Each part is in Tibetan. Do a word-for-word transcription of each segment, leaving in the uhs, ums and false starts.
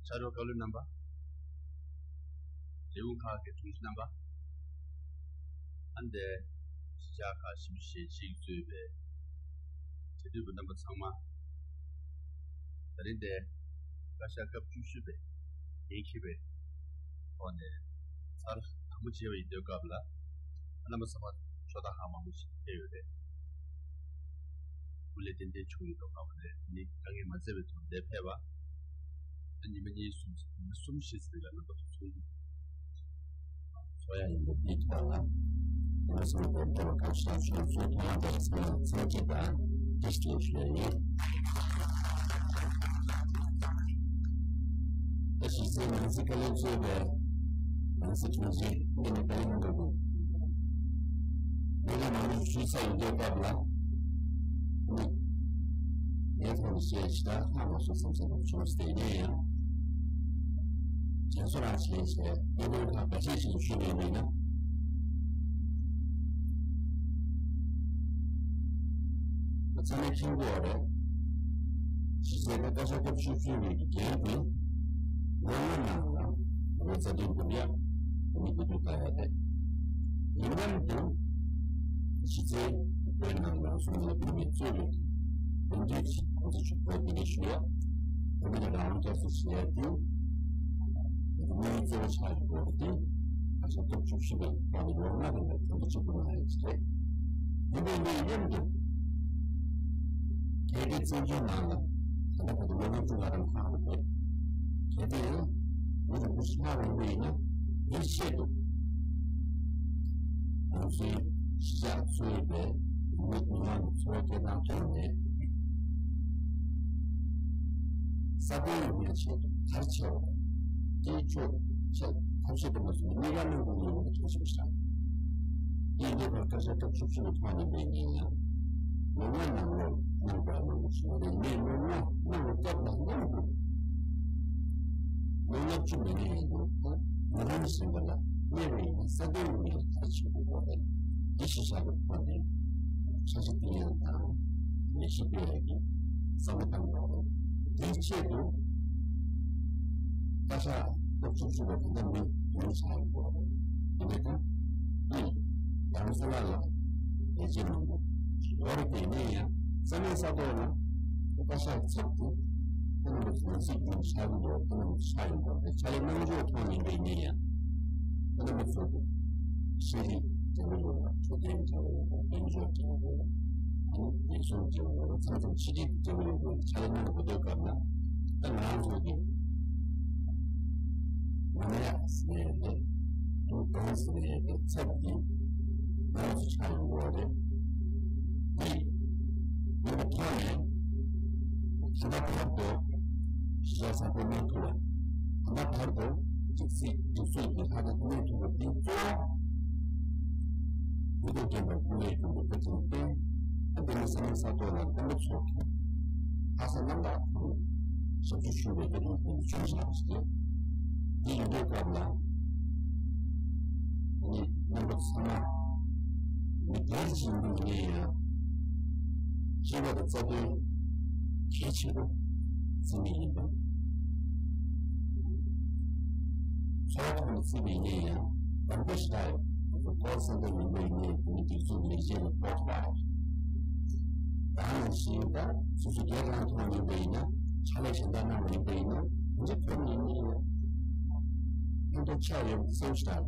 ཕྱག་རོགས་བཀའ་བློན་རྣམ་པ། ལས་ཁུངས་ཁག་གི་དྲུང་ཆེ་རྣམ་པ། ཨ་ནི་དེ་གཞིས་ཆགས་ཁག་ཞིབ་བཤེར་ཞིག་གཙོས་པའི་གྲོས་བསྡུར་བ་རྣམ་པ་ཚང་མ། ད་རིང་དེ་བཀའ་ཤག་སྐབས་བཅུ་བཞི་པའི་འགན་འཁྱེར་བའི་ཐོག་ནས་ཚར་དང་པོ་བྱས་པ་ཡིན་དུས་སྐབས་ལ། རྣམ་པ་ཚང་མ་ཕྱོགས་མཐའ་ཧ་མང་པོ་ཞིག་ཕེབས་ཡོད་རེད། སྐུ་ལས་ཏན་ཏན་བྱུང་ཡོད་མདོག་ཁ་པོ་རེད། ནི་དཀའ་ངལ་མ་འཛེམས་པའི་ཐོག་འདིར་ཕེབས་པ། ཉི་མ་གཉིས་གསུམ་ཉི་མ་གསུམ་བཞི་ཙམ་ལ་རྣམ་པ་ཚོ་ཚོགས་འདུ་ཚོགས་ཡ་ཡིན་པ་འདིའི་ཐོག་ལ། ང་ཚོ་ནས་འབྲེལ་བ་བཀའ་ཤག་ཆོས་ཚོགས་ཐོག་མ་དེར་ཚང་མ་ཚང་གཅིག་དང་བཀྲ་ཤིས་བདེ་ལེགས་ཞུ་ཡ་ཡིན། ད་གཞི་རྩའི་ནང་སྲིད་བཀའ་བློན་གཙོས་པའི་ནང་སྲིད་དྲུང་ཆེ་འདི་ནས་བཀའ་བློན་གནང་དགོས། ལས་ཀ་མང་པོ་ཞུས་ཚར་ཡོད་དུས་སྐབས་ལ། ངས་ཐོག་ནས་བཤད་ཞེ་དྲག་ཧ་མ་སོང་བསམ་ས་དང་བྱུང་སྟེ་ཡིན་ཡང་། དྲན་གསོ་རང་བྱས་བྱས་བཀའ་བློན་ཁག་ག་ཚད་ཞིག་ཞུས་པ་ཡིན་ན། ཚང་མས་མཁྱེན་གྱི་ཡོད་རེད། གཞི་རྩའི་བཀའ་ཤག་སྐབས་བཅུ་བཅུ་བའི་འགན་དེ་ལོ་ལྔ་ནང་ལ་ལོ་རྩ་དོན་བསྡུ་ཡག་དེ་ནི་བསྡུ་བསྡུ་ལྟ་ཡག་དེ་ཡིན་ནམ་དུ། གཞི་རྩའི་བོད་ནང་ལ་སོང་ནས་བོད་མི་གཙོས་པའི་དོན་འབྲེལ་གྱི་ཁོང་ཚོ་ཆུ་བོད་དེ་ལས་ཞུ་ཡག་བོད་མི་ལ་རང་དབང་བསྐྱར་གསོ་བྱེད་ཡག་དེ། དམིགས་ཡུལ་གཙོ་བོ་ཆགས་ཡོད་སྐོར་དེ་ཁ་ཤས་སྟོབས་ཆུང་ཞིག་ལ་བར་ལོ་ལྔ་རིང་ལ་དོན་དུ་གཅིག་པུ་གནང་ཡོད་ཅེས། ཡིན་པའི་ལས་ཡོད་འདུག་གལ་ཏེ་བཙན་བྱོལ་ནང་ལ་ད་ལྟ་བར་དུ་ལོ་ངོ་དྲུག་ལྔ་རིང་ལྷག་ཡོད་པས། གལ་ཏེ་ཡང་མི་རིགས་ཁུ་ཤ་རིང་པོ་ཡིན་ན་འདིའི་ཆེད་དུ་ང་ཚོའི་གཞིས་ཆགས་གཙོས་པའི་མི་མི་མང་གི་འཚོ་བ་སྐྱེལ་སྟངས་ཐོག་ནས། ས་དོན་ཡོང་བའི་ཆེད་དུ་གལ་ཆེ་བ་དེའི་ཕྱོགས་ཆེད་ཐབས་ཤེས་དུ་མ་སོང་གཉིས་ཀ་གནང་དགོས་ཡོད་པའི་ཐག་གཅོད་བྱ། དེའི་རྗེས་ལ་བཀའ་ཤག་སྐབས་བཅུ་བཞི་པའི་ཐོག་ནས་འབད་ཉིན་ཡང་ལོ་ལྔ་ནང་ལོགས་གནང་དགོས་པ་མང་པོ་ཞིག་ཡོད་རེད། ངས་ལོ་ལྔ་གནང་བའི་སྐབས་ལ་གནང་དགོས། ལོ་ལྔ་བཅུ་མི་ལོན་ཡིན་འདུག་ད་མི་ལོན་ཟིན་པ་ལ་གནས་པ་ཡིན་ན་ས་དོན་ཡོང་ཡང་གལ་ཆེན་པོ་རེད། འདི་གཞིས་ཆགས་ཀྱི་ཐོག་ནས་ཆ་ཤས་བསྟན་ཡག་དང་ལས་གཞི་སྤེལ་ཡག་གི་བསམ་བློ་བཏང་དགོས་རེད། དེའི་ཆེད་དུ་བཀའ་ཤག་སྐབས་བཅུ་བཞི་པ་དེ་འདྲ་མི་བདུན་ཆགས་ཡོད་དགོས་རེད། དེ་འདྲ་དང་ཨི་རྒྱ་རང་ས་ལ་ལ་ལས་བྱེད་མང་པོ་ཞིག་ཡོད་རེད། དེ་ནས་ཡང་ས་གནས་ས་ཐོག་ལ་བཀའ་ཤག་ཚབ་ཏུ་ཁོང་རྣམ་པ་ཚོ་ནང་སྲིད་བརྒྱུད་ཆགས་ཀྱི་འདུག་ཁོང་རྣམ་པ་ཚོ་ཆགས་ཡོད་དགོས་རེད། ཕྱག་ལས་གནང་ཕྱོགས་ཐོག་ནས་འབད་ཉིན་ཡང་ཁོང་རྣམ་པ་ཚོ་གི་ཤེས་རིག་འབྲེལ་བ་ཡོད་པ། འཕྲོད་བསྟེན་འབྲེལ་བ་ཡོད་པ། དཔལ་འབྱོར་འབྲེལ་བ་ཡོད་པ། ཨ་ནི་བདེ་སྲུང་འབྲེལ་བ་ཡོད་པ། ཚང་ཚང་ཕྱི་རྒྱལ་གྱི་འབྲེལ་བ་ཡོད་པའི་ཕྱག་ལས་གནང་དགོས་དུས་སྐབས་ལ། ད་ང་རང་ཚོ་གི་མ་ན་ཡ་ཟེར་ནས་ཡོད་དེ། ཏུའུ་ཀོང་ཟེར་ནས་ཡོད་དེ་ཚབ་ཀྱིས་ང་རང་ཚོ་ཆགས་ཡོང་གི་ཡོད་རེད། འདི་ཡོད་པའི་ཐོག་ནས་ད་ལྟ་བར་དུ་གཞིས་ཆགས་གསར་གཏོད་གནང་ཐུབ་པ། ད་ལྟ་བར་དུ་སྒྲིག་སྲིད་སྒྲིག་སྲོལ་གྱི་ལྷ་ཁང་གནས་ཐུབ་པ་འདི་གཙོ་བོ། སྐུ་ཚེ་རྒྱས་པར་སྐུ་ལས་རྒྱུན་དུ་བཀའ་དྲིན་བསྟན། ད་ལྟ་ནི་ས་གནས་ས་ཐོག་ལ་བསྟན་པ་ཚོགས་ཀྱི་ལྷ་ས་རྣམ་དག་ཐོག་ནས་ཞབས་ཕྱི་ཞུ་བའི་བཀའ་དྲིན་ལྡན་ཆུང་ཆགས་ཞེས། འདི་ཡིན་པའི་སྐབས་ལ་ནི་རྣམ་པ་ཚང་མ་མི་སྒེར་གྱི་ཡིན་པ་ཡིན་ན་ཡང་སྤྱི་པ་དང་རྩ་དོན་གལ་ཆེ་རུ་བརྩི་ངེས་ཡིན་པ། ཚོགས་ཐོག་ནས་བརྩིས་པ་ཡིན་ན་ཡང་དང་པོ་ཞེ་དྲག་ཡོད། ང་ཚོ་ཀོལ་སེན་ཊར་ཡིན་པ་ཡིན་ནའི་དེ་ནི་སྒྲིག་འཛུགས་ལས་བྱེད་ལ་ཕོགས་ཐུག་ཨ། ད་ནང་བཞིན་ད་སོ་སོ་སྒེར་རང་ཐོག་ཡིན་པ་ཡིན་ན་ཕྱག་ལས་གཞན་དག་གནང་བ་ཡིན་པ་ཡིན་ན་དེ་འདྲ་ཐོག་ནས་ཡིན་ན་ཡང་ཕན་ཐོགས་ཆགས་ཡོད་པ་གསལ་པོ་ཞེ་དྲག་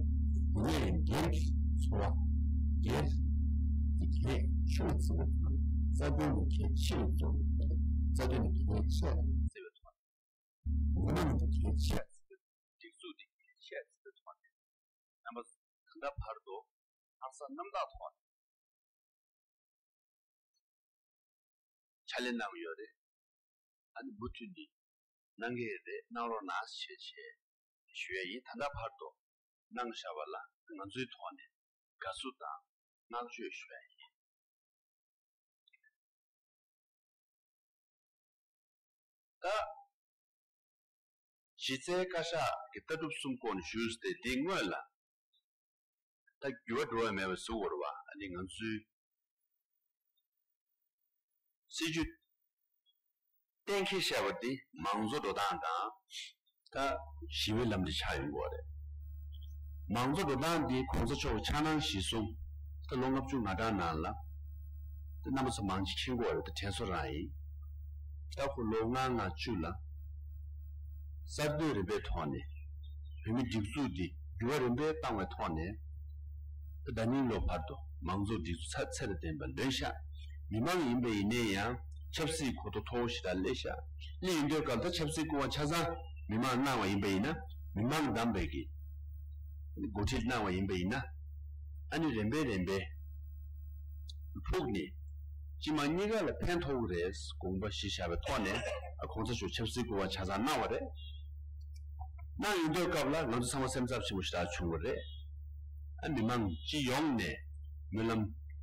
རེད། ཡིན་ན་ཡང་སྒེར་གྱི་འཚོ་བ་སྒེར་གྱི་གལ་ཆེ་བ་བརྩི་བ་དང་རྩ་དོན་ལ་གལ་ཆེ་བ་བརྩི་བ་དང་རྩ་དོན་ལ་གལ་ཆེ་བ་བརྩི་བའི་ཐོག་ནས། མི་མང་གི་གལ་ཆེ་བརྩི་བའི་སྒྲིག་འཛུགས་དེ་གལ་ཆེ་བརྩི་བའི་ཐོག་ནས་རྣམ་པ་ད་ལྟ་བར་དུ་ལྷ་ས་རྣམ་དག་ཐོག་ནས་ཕྱག་ལས་གནང་ཡོད་རེད། ཨ་ནི་མུ་མཐུད་ནས་གནང་གི་རེད། གནང་རོགས་གནང་ཞེས་བྱས་ཞུ་ཡ་ཡིན། ད་ལྟ་བར་དུ་གནང་བཞག་པ་ལ་ང་ཚོའི་ཐོག་ནས་དགའ་བསུ་དང་བསྔགས་བརྗོད་ཞུ་ཡ་ཡིན། ད་གཞི་རྩའི་བཀའ་ཤག་གི་ལྟ་གྲུབ་གསུམ་སྐོར་ནས་ཞུས་ཏེ། དེའི་སྔོན་ལ་ད་འགྱུར་བ་འགྲོ་བ་མེད་པ་བཟོ་དགོས་རེད་བ། ཨ་ནི་ང་ཚོའི་སྲིད་ཇུས་གཏན་འཁེལ་བྱས་པ་འདི་མང་གཙོ་འགྲོ་སྟངས་དང་ ད་ཞི་བའི་ལམ་འདི་ཆགས་ཡོང་གི་ཡོད་རེད། མང་གཙོ་འགྲོ་སྟངས་འདི་གོང་ས་མཆོག་གི་འཆར་སྣང་གཞིར་བཟུང་ད་ལོ་ལྔ་བཅུ་ང་གྲངས་ནང་ལ་ད་རྣམ་པ་ཚོ་མང་ཆེ་མཁྱེན་གྱི་ཡོད་རེད། ད་དྲན་གསོ་རང་ཡིན། ད་ཁོ་ལོ་ལྔ་ལྔ་བཅུ་ལ་གསར་གཏོད་རིམ་པའི་ཐོག་ནས་བོད་མི་སྒྲིག་འཛུགས་འདི་འགྱུར་བ་རིམ་པས་བཏང་བའི་ཐོག་ནས་ད་ད་ནིང་ལོ་བར་དུ་མང་གཙོ་སྒྲིག་འཛུགས་ཚད་ཚད་དང་ལྡན་པ་ལོན་ཤག་མི་མང་ཡིན་པ་ཡིན་ནའི་ཡང་ཆབ་སྲིད་གོ་རྟོགས་མཐོ་བོ་ཞེ་དྲག་སླེབས་ཤག་སླེབས་ཡོང་དུས་སྐབས་ད་ཆབ་སྲིད་སྐུ་དབང་ཆ་ཚང་མི་མང་གནང་བ་ཡིན་པ་ཡིན་ན། མི་མང་བདམས་པའི་གི་འགོ་ཁྲིད་གནང་བ་ཡིན་པ་ཡིན་ན། ཨ་ནི་རིམ་པས་རིམ་པས་ཕུགས་ནས་སྤྱི་དམངས་གཉིས་ཀ་ལ་ཕན་ཐོགས་ཀྱི་རེད་དགོངས་པ་གཞི་བཞག་པའི་ཐོག་ནས་ཨ་གོང་ས་མཆོག་ཆབ་སྲིད་སྐུ་དབང་ཆ་ཚང་གནང་བ་རེད། གནང་ཡོང་དུས་སྐབས་ལ་ང་ཚོ་ཚང་མ་སེམས་འཚབ་ཆེན་པོ་ཞེ་དྲག་བྱུང་བ་རེད། ཨ་མི་མང་སྤྱི་ཡོངས་ནས་སྨོན་ལམ་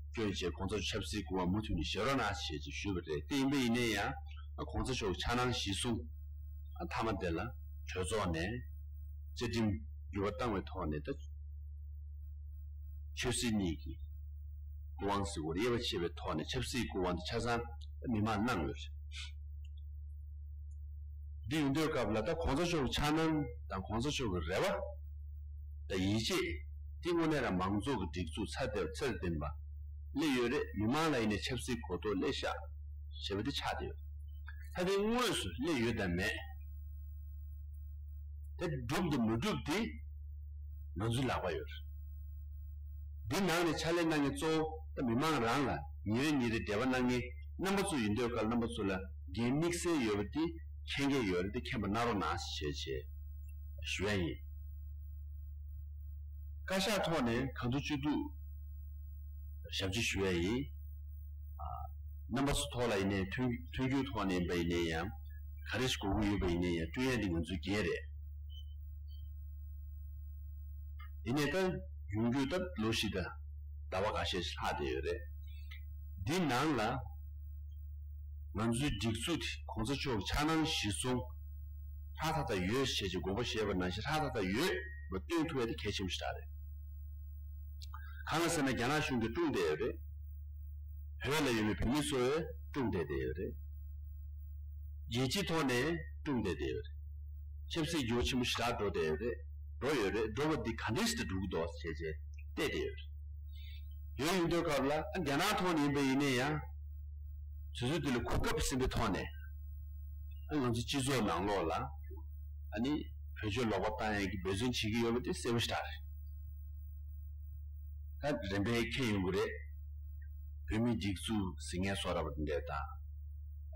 སྐྱོན་བྱས་གོང་ས་མཆོག་ཆབ་སྲིད་སྐུ་དབང་མུ་མཐུད་ནས་བཞེས་རོགས་གནང་ཞེས་ཅིག་ཞུས་པ་རེད། དེ་ཡིན་པ་ཡིན་ན་ཡང་ཨ་གོང་ས་མཆོག་འཆར་སྣང་གཞིར་བཟུང་ཨ་མཐའ་མ་དེ་ལ་གྲོས་ཚོགས་ནས་བཅའ་ཁྲིམས་འགྱུར་བ་བཏང་བའི་ཐོག་ནས་ད་ཆོས་སྲིད་གཉིས་ཀྱི་སྐུ་དབང་ཟེར་བ་དབྱེ་བ་ཕྱེ་བའི་ཐོག་ནས་ཆབ་སྲིད་སྐུ་དབང་དེ་ཆ་ཚང་མི་མང་གནང་ཡོད་རེད། འདི་ཡོང་དུས་སྐབས་ལ་ད་གོང་ས་མཆོག་གི་འཆར་སྣང་དང་གོང་ས་མཆོག་གི་རེ་བ་དང་ཡིད་ཆེས་དེ་དངོས་གནས་རང་མང་གཙོ་གི་སྒྲིག་འཛུགས་ཚད་ལྡན་ཚད་ལྡན་པ་སླེབས་ཡོད་རེད། མི་མང་ལ་ཡིན་ནའི་ཆབ་སྲིད་གོ་རྟོགས་སླེབས་ཤག་ཞེས་པ་དེ་ཆགས་བསྡད་ཡོད། ད་དེ་དངོས་སུ་སླེབས་ཡོད་དམ་མེད། དེ་འགྲུབ་དང་མི་འགྲུབ་དེ་ང་ཚོའི་ལག་པ་ཡོད་རེད། འདི་ནང་ནས་ཕྱག་ལས་གནང་མཁན་གཙོ་བོ་ད་མི་མང་རང་ལ་ཉིན་རེ་ཉིན་རེ་འབྲེལ་བ་གནང་མཁན་རྣམ་པ་ཚོ་ཡིན་དུས་སྐབས་རྣམ་པ་ཚོ་ལ་འགན་དམིགས་བསལ་ཡོད་པ་དེ་མཁྱེན་གྱི་ཡོད་རེད། དེ་མཁྱེན་པ་གནང་རོགས་གནང་ཞེས་བྱས་ཞུ་ཡ་ཡིན། བཀའ་ཤག་ཐོག་ནས་གང་ཐུབ་ཅི་ཐུབ་ཞབས་ཕྱི་ཞུ་ཡ་ཡིན། རྣམ་པ་ཚོ་ཐོག་ལ་ཡིན་ནའི་མཐུན་མཐུན་འགྱུར་ཐོག་ནས་ཡིན་པ་ཡིན་ནའི་ཡང་ག་རེ་ཞིག་དགོས་ཀྱི་ཡོད་པ་ཡིན་ནའི་ཡང་བསྐྲུན་ཡ་འདི་ང་ཚོའི་འགན་རེད། ཡིན་ནའི་ད་ཡོང་རྒྱུ་ད་ལོ་བཞི་དང་ཟླ་བ་ཁ་ཤས་ཤིག་ལྷག་བསྡད་ཡོད་རེད། འདི་ནང་ལ་ང་ཚོའི་སྒྲིག་འཛུགས་དེ་གོང་ས་མཆོག་གི་འཆར་སྣང་གཞིར་བཟུང་ཧྲ་ཐག་ཐག་ཡོད་ཞེས་ཀྱི་དགོངས་པ་བཞེས་པ་ནང་བཞིན་ཧྲ་ཐག་ཐག་ཡོད་པ་སྟོན་ཐུབ་ཡ་དེ་གལ་ཆེན་པོ་ཞིག་རེད། གང་ལ་ཟེར་ན་རྒྱ་ནག་གཞུང་གིས་བཀྲུངས་བསྡད་ཡོད་རེད། བོད་ལ་ཡོད་པའི་བོད་མི་ཚོས་བཀྲུངས་བསྡད་བསྡད་ཡོད་རེད། རྒྱལ་སྤྱིའི་ཐོག་ནས་བཀྲུངས་བསྡད་བསྡད་ཡོད་རེད། ཆབ་སྲིད་འགྱུར་བ་ཆེན་པོ་ཞེ་དྲག་འགྲོ་བསྡད་ཡོད་རེད། འགྲོ་ཡོད་རེད། འགྲོ་བ་འདི་ག་འདྲས་ཞིག་ཏུ་འགྲོ་གི་འདུག་ཟེར་བྱས་བལྟས་བསྡད་ཡོད་རེད། ཡོད་ཡོད་དུས་སྐབས་ལ་ཨ་རྒྱ་ནག་ཐོག་ནས་ཡིན་པ་ཡིན་ནའི་ཡང་། དུས་ཚོད་འདི་ལ་གོ་སྐབས་ཟིན་པའི་ཐོག་ནས་ཨ་ང་ཚོ་སྤྱི་ཚོགས་ནང་ལོགས་ལ་ཨ་ནི་བེད་སྤྱོད་ལོག་པ་བཏང་ཡས་ཀྱི་འབད་བརྩོན་བྱེད་ཀྱི་ཡོད་པ་དེ་གསལ་པོ་ཞེ་དྲག་རེད། ད་རིམ་པས་འཁེལ་ཡོང་གི་རེད། བོད་མིའི་སྒྲིག་འཛུགས་ཟེར་མཁན་བཟོ་འདྲ་བ་དེ་འདྲས་དང་།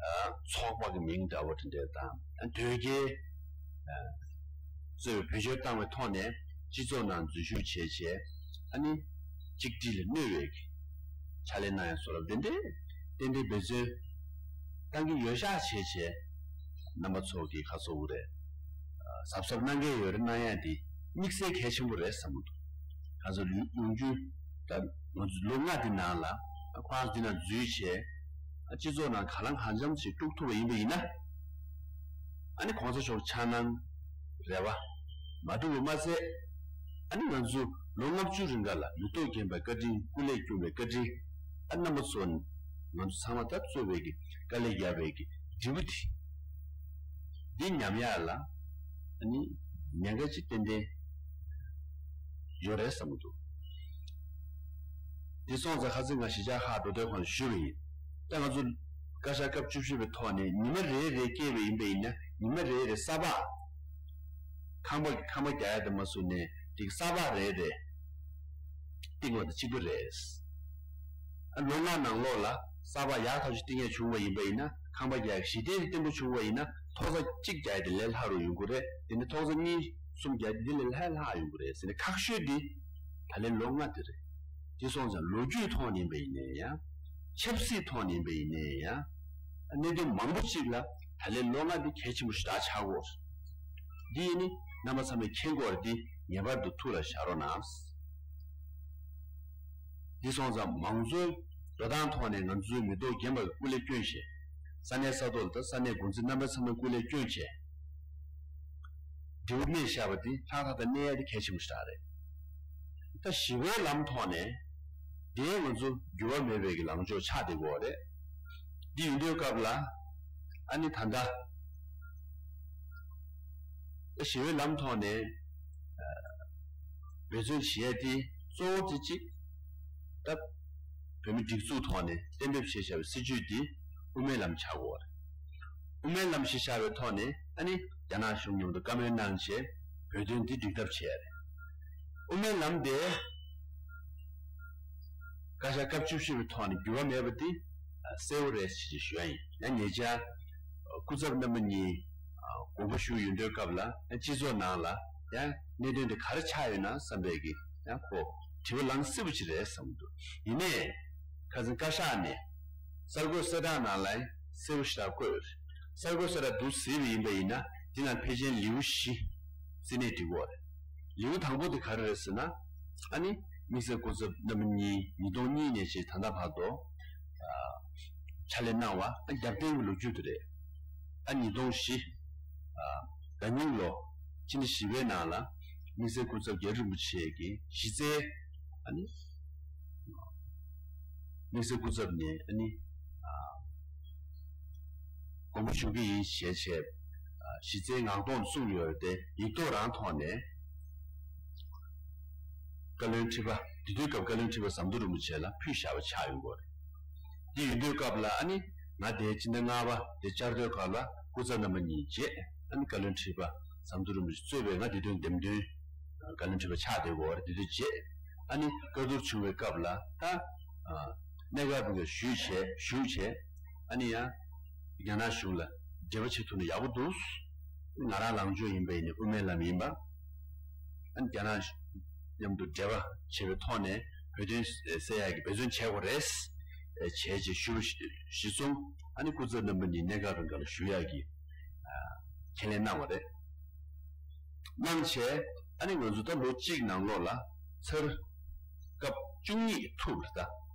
ཨ་ཚོགས་པ་གི་མིང་འདྲ་བོ་དེ་འདྲས་དང་། ཨ་དོལ་རྒྱལ་ཨ་གཙོས་པའི་བེད་སྤྱོད་བཏང་བའི་ཐོག་ནས་སྤྱི་ཚོགས་ནང་འཛུལ་ཞུགས་བྱས་བྱས་ཨ་ནི་གཅིག་སྒྲིལ་ལ་གནོད་པའི་གི་ཕྱག་ལས་གནང་ཡ་བཟོ་འདྲ་བ་དེ་འདྲས་ཏན་ཏན་འབད་བརྩོན་བཏང་གི་ཡོད་ཤག་བྱས་བྱས་རྣམ་པ་ཚོ་གི་ཁ་སོ་བོ་རེད། གཟབ་གཟབ་གནང་གི་ཡོད་རེད། གནང་ཡ་དེ་དམིགས་བསལ་གལ་ཆེན་པོ་རེད་བསམ་གྱི་འདུག་ང་ཚོ་ལུས་ཡོང་རྒྱུ་ད་ང་ཚོ་ལོ་ལྔ་འདི་ནང་ལ་ཁོ་རང་འདི་ནང་འཛུལ་བྱས་སྤྱི་ཚོགས་ནང་གང་ལ་གང་འཚམ་ཞིག་དཀྲུག་ཐུབ་པ་ཡིན་པ་ཡིན་ན། ཨ་ནི་གོང་ས་མཆོག་འཆར་སྣང་རེ་བ་མ་འགྲུབ་པ་མ་ཟད། ཨ་ནི་ང་ཚོ་ལོ་ལྔ་བཅུ་རིང་ག་ལ་མི་ཐོག་རྒན་པའི་བཀའ་དྲིན་སྐུ་ལས་བསྐྱོན་པའི་བཀའ་དྲིན་ཨ་རྣམ་པ་ཚོ་ང་ཚོ་ཚང་མ་ད་གཙོས་པའི་གི་དཀའ་ལས་བརྒྱབ་པའི་གི་འབྲས་བུ་དེ་འདི་ཉམས་ཡག་ལ་ཨ་ནི་ཉེན་ཁ་ཅིག་ཏན་ཏན་ཡོད་རེད་བསམ་གྱི་འདུག་འདི་སོང་ཙང་ཁ་སང་ང་གཞིས་ཆགས་ཁག་འགྲོ་དུས་ཁོང་ལ་ཞུས་པ་ཡིན། ད་ང་ཚོ་བཀའ་ཤག་སྐབས་བཅུ་བཞི་པའི་ཐོག་ནས་ཉི་མ་རེ་རེ་སྐྱེལ་བ་ཡིན་པ་ཡིན་ན་ཉི་མ་རེ་རེ་ས་ཕག་ཁང་པ་ཁང་པ་རྒྱག་ཡ་དེ་མ་བཟོས་ནས་དེ་གི་ས་ཕག་རེ་རེ་བཏིང་བ་དང་གཅིག་པ་རེད། ཨ་ལོ་ལྔ་ནང་ལོགས་ལ་ས་ཕག་ཡག་ཐག་ཆོད་བཏིང་ཡ་བྱུང་བ་ཡིན་པ་ཡིན་ན་ཁང་པ་རྒྱག་ཡ་གཞི་རྟེན་བརྟན་པོ་བྱུང་བ་ཡིན་ན་ཐོག་ས་གཅིག་རྒྱག་ཡ་དེ་ལས་སླ་རུ་ཡོང་གི་རེད། དེ་ནས་ཐོག་ས་གཉིས་གསུམ་རྒྱག་ཡ་དེ་ལས་ལྷག་ལྷག་ཡོང་གི་རེད་ཟེར་ནས་ཁག་ཤོས་འདི་ད་ལན་ལོ་ལྔ་དེ་རེད། དེ་སོང་ཙང་ལོ་རྒྱུས་ཐོག་ནས་ཡིན་པ་ཡིན་ནའི་ཡང་། ཆབ་སྲིད་ཐོག་ནས་ཡིན་པ་ཡིན་ནའི་ཡང་། གནད་དོན་མང་པོ་ཅིག་ལ་ད་ལན་ལོ་ལྔ་འདི་གལ་ཆེན་པོ་ཞེ་དྲག་ཆགས་ཀྱི་ཡོད། འདི་ཡིན་ནི་རྣམ་པ་ཚང་མས་མཁྱེན་དགོས་རེད། འདི་ངེས་པར་དུ་ཐུགས་ལ་བཞག་རོགས་གནང་། འདི་སོང་ཙང་མང་གཙོའི་འགྲོ་སྟངས་ཐོག་ནས་ང་ཚོའི་མི་ཐོག་རྒན་པ་གི་སྐུ་ལས་བསྐྱོན་བྱས། ས་གནས་ས་ཐོག་ལ་ད་ས་གནས་འགོ་འཛིན་རྣམ་པ་ཚང་མའི་སྐུ་ལས་བསྐྱོན་བྱས། འབྲས་བུ་སྨིན་བཞག་པ་འདི་ལྷག་ལྷག་ཏུ་གནས་ཡ་འདི་གལ་ཆེན་པོ་ཞིག་རེད། ད་ཞི་བའི་ལམ་ཐོག་ནས་དེའི་ང་ཚོ་འགྱུར་བ་མེད་པའི་གི་ལངས་ཕྱོགས་ཆགས་བསྡད་ཀྱི་ཡོད་རེད། འདི་ཡིན་དུས་སྐབས་ལ་ཨ་ནི་ད་ལྟ་ ད་ཞི་བའི་ལམ་ཐོག་ནས་འབད་བརྩོན་བྱེད་ཡ་དེ་གཙོ་བོ་དེ་གཅིག་ད་བོད་མི་སྒྲིག་འཛུགས་ཐོག་ནས་གཏན་འབེབས་བྱས་བཞག་པའི་སྲིད་བྱུས་འདི་དབུ་མའི་ལམ་ཆགས་དགོས་པ་རེད། དབུ་མའི་ལམ་གཞི་བཞག་པའི་ཐོག་ནས་ཨ་ནི་རྒྱ་ནག་གཞུང་མཉམ་དུ་བཀའ་མོལ་གནང་བྱས་བོད་དོན་འདི་སྒྲིག་ཐབས་བྱས་རེད། དབུ་མའི་ལམ་དེ་བཀའ་ཤག་སྐབས་བཅུ་བཞི་པའི་ཐོག་ནས་འགྱུར་བ་མེད་པ་འདི་གསལ་པོ་རེད་ཅེས་ཞུ་ཡ་ཡིན། ཡང་ཉེ་ཆར་སྐུ་ཚབ་རྣམ་པ་གཉིས་དགོངས་པ་ཞུ་ཡོད་དུས་སྐབས་ལ་ཡང་སྤྱི་ཚོགས་ནང་ལ་ཡང་གནད་དོན་དེ་ག་རེ་ཆགས་ཡོད་ན་བསམ་པའི་གི་ཡང་ཁོ་དྲི་བ་ལངས་སྲིད་པ་ཅིག་རེད་བསམ་གྱི་འདུག་ཡིན་ནའི་ཁ་སང་བཀའ་ཤག་ནས་གསར་འགོད་གསལ་བསྒྲགས་ནང་ལ་གསལ་པོ་ཞེ་དྲག་བཀོད་ཡོད་རེད། གསར་འགོད་གསལ་བསྒྲགས་འདུག་ཟེར་བ་ཡིན་པ་ཡིན་ན་དེ་ནང་ཕལ་ཆེར་ལེའུ་བཞི་རྩིས་ནས་འབྲི་དགོས་རེད། ལེའུ་དང་པོ་དེ་ག་རེ་རེད་ཟེར་ན། ཨ་ནི་དམིགས་བསལ་སྐུ་ཚབ་རྣམ་པ་གཉིས་ཉིས་སྟོང་གཉིས་ནས་བྱས་ད་ལྟ་བར་དུ་ཨ་ཕྱག་ལས་གནང་བ་ཨ་རྒྱབ་རྟེན་གྱི་ལོ་རྒྱུས་དེ་རེད། ཨ་ཉིས་སྟོང་བཞི་ཨ་ཟླ་ཉིན་ལོ་ཕྱི་ཟླ་བཞི་པའི་ནང་ལ་དམིགས་བསལ་སྐུ་ཚབ་རྒྱ་རི་རིན་པོ་ཆེ་གི་གཞི་རྩའི་ཨ་ནི་དམིགས་བསལ་སྐུ་ཚབ་ནས་ཨ་ནི་ཨ་དགོངས་པ་ཞུ་གི་ཡིན་ཞེས་བྱས་ཨ་གཞི་རྩའི་ངག་ཐོག་གསུངས་ཡོད་རེད་དེ་ཡིག་ཐོག་རང་ཐོག་ནས་བཀའ་བློན་ཁྲི་པ་དེ་དུས་སྐབས་བཀའ་བློན་ཁྲི་པ་ཟམ་གདོང་རིན་པོ་ཆེ་ལ་ཕུལ་བཞག་པ་ཆགས་ཡོང་གི་རེད། དེ་ཡོད་དུས་སྐབས་ལ་ཨ་ནི་ང་དེའི་སྤྱི་ཟླ་ལྔ་པ་དེ་བཅར་དུས་སྐབས་ལ་སྐུ་ཚབ་རྣམ་པ་གཉིས་བྱས་ཨ་ནི་བཀའ་བློན་ཁྲི་པ་ཟམ་གདོང་རིན་པོ་ཆེ་གཙོས་པའི་ང་དེ་དུས་འདེམས་ཐོན་བཀའ་བློན་ཁྲི་པ་ཆགས་བསྡད་ཡོད་རེད། དེ་དུས་བྱས་ཨ་ནི་བཀའ་བསྡུར་བྱུང་བའི་སྐབས་ལ་ད་གནད་འགག་པའི་ཞུས་བྱས་ཞུས་བྱས་ཨ་ནི་ཡང་རྒྱ་ནག་གཞུང་ལ་འབྲེལ་བ་བྱེད་ཐུབ་ན་ཡག་པོ་འདུག་ང་རང་ལངས་ཕྱོགས་ཡིན་པ་ཡིན་ན་དབུ་མའི་ལམ་ཡིན་པ། ཨ་ནི་རྒྱ་ནག་མཉམ་དུ་འབྲེལ་བ་བྱེད་པའི་ཐོག་ནས་བོད་དོན་སེལ་ཡག་གི་འབད་བརྩོན་བྱེད་དགོས་རེད། བྱས་རྗེས་ཞུ་བ་གཞི་བཟུང་ཨ་ནི་སྐུ་ཚབ་རྣམ་པ་གཉིས་གནད་འགག་རིང་ག་ལ་ཞུ་ཡག་གི་ཁས་ལེན་གནང་བ་རེད། གནང་བྱས་ཨ་ནི་ང་ཚོ་ད་ལོ་གཅིག་ནང་ལོགས་ལ་ཚར་སྐབས་བཅུ་གཉིས་ཐུག་རེད་ད།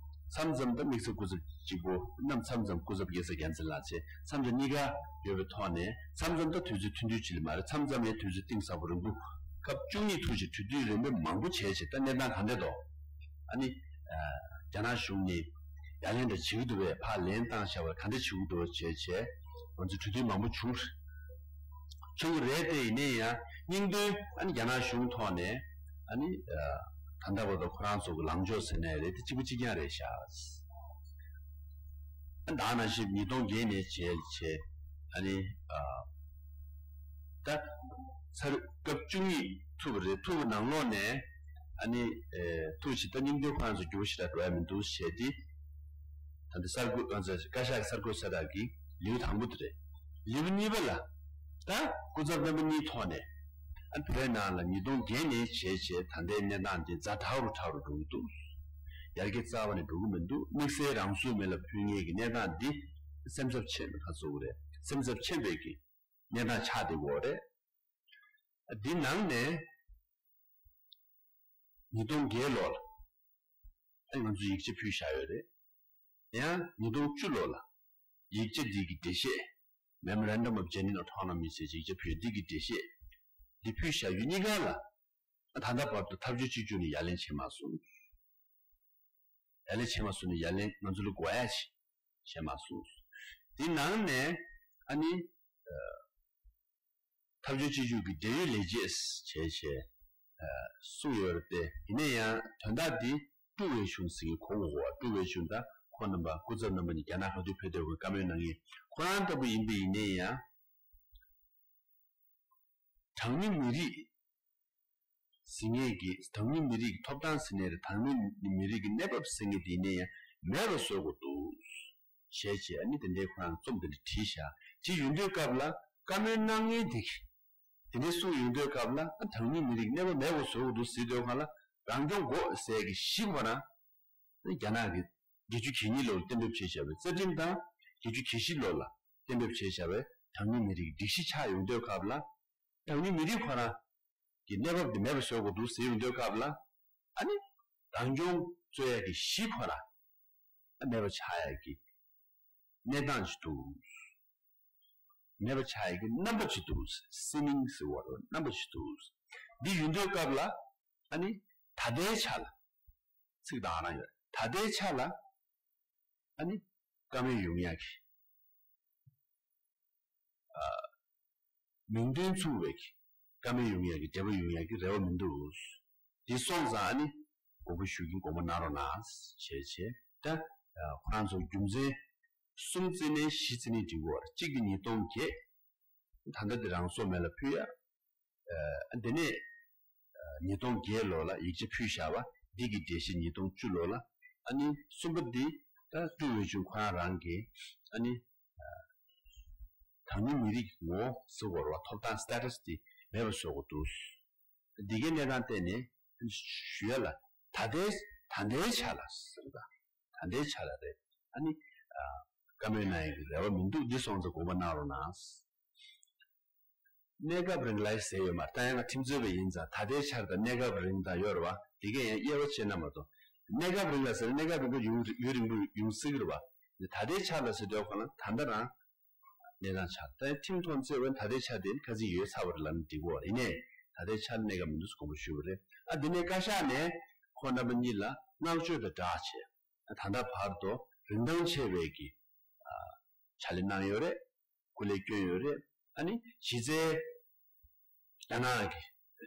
མཚམས་མཚམས་ད་དམིགས་བསལ་སྐུ་ཚབ་གཅིག་པོ་ནམ་མཚམས་མཚམས་སྐུ་ཚབ་རྒྱལ་ས་རྒྱལ་མཚན་ལགས་བྱས་མཚམས་མཚམས་གཉིས་ཀ་ཡོད་པའི་ཐོག་ནས་མཚམས་མཚམས་ད་དུས་ཚོད་ཐུང་ཐུང་ཅིག་ལས་མ་རེད། མཚམས་མཚམས་ཡང་དུས་ཚོད་གཏིང་ཟབ་པོ་རིང་པོ་སྐབས་བཅུ་གཉིས་ཐུག་ཅིག་གྲོས་བསྡུར་རིམ་པ་མང་པོ་བྱས་བྱས་ད་གནས་སྟངས་ག་འདྲ་འདུག་ཨ་ནི་རྒྱ་ནག་གཞུང་ནས་ཡ་ལན་འདྲ་བྱེད་ཀྱི་འདུག་པས་ཕར་ལན་བཏང་བཞག་པ་ག་འདྲ་བྱེད་ཀྱི་འདུག་བྱས་བྱས་ང་ཚོ་གྲོས་བསྡུར་མང་པོ་བྱུང་། བྱུང་རེད་དེ་ཡིན་ནའི་ཡང་སྙིང་དོན་ཨ་ནི་རྒྱ་ནག་གཞུང་ཐོག་ནས་ཨ་ནི་ད་ལྟ་བར་དུ་ཁོ་རང་ཚོ་གི་ལངས་ཕྱོགས་ཟེར་ནའི་རེད་དེ་གཅིག་པ་གཅིག་རྐྱང་རེད་ཤག་ཨ་ནི་ད་ག་ནང་བཞིན་ཉིས་སྟོང་བརྒྱད་ནས་བྱས་བྱས་ཨ་ནི་ད་ཚར་སྐབས་བཅུ་གཉིས་ཐུག་པ་རེད། ཐུག་པ་ནང་ལོགས་ནས་ཨ་ནི་ཐུག་ཅིག་ད་སྙིང་དོན་ཁོ་རང་ཚོ་འགྱུར་བ་ཞེ་དྲག་འགྲོ་ཡ་མི་འདུག་བྱས་ཏེ། ད་ལྟ་གསར་འགོད་ང་ཚོ་བཀའ་ཤག་གི་གསར་འགོད་གསལ་བསྒྲགས་ཀྱི་ལེའུ་དང་པོ་དེ་རེད། ལེའུ་གཉིས་པ་ལ་ད་སྐུ་ཚབ་རྣམ་པ་གཉིས་ཐོག་ནས་ཨ་བོད་ནང་ལ་ཉིས་སྟོང་བརྒྱད་ནས་བྱས་བྱས་ད་ལྟའི་གནས་སྟངས་དེ་ཛ་དྲག་རུ་དྲག་རུ་འགྲོ་གི་འདུག་ཡར་རྒྱས་རྩ་བ་ནས་འགྲོ་གི་མི་འདུག་དམིགས་བསལ་རང་སྲུང་མི་ལ་ཕུལ་མཁན་གྱི་གནས་སྟངས་འདི་སེམས་འཚབ་ཆེན་པོ་ཁ་གསོ་གི་རེད། སེམས་འཚབ་ཆེན་པོའི་གི་གནས་སྟངས་ཆགས་བསྡད་ཡོད་རེད། འདི་ནང་ནས་ཉིས་སྟོང་བརྒྱད་ལོར་ཨ་ང་ཚོས་ཡིག་ཆ་ཕུལ་བཞག་ཡོད་རེད། ཡང་ཉིས་སྟོང་བཅུ་ལོ་ལ་ཡིག་ཆ་འདི་གི་འགྲེལ་བཤད། Memorandum of Genuine Autonomy ཟེར་ཡིག་ཆ་ཕུལ་འདི་གི་འགྲེལ་བཤད་འདི་ཕུལ་བཞག་ཡུལ་གཉིས་ཀ་ལ་ད་ལྟ་བར་དུ་ཐབས་ཇུས་གཅིག་གྱུར་ནས་ཡ་ལན་བྱས་མ་སོང་། ཡ་ལན་བྱས་མ་སོང་ནས་ཡ་ལན་ང་ཚོ་ལ་དགོས་ཡ་ཞིག་བྱས་མ་སོང་། འདི་ནང་ནས་ཨ་ནི་ཐབས་ཇུས་གཅིག་གྱུར་གྱི་འབྲེལ་ཡོད་ལས་བྱེད་བྱས་བྱས་གསུངས་ཡོད་རེད་དེ། ཡིན་ན་ཡང་དོན་དག་འདི་ཀྲུའུ་ཝེ་ཆུན་ཟེར་མཁན་གོ་གོ་བ། ཀྲུའུ་ཝེ་ཆུན་དང་ཁོང་རྣམ་པ་སྐུ་ཚབ་རྣམ་པ་གཉིས་རྒྱ་ནག་ག་དུས་ཕེབས་འདོད་པའི་བཀའ་མོལ་གནང་མཁན་ཁོ་རང་ལྟ་བུ་ཡིན་པ་ཡིན་ན་ཡང་། གྲངས་ཉུང་མི་རིགས་ཟེར་མཁན་གྱི་གྲངས་ཉུང་མི་རིགས་ཀྱི་ཐོབ་ཐང་ཟེར་ནའི་རེད། གྲངས་ཉུང་མི་རིགས་ཀྱི་གནས་བབ་ཟེར་མཁན་དེ་ཡིན་ན་ཡང་མེད་པ་བཟོ་དགོས་འདུག་བྱས་བྱས་ཨ་ནི་དེ་འདྲའི་ཁོ་རང་རྩོམ་དེ་འདྲ་བྲིས་བཞག་ཅིག་ཡོང་དུས་སྐབས་ལ་བཀའ་མོལ་གནང་མཁན་དེ་གིས་དེ་འདྲའི་གསུངས་ཡོང་དུས་སྐབས་ལ་ཨ་གྲངས་ཉུང་མི་རིགས་གནས་བབ་མེད་པ་བཟོ་དགོས་འདུག་ཟེར་དུས་སྒང་ལ་རང་སྐྱོང་དགོས་ཟེར་གི་གཞི་ཁོ་རང་རྒྱ་ནག་གི་བརྒྱད་ཅུ་གྱ་གཉིས་ལོར་གཏན་འབེབས་བྱས་བཞག་པའི་རྩ་ཁྲིམས་དང་བརྒྱད་ཅུ་གྱ་བཞི་ལོ་ལ་གཏན་འབེབས་བྱས་བཞག་པའི་གྲངས་ཉུང་མི་རིགས་སྒྲིག་གཞི་ཆགས་ཡོང་དུས་སྐབས་ལ་གྲངས་ཉུང་མི་རིགས་ཁོ་རང་གི་གནས་བབ་དེ་མེད་པ་བཟོ་དགོས་འདུག་ཟེར་ཡོང་དུས་སྐབས་ལ་ཨ་ནི་རང་སྐྱོང་རྩོད་ཡག་གི་གཞི་ཁོ་རང་ཨ་མེད་པ་ཆགས་ཡག་གི་གནས་སྟངས་ཅིག་འདུག་མེད་པ་ཆགས་ཡག་གི་རྣམ་པ་ཅིག་འདུག་སེམས་ནང་ཟེར་བ་རེད། རྣམ་པ་ཅིག་འདུག་འདི་ཡོང་དུས་སྐབས་ལ་ཨ་ནི་ད་ལྟའི་ཆ་ལ་ཚིག་དང་རང་ཡོད། ད་ལྟའི་ཆ་ལ་ཨ་ནི་བཀའ་མོལ་ཡོང་ཡག་གི་མིང་དོན་མཚུངས་པའི་ བཀའ་མོལ་ཡོང་ཡག་གི་འབྲེལ་བ་ཡོང་ཡག་གི་རེ་བ་མི་འདུག་འདི་སོང་ཙང་ཨ་ནི་དགོངས་པ་ཞུ་གི་དགོངས་པ་གནང་རོགས་གནང་བྱས་བྱས། ད་ཁོ་རང་ཚོ་རྒྱུ་མཚན་གསུམ་བརྩི་ནས་བཞི་བརྩི་ནས་འགྲིག་གི་རེད། གཅིག་གི་ཉིས་སྟོང་བརྒྱད། ད་ལྟ་འདི་རང་སྲོག་མེ་ལ་ཕུལ་ཡ། ཨ་དེ་ནས་ཉིས་སྟོང་བརྒྱད་ལོ་ལ་ཡིག་ཆ་ཕུལ་བཞག་པ་འདི་གི་འགྲེལ་བཤད་ཉིས་སྟོང་བཅུ་ལོ་ལ། ཨ་ནི་གསུམ་པ་འདི་ད་ཀྲུའུ་ཝེ་ཆུན་ཁོ་རང་རང་གི་ཨ་ནི་གྲངས་ཉུང་མི་རིགས་ངོ་བོ་ཟེར་དགོས་རེད་བ། ཐོབ་ཐང་status་དེ་མེད་པ་བཟོ་དགོས་འདུག་འདི་གའི་གནས་སྟངས་བལྟས་ནས་ཞུ་ཡ་ལ་ད་ལྟའི་ད་ལྟའི་ཆ་ལ་ཟེར་བ། ད་ལྟའི་ཆ་ལ་རེད། ཨ་ནི་བཀའ་མོལ་གནང་ཡག་གི་རེ་བ་མི་འདུག་འདི་སོང་ཙང་དགོངས་པ་གནང་རོགས་གནང་། གནས་སྐབས་རིང་ལ་ཟེར་ཡོད་མ་རེད། ད་ཡང་ང་ཁྲིམས་རྩོད་པ་ཡིན་ཙང་ད་ལྟའི་ཆར་དང་གནས་སྐབས་རིང་དང་ཡོད་རེད་བ། དེ་གས་ཡང་དབྱེ་བ་ཕྱེ་ན་མ་གཏོགས། གནས་སྐབས་རིང་ལ་ཟེར་ན་གནས་སྐབས་རིང་པོ་ཡུན་ཡུན་རིང་པོ་ཡོང་སྲིད་ཀྱི་རེད་བ། ད་ལྟའི་ཆར་ལ་ཟེར་དུས་ཁོ་ན་ད་ལྟ་རང་གནས་སྟངས་ཆགས། ད་ཁྲིམས་ཐོག་བརྩིས་པ་ཡིན་ད་ལྟའི་ཆར་དེ་ཁ་ཚིག་ཡོལ་ཚར་བ་རེད་ལབ་ན་འགྲིག་གི་རེད། ཡིན་ནའི་ད་ལྟའི་ཆར་གནས་སྐབས་མི་འདུག་ཟེར་དགོངས་པ་ཞུས་པ་རེད། ཨ་དེ་ནས་བཀའ་ཤག་ནས་ཁོང་རྣམ་པ་གཉིས་ལ་བསྔགས་བརྗོད་དང་སྦྲགས་བྱས། ད་ལྟ་བར་དུ་རིན་ཐང་ཆེ་བའི་གི་ཕྱག་ལས་གནང་ཡོད་རེད། སྐུ་ལས་བསྐྱོན་ཡོད་རེད། ཨ་ནི་གཞི་རྩའི་རྒྱ་ནག་གི་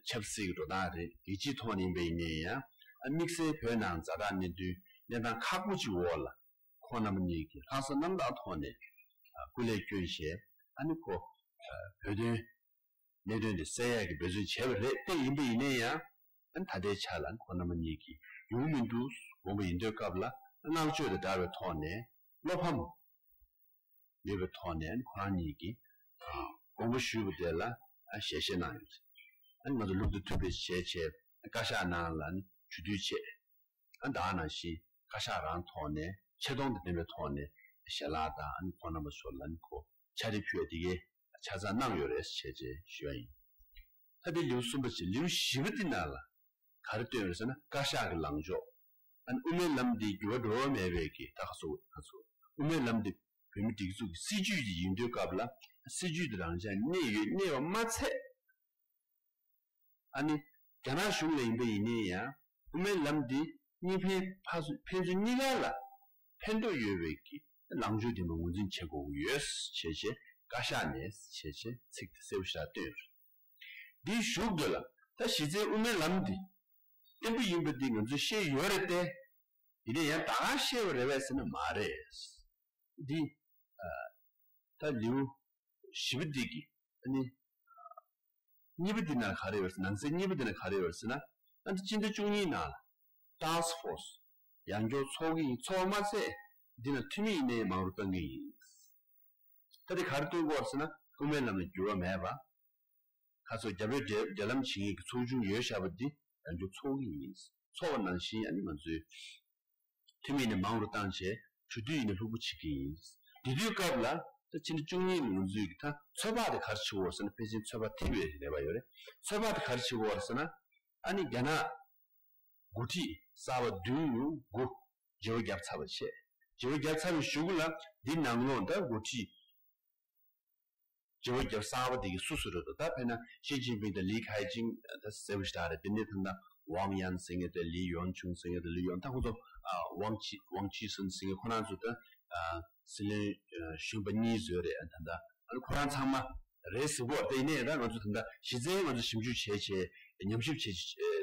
ཆབ་སྲིད་ཀྱི་འགྲོ་སྟངས་རེད། རྒྱལ་སྤྱིའི་ཐོག་ནས་ཡིན་པ་ཡིན་ནའི་ཡང་ཨ་དམིགས་བསལ་བོད་ནང་ཛ་དྲག་གནད་དོན་གནས་སྟངས་ཁག་པོ་ཅིག་འོག་ལ་ཁོང་རྣམ་གཉིས་ཀྱིས་ལྷག་བསམ་རྣམ་དག་ཐོག་ནས་སྐུ་ལས་བསྐྱོན་བྱས། ཨ་ནི་ཁོ་བོད་དོན་གནད་དོན་དེ་སེལ་ཡག་གི་འབད་བརྩོན་བྱས་པ་རེད། དེ་ཡིན་པ་ཡིན་ནའི་ཡང་ཨ་ནི་ད་ལྟའི་ཆ་ལ་ཁོང་རྣམ་གཉིས་ཀྱིས་ཡོང་མི་འདུག་དགོངས་པ་ཡིན་དུས་སྐབས་ལ་བསྔགས་བརྗོད་དང་སྦྲགས་པའི་ཐོག་ནས་བློ་ཕམ་མེད་པའི་ཐོག་ནས་ཁོ་རང་ཉིད་ཀྱིས་དགོངས་པ་ཞུས་པ་དེ་ལ་ཞལ་བཞེས་གནང་ཡོད། ང་ཚོ་ལུགས་དང་མཐུན་པའི་བྱས་བྱས་བཀའ་ཤག་ནང་ལ་ནི་ཇུས་འདོན་བྱས། ད་ག་ནང་བཞིན་བཀའ་ཤག་རང་ཐོག་ནས་ཆེ་མཐོང་དང་ལྡན་པའི་ཐོག་ནས་ཞལ་ལག་དང་ཁོང་རྣམ་པ་ཚོ་ལ་ནི་ཁོ་ཕྱག་བྲིས་ཕུལ་བ་དེ་གའི་ཆ་ཚང་གནང་ཡོད་རེད་བྱས་བྱས་ཞུ་ཡ་ཡིན། ད་དེ་ལེའུ་གསུམ་པ་བྱས། ལེའུ་བཞི་པ་འདི་ནང་ལ་ག་རེ་བཏོན་ཡོད་ཟེར་ན་བཀའ་ཤག་གི་ལངས་ཕྱོགས། ཨ་ནི་དབུ་མའི་ལམ་འདི་འགྱུར་བ་འགྲོ་བ་མེད་པའི་གི་ད་ག་སོ་ད་སོ་དབུ་མའི་ལམ་འདི་བོད་མི་སྒྲིག་འཛུགས་ཀྱི་སྲིད་ཇུས་ཅིག་ཡིན་དུས་སྐབས་ལ་སྲིད་ཇུས་འདི་རང་ཅག་གནས་ཡོད་གནས་པ་མ་ཚད། ཨ་ནི་རྒྱ་ནག་གཞུང་ལ་ཡིན་པ་ཡིན་ནའི་ཡང་དབུ་མའི་ལམ་འདི་གཉིས་ཕན་ཕ་སུ་ཕན་ཚུན་གཉིས་ཀ་ལ་ཕན་ཐོགས་ཡོད་པའི་གི་ལངས་ཕྱོགས་འདི་མ་ངོས་འཛིན་བྱེད་དགོས་ཀྱི་ཡོད་བྱས་བྱས་བཀའ་ཤག་ནས་བྱས་བྱས་ཚིག་འདི་གསལ་པོ་ཞིག་བཏོན་ཡོད་རེད། འདིའི་གཞུག་ཏུ་ལ་ད་གཞི་རྩའི་དབུ་མའི་ལམ་འདི་བརྟན་པོ་ཡིན་པ་འདི་ང་ཚོས་ཤེས་ཡོད་རེད་དེ། ཡིན་ནའི་ཡང་ད་ག་ཤེས་པ་རེད་པས་ཟེར་ན་མ་རེད། འདི་ད་ལེའུ་བཞི་པ་འདི་གི་ཨ་ནི་གཉིས་པ་འདི་ན་ག་རེ་ཡོད་ཟེར་ན་ནང་གསེས་གཉིས་པ་འདི་ན་ག་རེ་ཡོད་ཟེར་ན། ཨ་འདི་སྤྱི་ཟླ་བཅུ་གཉིས་ནང་ལ་ཏཱག་སི་ཕོར་སི་ཡང་སྐྱར་ཚོགས་ཀྱི་ཡིན། ཚོགས་པ་མ་ཚད་འདི་ན་འཐུས་མི་ཡིན་ནའི་མང་རུ་བཏང་གི་ཡིན། ད་འདི་ག་རེ་སྟོན་གྱི་ཡོད་ཟེར་ན་དབུ་མའི་ལམ་ལ་འགྱུར་བ་མེད་པ། ཁ་ཚོ་རྒྱ་བོད་འབྲེལ་འབྲེལ་ལམ་བྱེད་མཁན་གྱི་ཚོགས་ཆུང་ཡོད་བཞག་པ་འདི་ཡང་བསྐྱར་ཚོགས་ཀྱི་ཡིན། ཚོགས་པ་ནང་བཞིན་ཨ་ནི་ང་ཚོའི་འཐུས་མི་ནི་མང་རུ་བཏང་བྱས་གྲོས་བསྡུར་ཡིན་ན་ལྷུག་པོ་བྱེད་ཀྱི་ཡིན། དེ་དུས་སྐབས་ལ་ད་ཕྱི་ཟླ་བཅུ་གཉིས་ནས་ང་ཚོས་ཀྱི་ད་ཚོད་དཔག་དེ་ག་རེ་བྱེད་དགོས་ཟེར་ན། ཕལ་ཆེར་ཚོད་དཔག་ཐེབས་པའི་ལས་པ་ཡོད་རེད། ཚོད་དཔག་དེ་ག་རེ་བྱེད་དགོས་ཟེར་ན། ཨ་ནི་རྒྱ་ནག་འགོ་ཁྲིད་གསར་པ་བདུན་ཡོང་དགུ་བརྗེ་པོ་བརྒྱབ་ཚར་བ་བྱས། བརྗེ་པོ་བརྒྱབ་ཚར་བའི་གཞུག་ལ་འདི་ནང་ལོགས་ད་འགོ་ཁྲིད་བརྗེ་པོ་བརྒྱབ་གསར་པ་དེ་གི་སུ་སུ་རེད་དོ། ད་དཔེར་ན་ཞི་ཅིན་ཕིང་དང་ལི་ཁེ་ཆང་ད་ཟེར་བ་ཞིག་རེད། དེ་ནས་ད་ལྟ་ཝང་ཡན་ཟེར་མཁན་དང་ལི་ཡོན་ཆུང་ཟེར་མཁན་དང་ལི་ཡོན་ད་ཁོང་ཚོ་ཝང་ཆི་ཝང་ཆི་སན་ཟེར་མཁན་ཁོ་རང་ཚོ་ད་སྲིད་བློན་གཞོན་པ་གཉིས་བཟོས་རེད། ད་ལྟ་ཁོ་རང་ཚང་མ་རེད་ཟེར་གོ། དེ་ནས་ད་ང་ཚོ་ད་ལྟ་གཞི་རྩའི་ང་ཚོ་ཞིབ་འཇུག་བྱས་བྱས་ཉམས་ཞིབ་བྱས་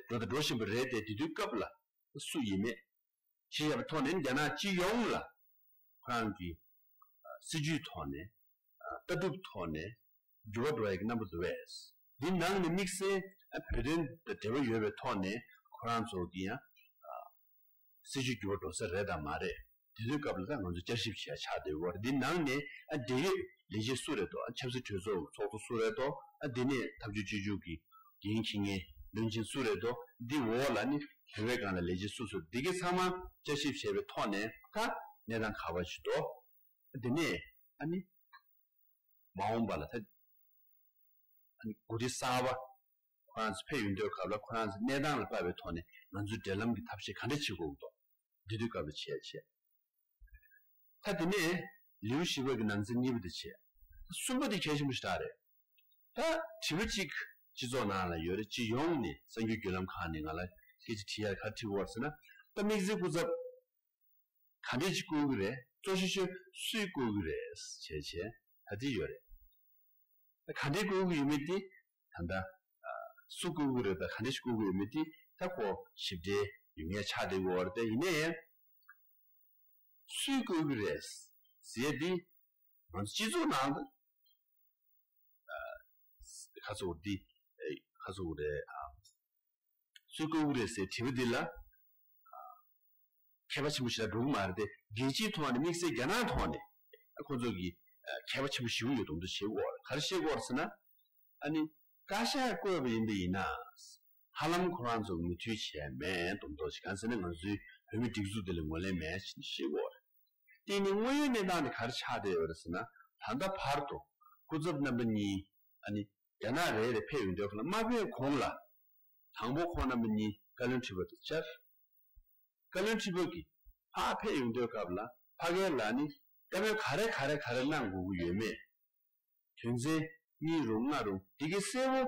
འགྲོ་ད་འགྲོ་བཞིན་པ་རེད་དེ། དེ་དུས་སྐབས་ལ་སུ་ཡིན་མེད་ཤེས་ཡག་པའི་ཐོག་ནས་རྒྱ་ནག་སྤྱི་ཡོངས་ལ་ཁོ་རང་གི་སྲིད་ཇུས་ཐོག་ནས་ལྟ་གྲུབ་ཐོག་ནས་འགྱུར་བ་འགྲོ་ཡག་གི་རྣམ་པ་འདུག་བས། འདི་ནང་ནས་དམིགས་བསལ་བོད་དོན་དང་འབྲེལ་བ་ཡོད་པའི་ཐོག་ནས་ཁོ་རང་ཚོ་གི་ཡང་སྲིད་ཇུས་འགྱུར་བ་འགྲོ་ས་རེད་དང་མ་རེད། དེ་དུས་སྐབས་ལ་ད་ང་ཚོ་བསྐྱར་ཞིབ་བྱས་ཆགས་བསྡད་ཡོད་རེད། འདི་ནང་ནས་ཨ་འབྲེལ་ཡོད་ལས་བྱེད་སུ་རེད་དོ། ཨ་ཆབ་སྲིད་གྲོས་ཚོགས་ཚོགས་གཙོ་སུ་རེད་དོ། ཨ་འདི་ནས་འཐབ་ཇུས་སྤྱི་ཁྱབ་ཀྱི་འགན་འཁྱེར་མཁན་བློན་ཆེན་སུ་རེད་དོ། འདི་འོག་ལ་ནི་བོད་པའི་སྒང་ལ་ལས་བྱེད་སུ་སུ་འདི་གའི་ཚང་མ་བསྐྱར་ཞིབ་བྱས་པའི་ཐོག་ནས་ད་གནས་སྟངས་ག་པར་ཞིག་འདུག་འདི་ནས་ཨ་ནི་མ་འོངས་པ་ལ་ད་ཨ་ནི་འགོ་ཁྲིད་གསར་པ་ཁོ་རང་ཚོ་ཕེབས་ཡོང་དུས་སྐབས་ལ་ཁོ་རང་ཚོ་གནས་སྟངས་ལ་དཔག་པའི་ཐོག་ནས་ང་ཚོའི་འབྲེལ་ལམ་གྱི་ཐབས་ཤེས་ག་འདྲ་བྱེད་དགོས་འདུག་འདི་དུས་སྐབས་ལ་བྱས་བྱས། ད་དེ་ནས་ལེའུ་བཞི་པ་གི་ནང་ཚན་གཉིས་པ་དེ་བྱས། གསུམ་པ་དེ་གལ་ཆེན་པོ་ཞིག་རེད། ད་དྲི་བ་གཅིག་སྤྱི་ཚོགས་ནང་ལ་ཡོད་རེད། སྤྱི་ཡོངས་ནས་གསར་འགྱུར་བརྒྱུད་ལམ་ཁག་ནས་ང་ལ་སྐད་ཆ་དྲི་ཡ་ག་རེ་དྲི་བ་ཟེར་ན། ད་དམིགས་བསལ་སྐུ་ཚབ་ག་འདྲས་ཅིག་བསྐོ་གི་རེད། གཙོ་ཆེ་ཤོས་སུས་བསྐོ་གི་རེད་བྱས་བྱས་ད་དེ་ཡོད་རེད། ད་ག་འདྲས་བསྐོ་གི་ཡོད་མེད་དེ་ད་ལྟ་ སུ་བསྐོ་གི་རེད་དང་ག་འདྲ་ཞིག་བསྐོ་གི་ཡོད་མེད་དེ་ད་ཁོ་ཞིབ་ཕྲའི་ཡོད་ངེས་ཆགས་བསྡད་ཡོད་རེད། དེ་ཡིན་ནའི་སུས་བསྐོ་གི་རེད་ཟེར་དེ་ང་ཚོ་སྤྱི་ཚོགས་ནང་དུ་ཁ་ཚོགས་འདི་ཁ་ཚོགས་རེད། སུས་བསྐོ་གི་རེད་ཟེར་དྲི་བ་འདི་ལ་མཁས་པ་ཆེན་པོ་ཞིག་ལ་འགྲོ་གི་མ་རེད་དེ། རྒྱལ་སྤྱིའི་ཐོག་ནས་དམིགས་བསལ་རྒྱ་ནག་ཐོག་ནས་ཁོ་ཚོ་གི་མཁས་པ་ཆེན་པོ་ཞིག་ཡོད་དོན་དུ་བྱེད་དགོས་རེད། ག་རེ་བཤད་དགོས་རེད་ཟེར་ན། ཨ་ནི་བཀའ་ཤག་བསྐོས་པ་ཡིན་པ་ཡིན་ན། ཧ་ལམ་ཁོ་རང་ཚོ་མོས་མཐུན་བྱས་མེད་དོན་དུ་གང་ཟེར་ན་ང་ཚོའི་བོད་མི་སྒྲིག་འཛུགས་དེ་ལ་ངོས་ལེན་མེད་ཅེས་བཤད་དགོས་རེད། དེ་ནི་དངོས་ཡོད་གནས་སྟངས་དེ་ག་རེ་ཆགས་བསྡད་ཡོད་རེད་ཟེར་ན། ད་ལྟ་བར་དུ་སྐུ་ཚབ་རྣམ་པ་གཉིས་ཨ་ནི་རྒྱ་ནག་རེ་རེ་ཕེབས་ཡོང་དུས་ཁོ་ལ་མ་ཕེབས་གོང་ལ། དང་པོ་ཁོང་རྣམ་པ་གཉིས་བཀའ་བློན་ཁྲི་པ་དང་བཅར། བཀའ་བློན་ཁྲི་པ་གིས་ཕར་ཕེབས་ཡོང་དུས་སྐབས་ལ་ཕ་གི་ལ་ནི་བཀའ་མོལ་ག་རེ་ག་རེ་ག་རེ་གནང་དགོས་ཀྱི་ཡོད་མེད། དོན་ཚན་གཉིས་རུང་ལྔ་རུང་དེ་གའི་གསལ་པོ་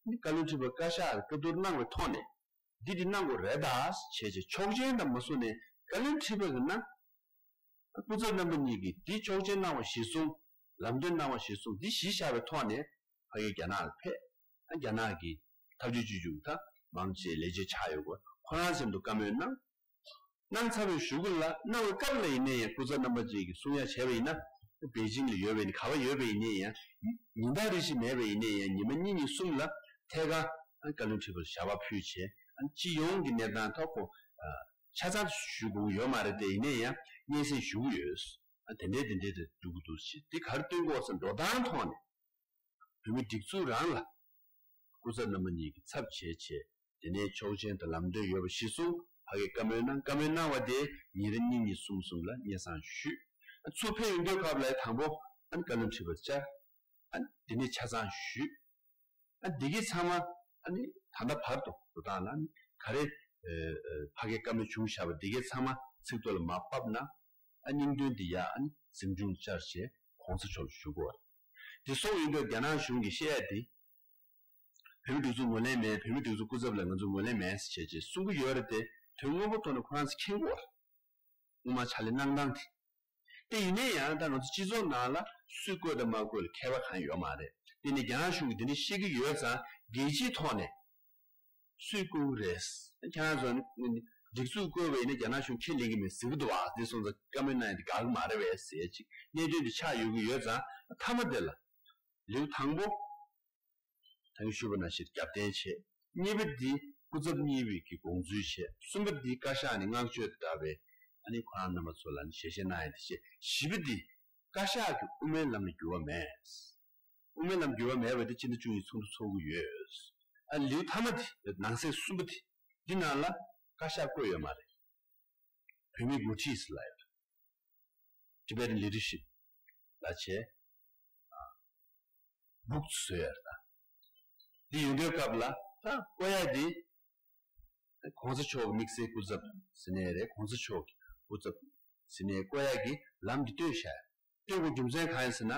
ནི་བཀའ་བློན་ཁྲི་པ་བཀའ་ཤག་གི་བཀའ་བསྡུར་གནང་བའི་ཐོག་ནས་འདི་འདི་གནང་དགོས་རེད་ད་བྱས་རྗེས་ཆོག་མཆན་དང་མ་བཟུང་ནས་བཀའ་བློན་ཁྲི་པ་གིས་གནང་། སྐུ་ཚབ་རྣམ་པ་གཉིས་ཀྱིས་འདི་ཆོག་མཆན་གནང་བ་གཞིར་བཟུང་། ལམ་སྟོན་གནང་བ་གཞིར་བཟུང་འདི་གཞི་བཞག་པའི་ཐོག་ནས་ཕ་གིར་རྒྱ་ནག་ལ་ཕེབས། ཨ་རྒྱ་ནག་གི་འཐབ་ཇུས་བཅོས་བསྒྱུར་ད་མང་ཆེ་ལས་བྱེད་ཆགས་ཡོད་སྐོར་ཁོ་རང་སེམས་དུ་བཀའ་མོལ་གནང་། གནང་ཚར་བའི་གཞུག་གུ་ལ་གནང་བའི་སྐབས་ལ་ཡིན་ནའི་ཡང་སྐུ་ཚབ་རྣམ་པ་གཅིག་གིས་གསུང་ཡ་བྱས་པ་ཡིན་ན། པེ་ཅིང་ལ་ཡོད་པ་ཡིན་ན་ག་པར་ཡོད་པ་ཡིན་ནའི་ཡང་ཉིན་ལྟར་རེ་བཞིན་མེད་པ་ཡིན་ནའི་ཡང་ཉི་མ་གཉིས་གཉིས་གསུམ་ལ་ཐད་ཀར་བཀའ་བློན་ཁྲི་པར་ཞལ་པར་ཕུལ་བྱས་སྤྱི་ཡོངས་ཀྱི་གནས་སྟངས་ཐོག་ཁོ། ཆ་ཚང་ཞུ་དགོས་ཀྱི་ཡོད་མ་རེད་དེ་ཡིན་ནའི་ཡང་སྙན་སེང་ཞུ་གི་ཡོད། ཨ་དེ་འདྲའི་དེ་འདྲའི་དེ་འགྲོ་གི་འདུག་ཅེས་དེ་ག་རེ་སྟོན་དགོས་ཟེར་འགྲོ་སྟངས་ཐོག་ནས་བོད་མི་སྒྲིག་འཛུགས་རང་ལ་སྐུ་ཚབ་རྣམ་པ་གཉིས་ཀྱི་ཚབ་བྱས་བྱས་དེ་ནས་ཆོག་མཆན་དང་ལམ་སྟོན་ཡོད་པ་གཞིར་བཟུང་ཕ་གིར་བཀའ་མོལ་གནང་། བཀའ་མོལ་གནང་བ་དེ་ཉིན་རེ་གཉིས་གཉིས་གསུམ་གསུམ་ལ་སྙན་སེང་ཞུས། ཨ་ཚུར་ཕེབས་ཡོང་དུས་སྐབས་ལ་དང་པོ་ཨ་ནི་བཀའ་བློན་ཁྲི་པར་བཅར། ཨ་ནི་དེ་ནས་ཆ་ཚང་ཞུས། ཨ་འདི་གའི་ཚང་མ་ཨ་ནི་ད་ལྟ་བར་དུ་འགྲོ་སྟངས་ལ་ཨ་ནི་ག་རེ་ཨ་ཨ་ཕ་གིར་བཀའ་མོལ་བྱུང་བཞག་པ་འདི་གའི་ཚང་མ་ཚིག་ཐོ་ལ་མར་ཕབ་ན་ཨ་སྙིང་དོན་འདི་ཡ་ཨ་ནི་གཟིམ་ཆུང་བཅར་བྱས་གོང་ས་མཆོག་ལ་ཞུ་དགོས་པ་རེད། དེ་སོང་ཡོང་དུས་རྒྱ་ནག་གཞུང་གིས་བཤད་ཡ་དེ་བོད་མི་སྒྲིག་འཛུགས་ངོས་ལེན་མེད། བོད་མི་སྒྲིག་འཛུགས་སྐུ་ཚབ་ལ་ང་ཚོ་ངོས་ལེན་མེད་ཟེར་བྱས་རྗེས་གསུང་གི་ཡོད་རེད་དེ་དོན་དངོས་པོ་ཐོག་ནས་ཁོ་རང་ཚོ་མཁྱེན་གྱི་ཡོད་རེད། སྔོན་མ་ཕྱག་ལས་གནང་སྟངས་དེ། དེ་ཡིན་ན་ཡང་ད་ང་ཚོ་སྤྱི་ཚོགས་ནང་ལ་སུས་བསྐོས་དང་མ་བསྐོས་ལ་ཁྱད་པར་གང་ཡོད་མ་རེད། དེ་ནི་རྒྱ་ནག་གཞུང་གིས་འདི་འདྲ་བཤད་ཀྱི་ཡོད་ཙང་རྒྱལ་སྤྱིའི་ཐོག་ནས་སུས་བསྐོས་ཀྱི་རེད། ཁྱེད་རང་ཚོ་ནི་སྒྲིག་འཛུགས་བསྐོས་པ་ཡིན་ན་རྒྱ་ནག་གཞུང་ཁས་ལེན་གྱི་མེད་ཟེར་གྱི་འདུག་བ། དེ་སོང་ཙང་བཀའ་མོལ་གནང་ཡ་དེ་དགའ་གི་མ་རེད་པས་ཟེར་ཅིག་གནད་དོན་དེ་ཆགས་ཡོད་ཀྱི་ཡོད་ཙང་མཐའ་མ་དེ་ལ་ལེའུ་དང་པོ། ད་གིན་ཞུས་པ་ནང་བཞིན་རྒྱབ་རྟེན་བྱས། གཉིས་པ་འདི་སྐུ་ཚབ་གཉིས་པའི་གི་དགོངས་ཚུལ་བྱས། གསུམ་པ་འདི་བཀའ་ཤག་ནས་མངགས་བཅོལ་དང་སྦྲགས་པའི་ཨ་ནི་ཁོ་རང་རྣམ་པ་ཚོ་ལ་ནི་ཞལ་བཞེས་གནང་ཡ་དེ་བྱས། བཞི་པ་འདི་བཀའ་ཤག་གི་དབུ་མའི་ལམ་ལ་འགྱུར་བ་མེད། དབུ་མའི་ལམ་འགྱུར་བ་མེད་པ་དེ་སྤྱི་ཟླ་བཅུ་གཉིས་ཚོགས་འདུ་ཚོགས་ཀྱི་ཡོད། ཨ་ནི་ལེའུ་མཐའ་མ་འདི་ནང་གསེས་གསུམ་པ་འདི་འདི་ནང་ལ་བཀའ་ཤག་བསྐོས་ཡོད་མ་རེད། བོད་མིའི་འགོ་ཁྲིད་ཟེར་ལབ་ཡོད། Tibetan Leadership ལབ་བྱས། book བཟོས་ཡོད་རེད་ད། འདི་ཡོང་དུས་སྐབས་ལ་ད་བསྐོ་ཡ་འདི་༸གོང་ས་མཆོག་གི་དམིགས་བསལ་སྐུ་ཚབ་ཟེར་ནའི་རེད། ༸གོང་ས་མཆོག་གི་སྐུ་ཚབ་ཟེར་ནའི་བསྐོ་ཡ་གི་ལམ་འདི་བཏོད་བཞག་ཡོད། བཏོད་དགོས་རྒྱུ་མཚན་གང་ཡིན་ཟེར་ན།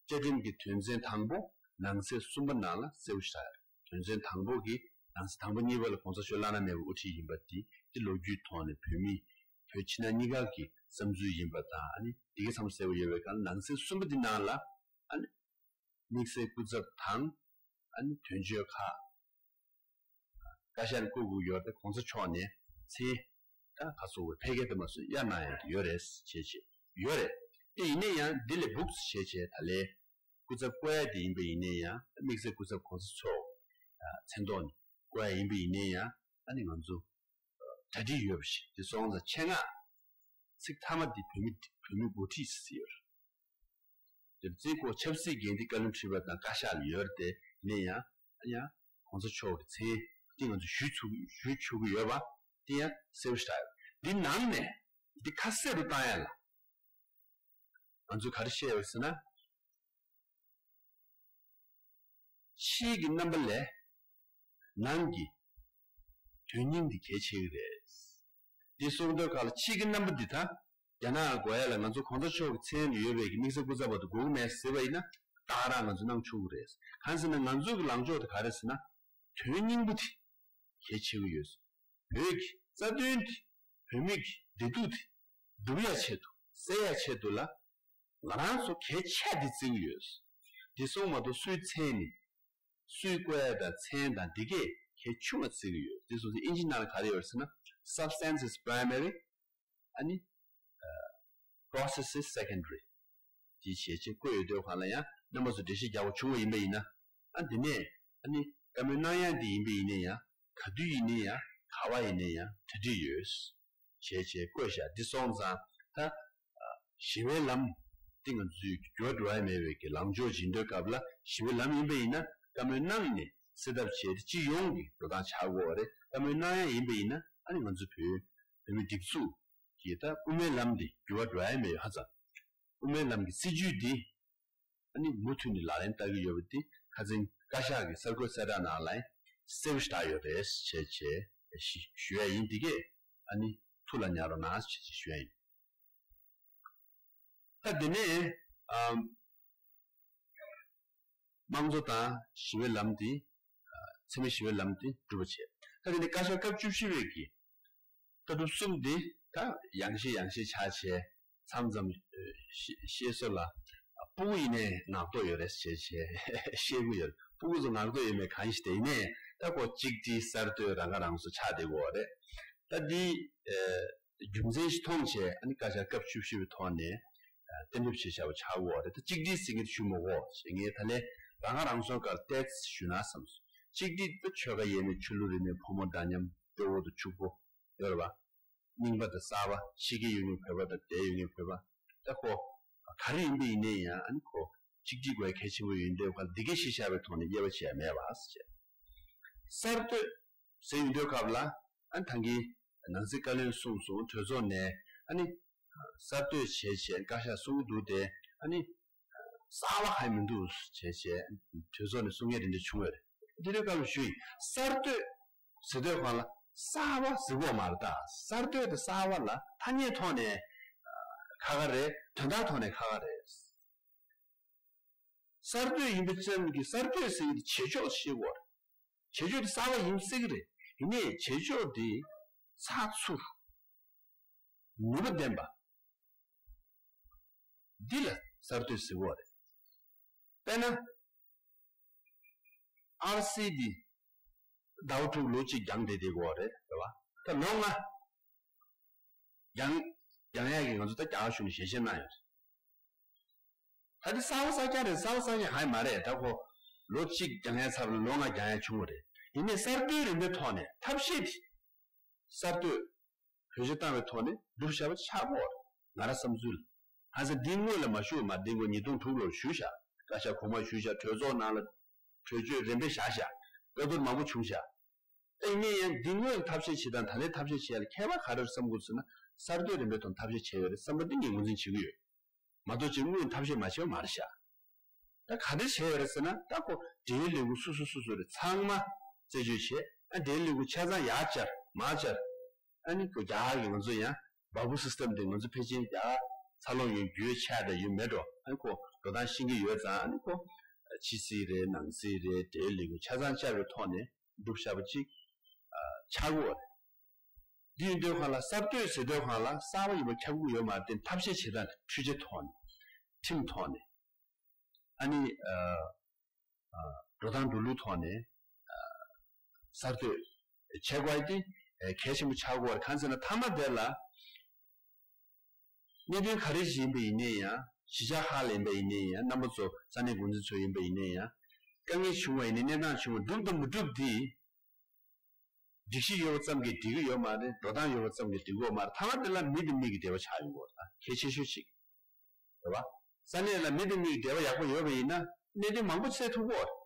བཅའ་ཁྲིམས་ཀྱི་དོན་ཚན་དང་པོ་ནང་གསེས་གསུམ་པ་ནང་ལ་གསལ་པོ་ཞིག་ཆགས་ཡོད་རེད། དོན་ཚན་དང་པོ་གི་ནང་གསེས་དང་པོ་གཉིས་པ་ལ་༸གོང་ས་མཆོག་བླ་ན་མེད་པའི་དབུ་ཁྲིད་ཡིན་པ་དེ་དེ་ལོ་རྒྱུས་ཐོག་ནས་བོད་མི་བོད་ཕྱི་ནང་གཉིས་ཀ་གི་བསམ་ཚུལ་ཡིན་པ་དང་ཨ་ནི་དེ་གའི་མཚམས་གསལ་པོ་ཡོད་པའི་སྒང་ནང་གསེས་གསུམ་པ་འདི་ནང་ལ་ཨ་ནི་དམིགས་བསལ་སྐུ་ཚབ་དང་ཨ་ནི་དོན་གཅོད་ཁག་བཀའ་ཤག་ནས་བསྐོ་དགོས་ཡོད་པའི་༸གོང་ས་མཆོག་ནས་མཚན་ད་ག་སོགས་པའི་ཕལ་སྐད་དུ་མ་སོང་གཡར་གནང་ཡང་ཡོད་རེད་བྱས་བྱས་ཡོད་རེད། དེ་ཡིན་ན་ཡང་འདི་ལས་སྦུག་ཙམ་བྱས་བྱས་ད་ལས་སྐུ་ཚབ་བསྐོ་ཡ་དེ་ཡིན་པ་ཡིན་ན་ཡང་དམིགས་བསལ་སྐུ་ཚབ་༸གོང་ས་མཆོག་མཚན་ཐོག་ནས་བསྐོ་ཡ་ཡིན་པ་ཡིན་ན་ཡང་ཨ་ནི་ང་ཚོ་གྲ་སྒྲིག་ཡོད་པ་ཞིག་དེ་སོང་ཙང་ཆེད་མངགས་ཚིག་མཐའ་མ་འདི་བོད་མི་བོད་མི་འགོ་ཁྲིད་ཟེར་ཡོད་རེད། དེར་བརྩི་བཀུར་ཆབ་སྲིད་འགན་འཁྲི་བཀའ་བློན་ཁྲི་པ་དང་བཀའ་ཤག་ལ་ཡོད་རེད་དེ་ཡིན་ན་ཡང་ཡང་༸གོང་ས་མཆོག་གི་མཚན་དེ་ང་ཚོ་ཞུ་ཆོག་ཞུ་ཆོག་གི་ཡོད་པ་དེ་ཡང་གསལ་པོ་ཞིག་ཆགས་ཡོད། འདི་ནང་ནས་འདི་ཁ་གསལ་རུ་བཏང་ཡ་ལ་ང་ཚོས་ག་རེ་བཤད་ཡོད་ཟེར་ན། ཕྱིའི་གི་རྣམ་པ་ལས་ནང་གི་དོན་སྙིང་འདི་གལ་ཆེ་གི་རེད། འདི་གསུང་དོན་ཁག་ལ་ཕྱིའི་གི་རྣམ་པ་འདི་དང་རྒྱ་ནག་དགོས་ཡ་ལ་ང་ཚོ་༸གོང་ས་མཆོག་གི་མཚན་ལ་ཡོད་པའི་གི་དམིགས་བསལ་སྐུ་ཚབ་པ་དེ་དགོས་གི་མེད་ཟེར་བ་ཡིན་ན་ད་ག་རང་ང་ཚོ་གནང་ཆོག་གི་རེད། གང་ཟེར་ན་ང་ཚོ་གི་ལངས་ཕྱོགས་དེ་ག་རེ་ཟེར་ན་དོན་སྙིང་པོ་དེ་གལ་ཆེ་གི་ཡོད། བོད་ཀྱི་རྩ་དོན་དེ་བོད་མི་གི་བདེ་སྡུག་དེ་སྒྲུབ་ཡ་ཆེད་དུ་སེལ་ཡ་ཆེད་དུ་ལ་ང་རང་ཚོ་གལ་ཆེ་དེ་བརྩི་གི་ཡོད། དེ་སོང་མ་གཏོགས་སུའི་མཚན་ནས་ སུས་བཀོད་ཡ་དང་མཚན་དང་འདི་གས་གལ་ཆུང་བ་བརྩི་གི་ཡོད། དེ་སོང་ཙང་ཨིན་ཇི་ནང་ལ་ག་རེ་ཡོད་ཟེར་ན། Substance is primary, ཨ་ནི་process is secondary. དེ་བྱས་བྱས་བཀོད་ཡོད་དུས་སྒང་ལ་ཡང་རྣམ་པ་ཚོ་འགྲེལ་བཤད་རྒྱག་པ་བྱུང་བ་ཡིན་པ་ཡིན་ན། ཨ་དེ་ནས་ཨ་ནི་བཀའ་མོལ་གནང་ཡ་འདི་ཡིན་པ་ཡིན་ན་ཡང་ག་དུས་ཡིན་ན་ཡང་ག་བ་ཡིན་ན་ཡང་གྲ་སྒྲིག་ཡོད། བྱས་བྱས་བཀོད་བཞག་འདི་སོང་ཙང་ད་ཞི་བའི་ལམ་འདི་ང་ཚོའི་འགྱུར་བ་འགྲོ་ཡ་མེད་པའི་གི་ལངས་ཕྱོགས་ཡིན་དུས་སྐབས་ལ་ཞི་བའི་ལམ་ཡིན་པ་ཡིན་ན་བཀའ་མོལ་གནང་ནས་སེལ་ཐབས་བྱས་ཏེ་སྤྱི་ཡོངས་ཀྱི་འགྲོ་སྟངས་ཆགས་དགོས་པ་རེད། བཀའ་མོལ་གནང་ཡ་ཡིན་པ་ཡིན་ན་ཨ་ནི་ང་ཚོ་བོད་བོད་མི་སྒྲིག་འཛུགས་ཀྱི་ད་དབུ་མའི་ལམ་འདི་འགྱུར་བ་འགྲོ་ཡ་མེད་ཧ་ཅང་དབུ་མའི་ལམ་གྱི་སྲིད་བྱུས་འདི་ཨ་ནི་མུ་མཐུད་ནས་ལག་ལེན་བསྟར་གྱི་ཡོད་པ་འདི་ཁ་སང་བཀའ་ཤག་གི་གསར་འགོད་གསལ་བསྒྲགས་ནང་ལ་གསལ་པོ་ཞེ་དྲག་ཡོད་རེད་བྱས་བྱས་ཞུ་ཞུ་ཡ་ཡིན། འདི་གས་ཨ་ནི་ཐུགས་ལ་ཉར་རོགས་གནང་བྱས་བྱས་ཞུ་ཡ་ཡིན། ད་འདི་ནས་ཨམ། དམངས་གཙོ་དང་ཞི་བའི་ལམ་འདི། འཚེ་མེད་ཞི་བའི་ལམ་འདི་འགྲུབ་པ་བྱས། ད་དེ་ནི་བཀའ་ཤག་སྐབས་བཅུ་བཞི་པའི་གི་ལྟ་གྲུབ་གསུམ་འདི་ད་ཡང་ཤེས་ཡང་ཤེས་ཆགས་བྱས་མཚམས་མཚམས་ཤེས་སོ་ལ་སྤུ་གུ་ཡིན་ནའི་ངག་ཐོག་ཡོད་རེད་ཟེར་བྱས་བཤད་གི་ཡོད། སྤུ་གུ་ཚོ་ངག་ཐོག་ཡོད་མེད་གང་ཤེས། དེ་ཡིན་ནའི་ད་ཁོ་གཅིག་སྒྲིལ་གསར་གཏོད་རང་ཁ་རང་གསོ་ཆགས་བསྡད་ཀྱི་ཡོད་རེད། ད་འདི་རྒྱུ་མཚན་ཞིག་མཐོང་བྱས་ཨ་ནི་བཀའ་ཤག་སྐབས་བཅུ་བཞི་པའི་ཐོག་ནས་གཏན་འབེབས་བྱས་བཞག་པ་ཆགས་ཀྱི་ཡོད་རེད། ད་གཅིག་སྒྲིལ་ཟེར་མཁན་དེ་ཞུ་མི་དགོས་ཞེས་ངས་ད་ལན་རང་ཁ་རང་གསོའི་སྐོར་ཏོག་ཙམ་ཞུས་ན་བསམས་སོང་། གཅིག་སྒྲིལ་ད་ཆོལ་ཁ་དབྱེར་མེད་ཆོས་ལུགས་རིས་མེད་ཕོ་མོ་འདྲ་མཉམ་སྐྱོ་བོ་དང་ཕྱུག་པོ་ཡོད་རེད་པ། རྙིང་པ་དང་གསར་པ་ཕྱི་རྒྱལ་ཡོད་མཁན་བོད་པ་དང་འདིར་ཡོད་མཁན་བོད་པ། ད་ཁོ་ག་རེ་ཡིན་པ་ཡིན་ནའི་ཡང་ཨ་ནི་ཁོ་གཅིག་སྒྲིལ་དགོས་གལ་ཆེན་པོ་ཡིན་དུས་ཁ་འདི་གས་གཞི་བཞག་པའི་ཐོག་ནས་དབྱེ་བ་ཕྱེ་ཡ་མེད་པ་ཟེར། གསར་གཏོད་ཟེར་ཡོང་དུས་སྐབས་ལ་ཨ་ནི་ད་གིན་ནང་སྲིད་བཀའ་བློན་གསུངས་སོང་། གྲོས་ཚོགས་ནས་ཨ་ནི་གསར་གཏོད་བྱས་བྱས་བཀའ་ཤག་གསུང་གི་འདུག་སྟེ་ཨ་ནི་གསར་པ་གང་ཡང་མི་འདུག་བྱས་བྱས་གྲོས་ཚོགས་ནས་གསུང་མཁན་དེ་འདྲ་བྱུང་བ་རེད། འདི་འདྲའི་སྐབས་ལ་ཞུ་ཡིན། གསར་གཏོད་ཟེར་དུས་སྒང་ལ་གསར་པ་ཟེར་དགོས་མ་རེད། ད་གསར་གཏོད་དེ་གསར་པ་ལ་ཐ་སྙད་ཐོག་ནས་ཁ་ཁ་རེད། དོན་དག་ཐོག་ནས་ཁ་ཁ་རེད། གསར་གཏོད་ཡིན་པ་ཙམ་གྱིས་གསར་གཏོད་ཟེར་གྱི་དེ་བྱེད་ཕྱོགས་ཤེས་དགོས་རེད། བྱེད་ཕྱོགས་དེ་གསར་པ་ཡིན་སྲིད་ཀྱི་རེད། ཡིན་ནའི་བྱེད་ཕྱོགས་དེ་ཚགས་ཚུད། ནུས་པ་ལྡན་པ། འདི་ལ་གསར་གཏོད་ཟེར་གྱི་ཡོད་རེད། དཔེར་ན། ཨར་སི་འདི་ཟླ་བ་དྲུག་ལོ་གཅིག་འགྱངས་བསྡད་བསྡད་ཀྱི་ཡོད་རེད། རེད་པ། ད་ལོ་ལྔ་འགྱངས་འགྱངས་ཡག་གི་ང་ཚོ་ད་རྒྱ་གར་གཞུང་ནས་ཞལ་བཞེས་གནང་ཡོད་རེད། ད་འདི་གསར་པ་གསར་རྐྱང་རེད། གསར་པ་གསར་རྐྱང་གང་ཡང་མ་རེད། ད་ཁོ་ལོ་གཅིག་འགྱངས་ཡག་ཚར་ལ་ལོ་ལྔ་འགྱངས་ཡག་བྱུང་བ་རེད། ཡིན་ནའི་གསར་གཏོད་རིམ་པའི་ཐོག་ནས་ཐབས་ཤེས་དེ། གསར་གཏོད་བེད་སྤྱོད་བཏང་བའི་ཐོག་ནས་སྒྲུབ་བྱ་བ་ཆགས་པ་རེད། ང་རང་བསམ་ཚུལ། ཧ་ཅང་འདི་སྔོན་ལ་མ་ཞུ་བ་མ་འདི་སྔོན་ཉིས་སྟོང་དྲུག་ལོར་ཞུས་བཞག་བཀའ་ཤག་གོང་མ་ཞུས་བཞག་གྲོས་ཚོགས་ནང་ལ་གྲོས་ཆོད་རིམ་པས་བཞག་བཞག་བཀའ་བསྡུར་མང་པོ་བྱུང་བཞག་ད་ཡིན་ནའི་ཡང་འདི་སྔོན་ཐབས་ཤེས་བྱེད་སྟངས་ད་ལྟའི་ཐབས་ཤེས་བྱེད་ཡ་ལ་ཁྱད་པར་ག་རེ་རེད་བསམ་དགོས་ཟེར་ན། གསར་གཏོད་རིམ་པའི་ཐོག་ཐབས་ཤེས་བྱས་ཡོད་རེད་བསམ་པ་འདི་ངས་ངོས་འཛིན་བྱེད་ཀྱི་ཡོད། མ་གཏོགས་ཅིག་སྔོན་ཐབས་ཤེས་མ་བྱས་པ་མ་རེད་ཤག་ད་ག་འདྲ་བྱས་ཡོད་རེད་ཟེར་ན། ད་ཁོ་འབྲེལ་ཡོད་ལས་ཁུངས་སོ་སོ་སོ་སོ་རེད། ཚང་མ་རྩད་གཅོད་བྱས། ཨ་འབྲེལ་ཡོད་ལས་ཁུངས་ཆ་ཚང་ཡར་བཅར་མར་བཅར། ཨ་ནི་ཁོ་རྒྱ་གར་གྱི་ང་ཚོ་ཡང་བཱ་བུ་སི་སི་ཊམ་དེ་ང་ཚོ་ཕལ་ཆེར་རྒྱ་གར་འཚར་ལོངས་ཡོང་རྒྱུའི་ཆ་དང་ཡོད་མེད་འགྲོ། ཨ་ནི་ཁོ་འགྲོ་སྟངས་ཤེས་ཀྱི་ཡོད་ཙང་། ཨ་ནི་ཁོ་ཕྱི་སྲིད་རེད། ནང་སྲིད་རེད། འབྲེལ་ཡོད་ལས་ཁུངས་ཆ་ཚང་བཅར་བའི་ཐོག་ནས་སྒྲུབ་བྱ་བ་གཅིག་ཨ་ཆགས་ཀྱི་ཡོད་རེད། འདི་ཡིན་དུས་སྒང་ལ་གསར་གཏོད་ཟེར་དུས་སྒང་ལ་གསར་པ་ཡིན་པ་ཁྱབ་ཀྱི་ཡོད་མ་རེད་དེ། ཐབས་ཤེས་བྱེད་སྟངས་དེ་འཕྲུལ་ཆས་ཐོག་ནས་ཁྲིམས་ཐོག་ནས་ཨ་ནི་ཨ་ཨ་འགྲོ་སྟངས་འགྲོ་ལུགས་ཐོག་ནས་ཨ་གསར་གཏོད་བྱེད་དགོས་དེ་གལ་ཆེན་པོ་ཆགས་ཀྱི་ཡོད་རེད། གང་ཟེར་ན་མཐའ་མ་དེ་ལ། གནད་དོན་ག་རེ་ཞིག་ཡིན་པ་ཡིན་ནའི་ཡང་། གཞིས་ཆགས་ཁག་ལ་ཡིན་པ་ཡིན་ནའི་ཡང་། རྣམ་པ་ཚོ་ས་གནས་འགོ་འཛིན་ཚོ་ཡིན་པ་ཡིན་ནའི་ཡང་། དཀའ་ངལ་བྱུང་བ་ཡིན་ནའི། གནས་སྟངས་བྱུང་བ་འགྲུབ་དང་མི་འགྲུབ་དེ། སྒྲིག་གཞི་ཡོད་པ་ཙམ་གྱིས་འགྲིག་གི་ཡོད་མ་རེད། འགྲོ་སྟངས་ཡོད་པ་ཙམ་གྱིས་འགྲིག་གི་ཡོད་མ་རེད། མཐའ་མ་དེ་ལ་མི་དང་མི་གི་འབྲེལ་བ་ཆགས་ཡོང་གི་ཡོད་རེད། ད་གལ་ཆེ་ཤོས་གཅིག་རེད་པ། ས་གནས་ལ་མི་དང་མི་གི་འབྲེལ་བ་ཡག་པོ་ཡོད་པ་ཡིན་ན་གནད་དོན་མང་པོ་སེལ་ཐུབ་ཀྱི་ཡོད་རེད།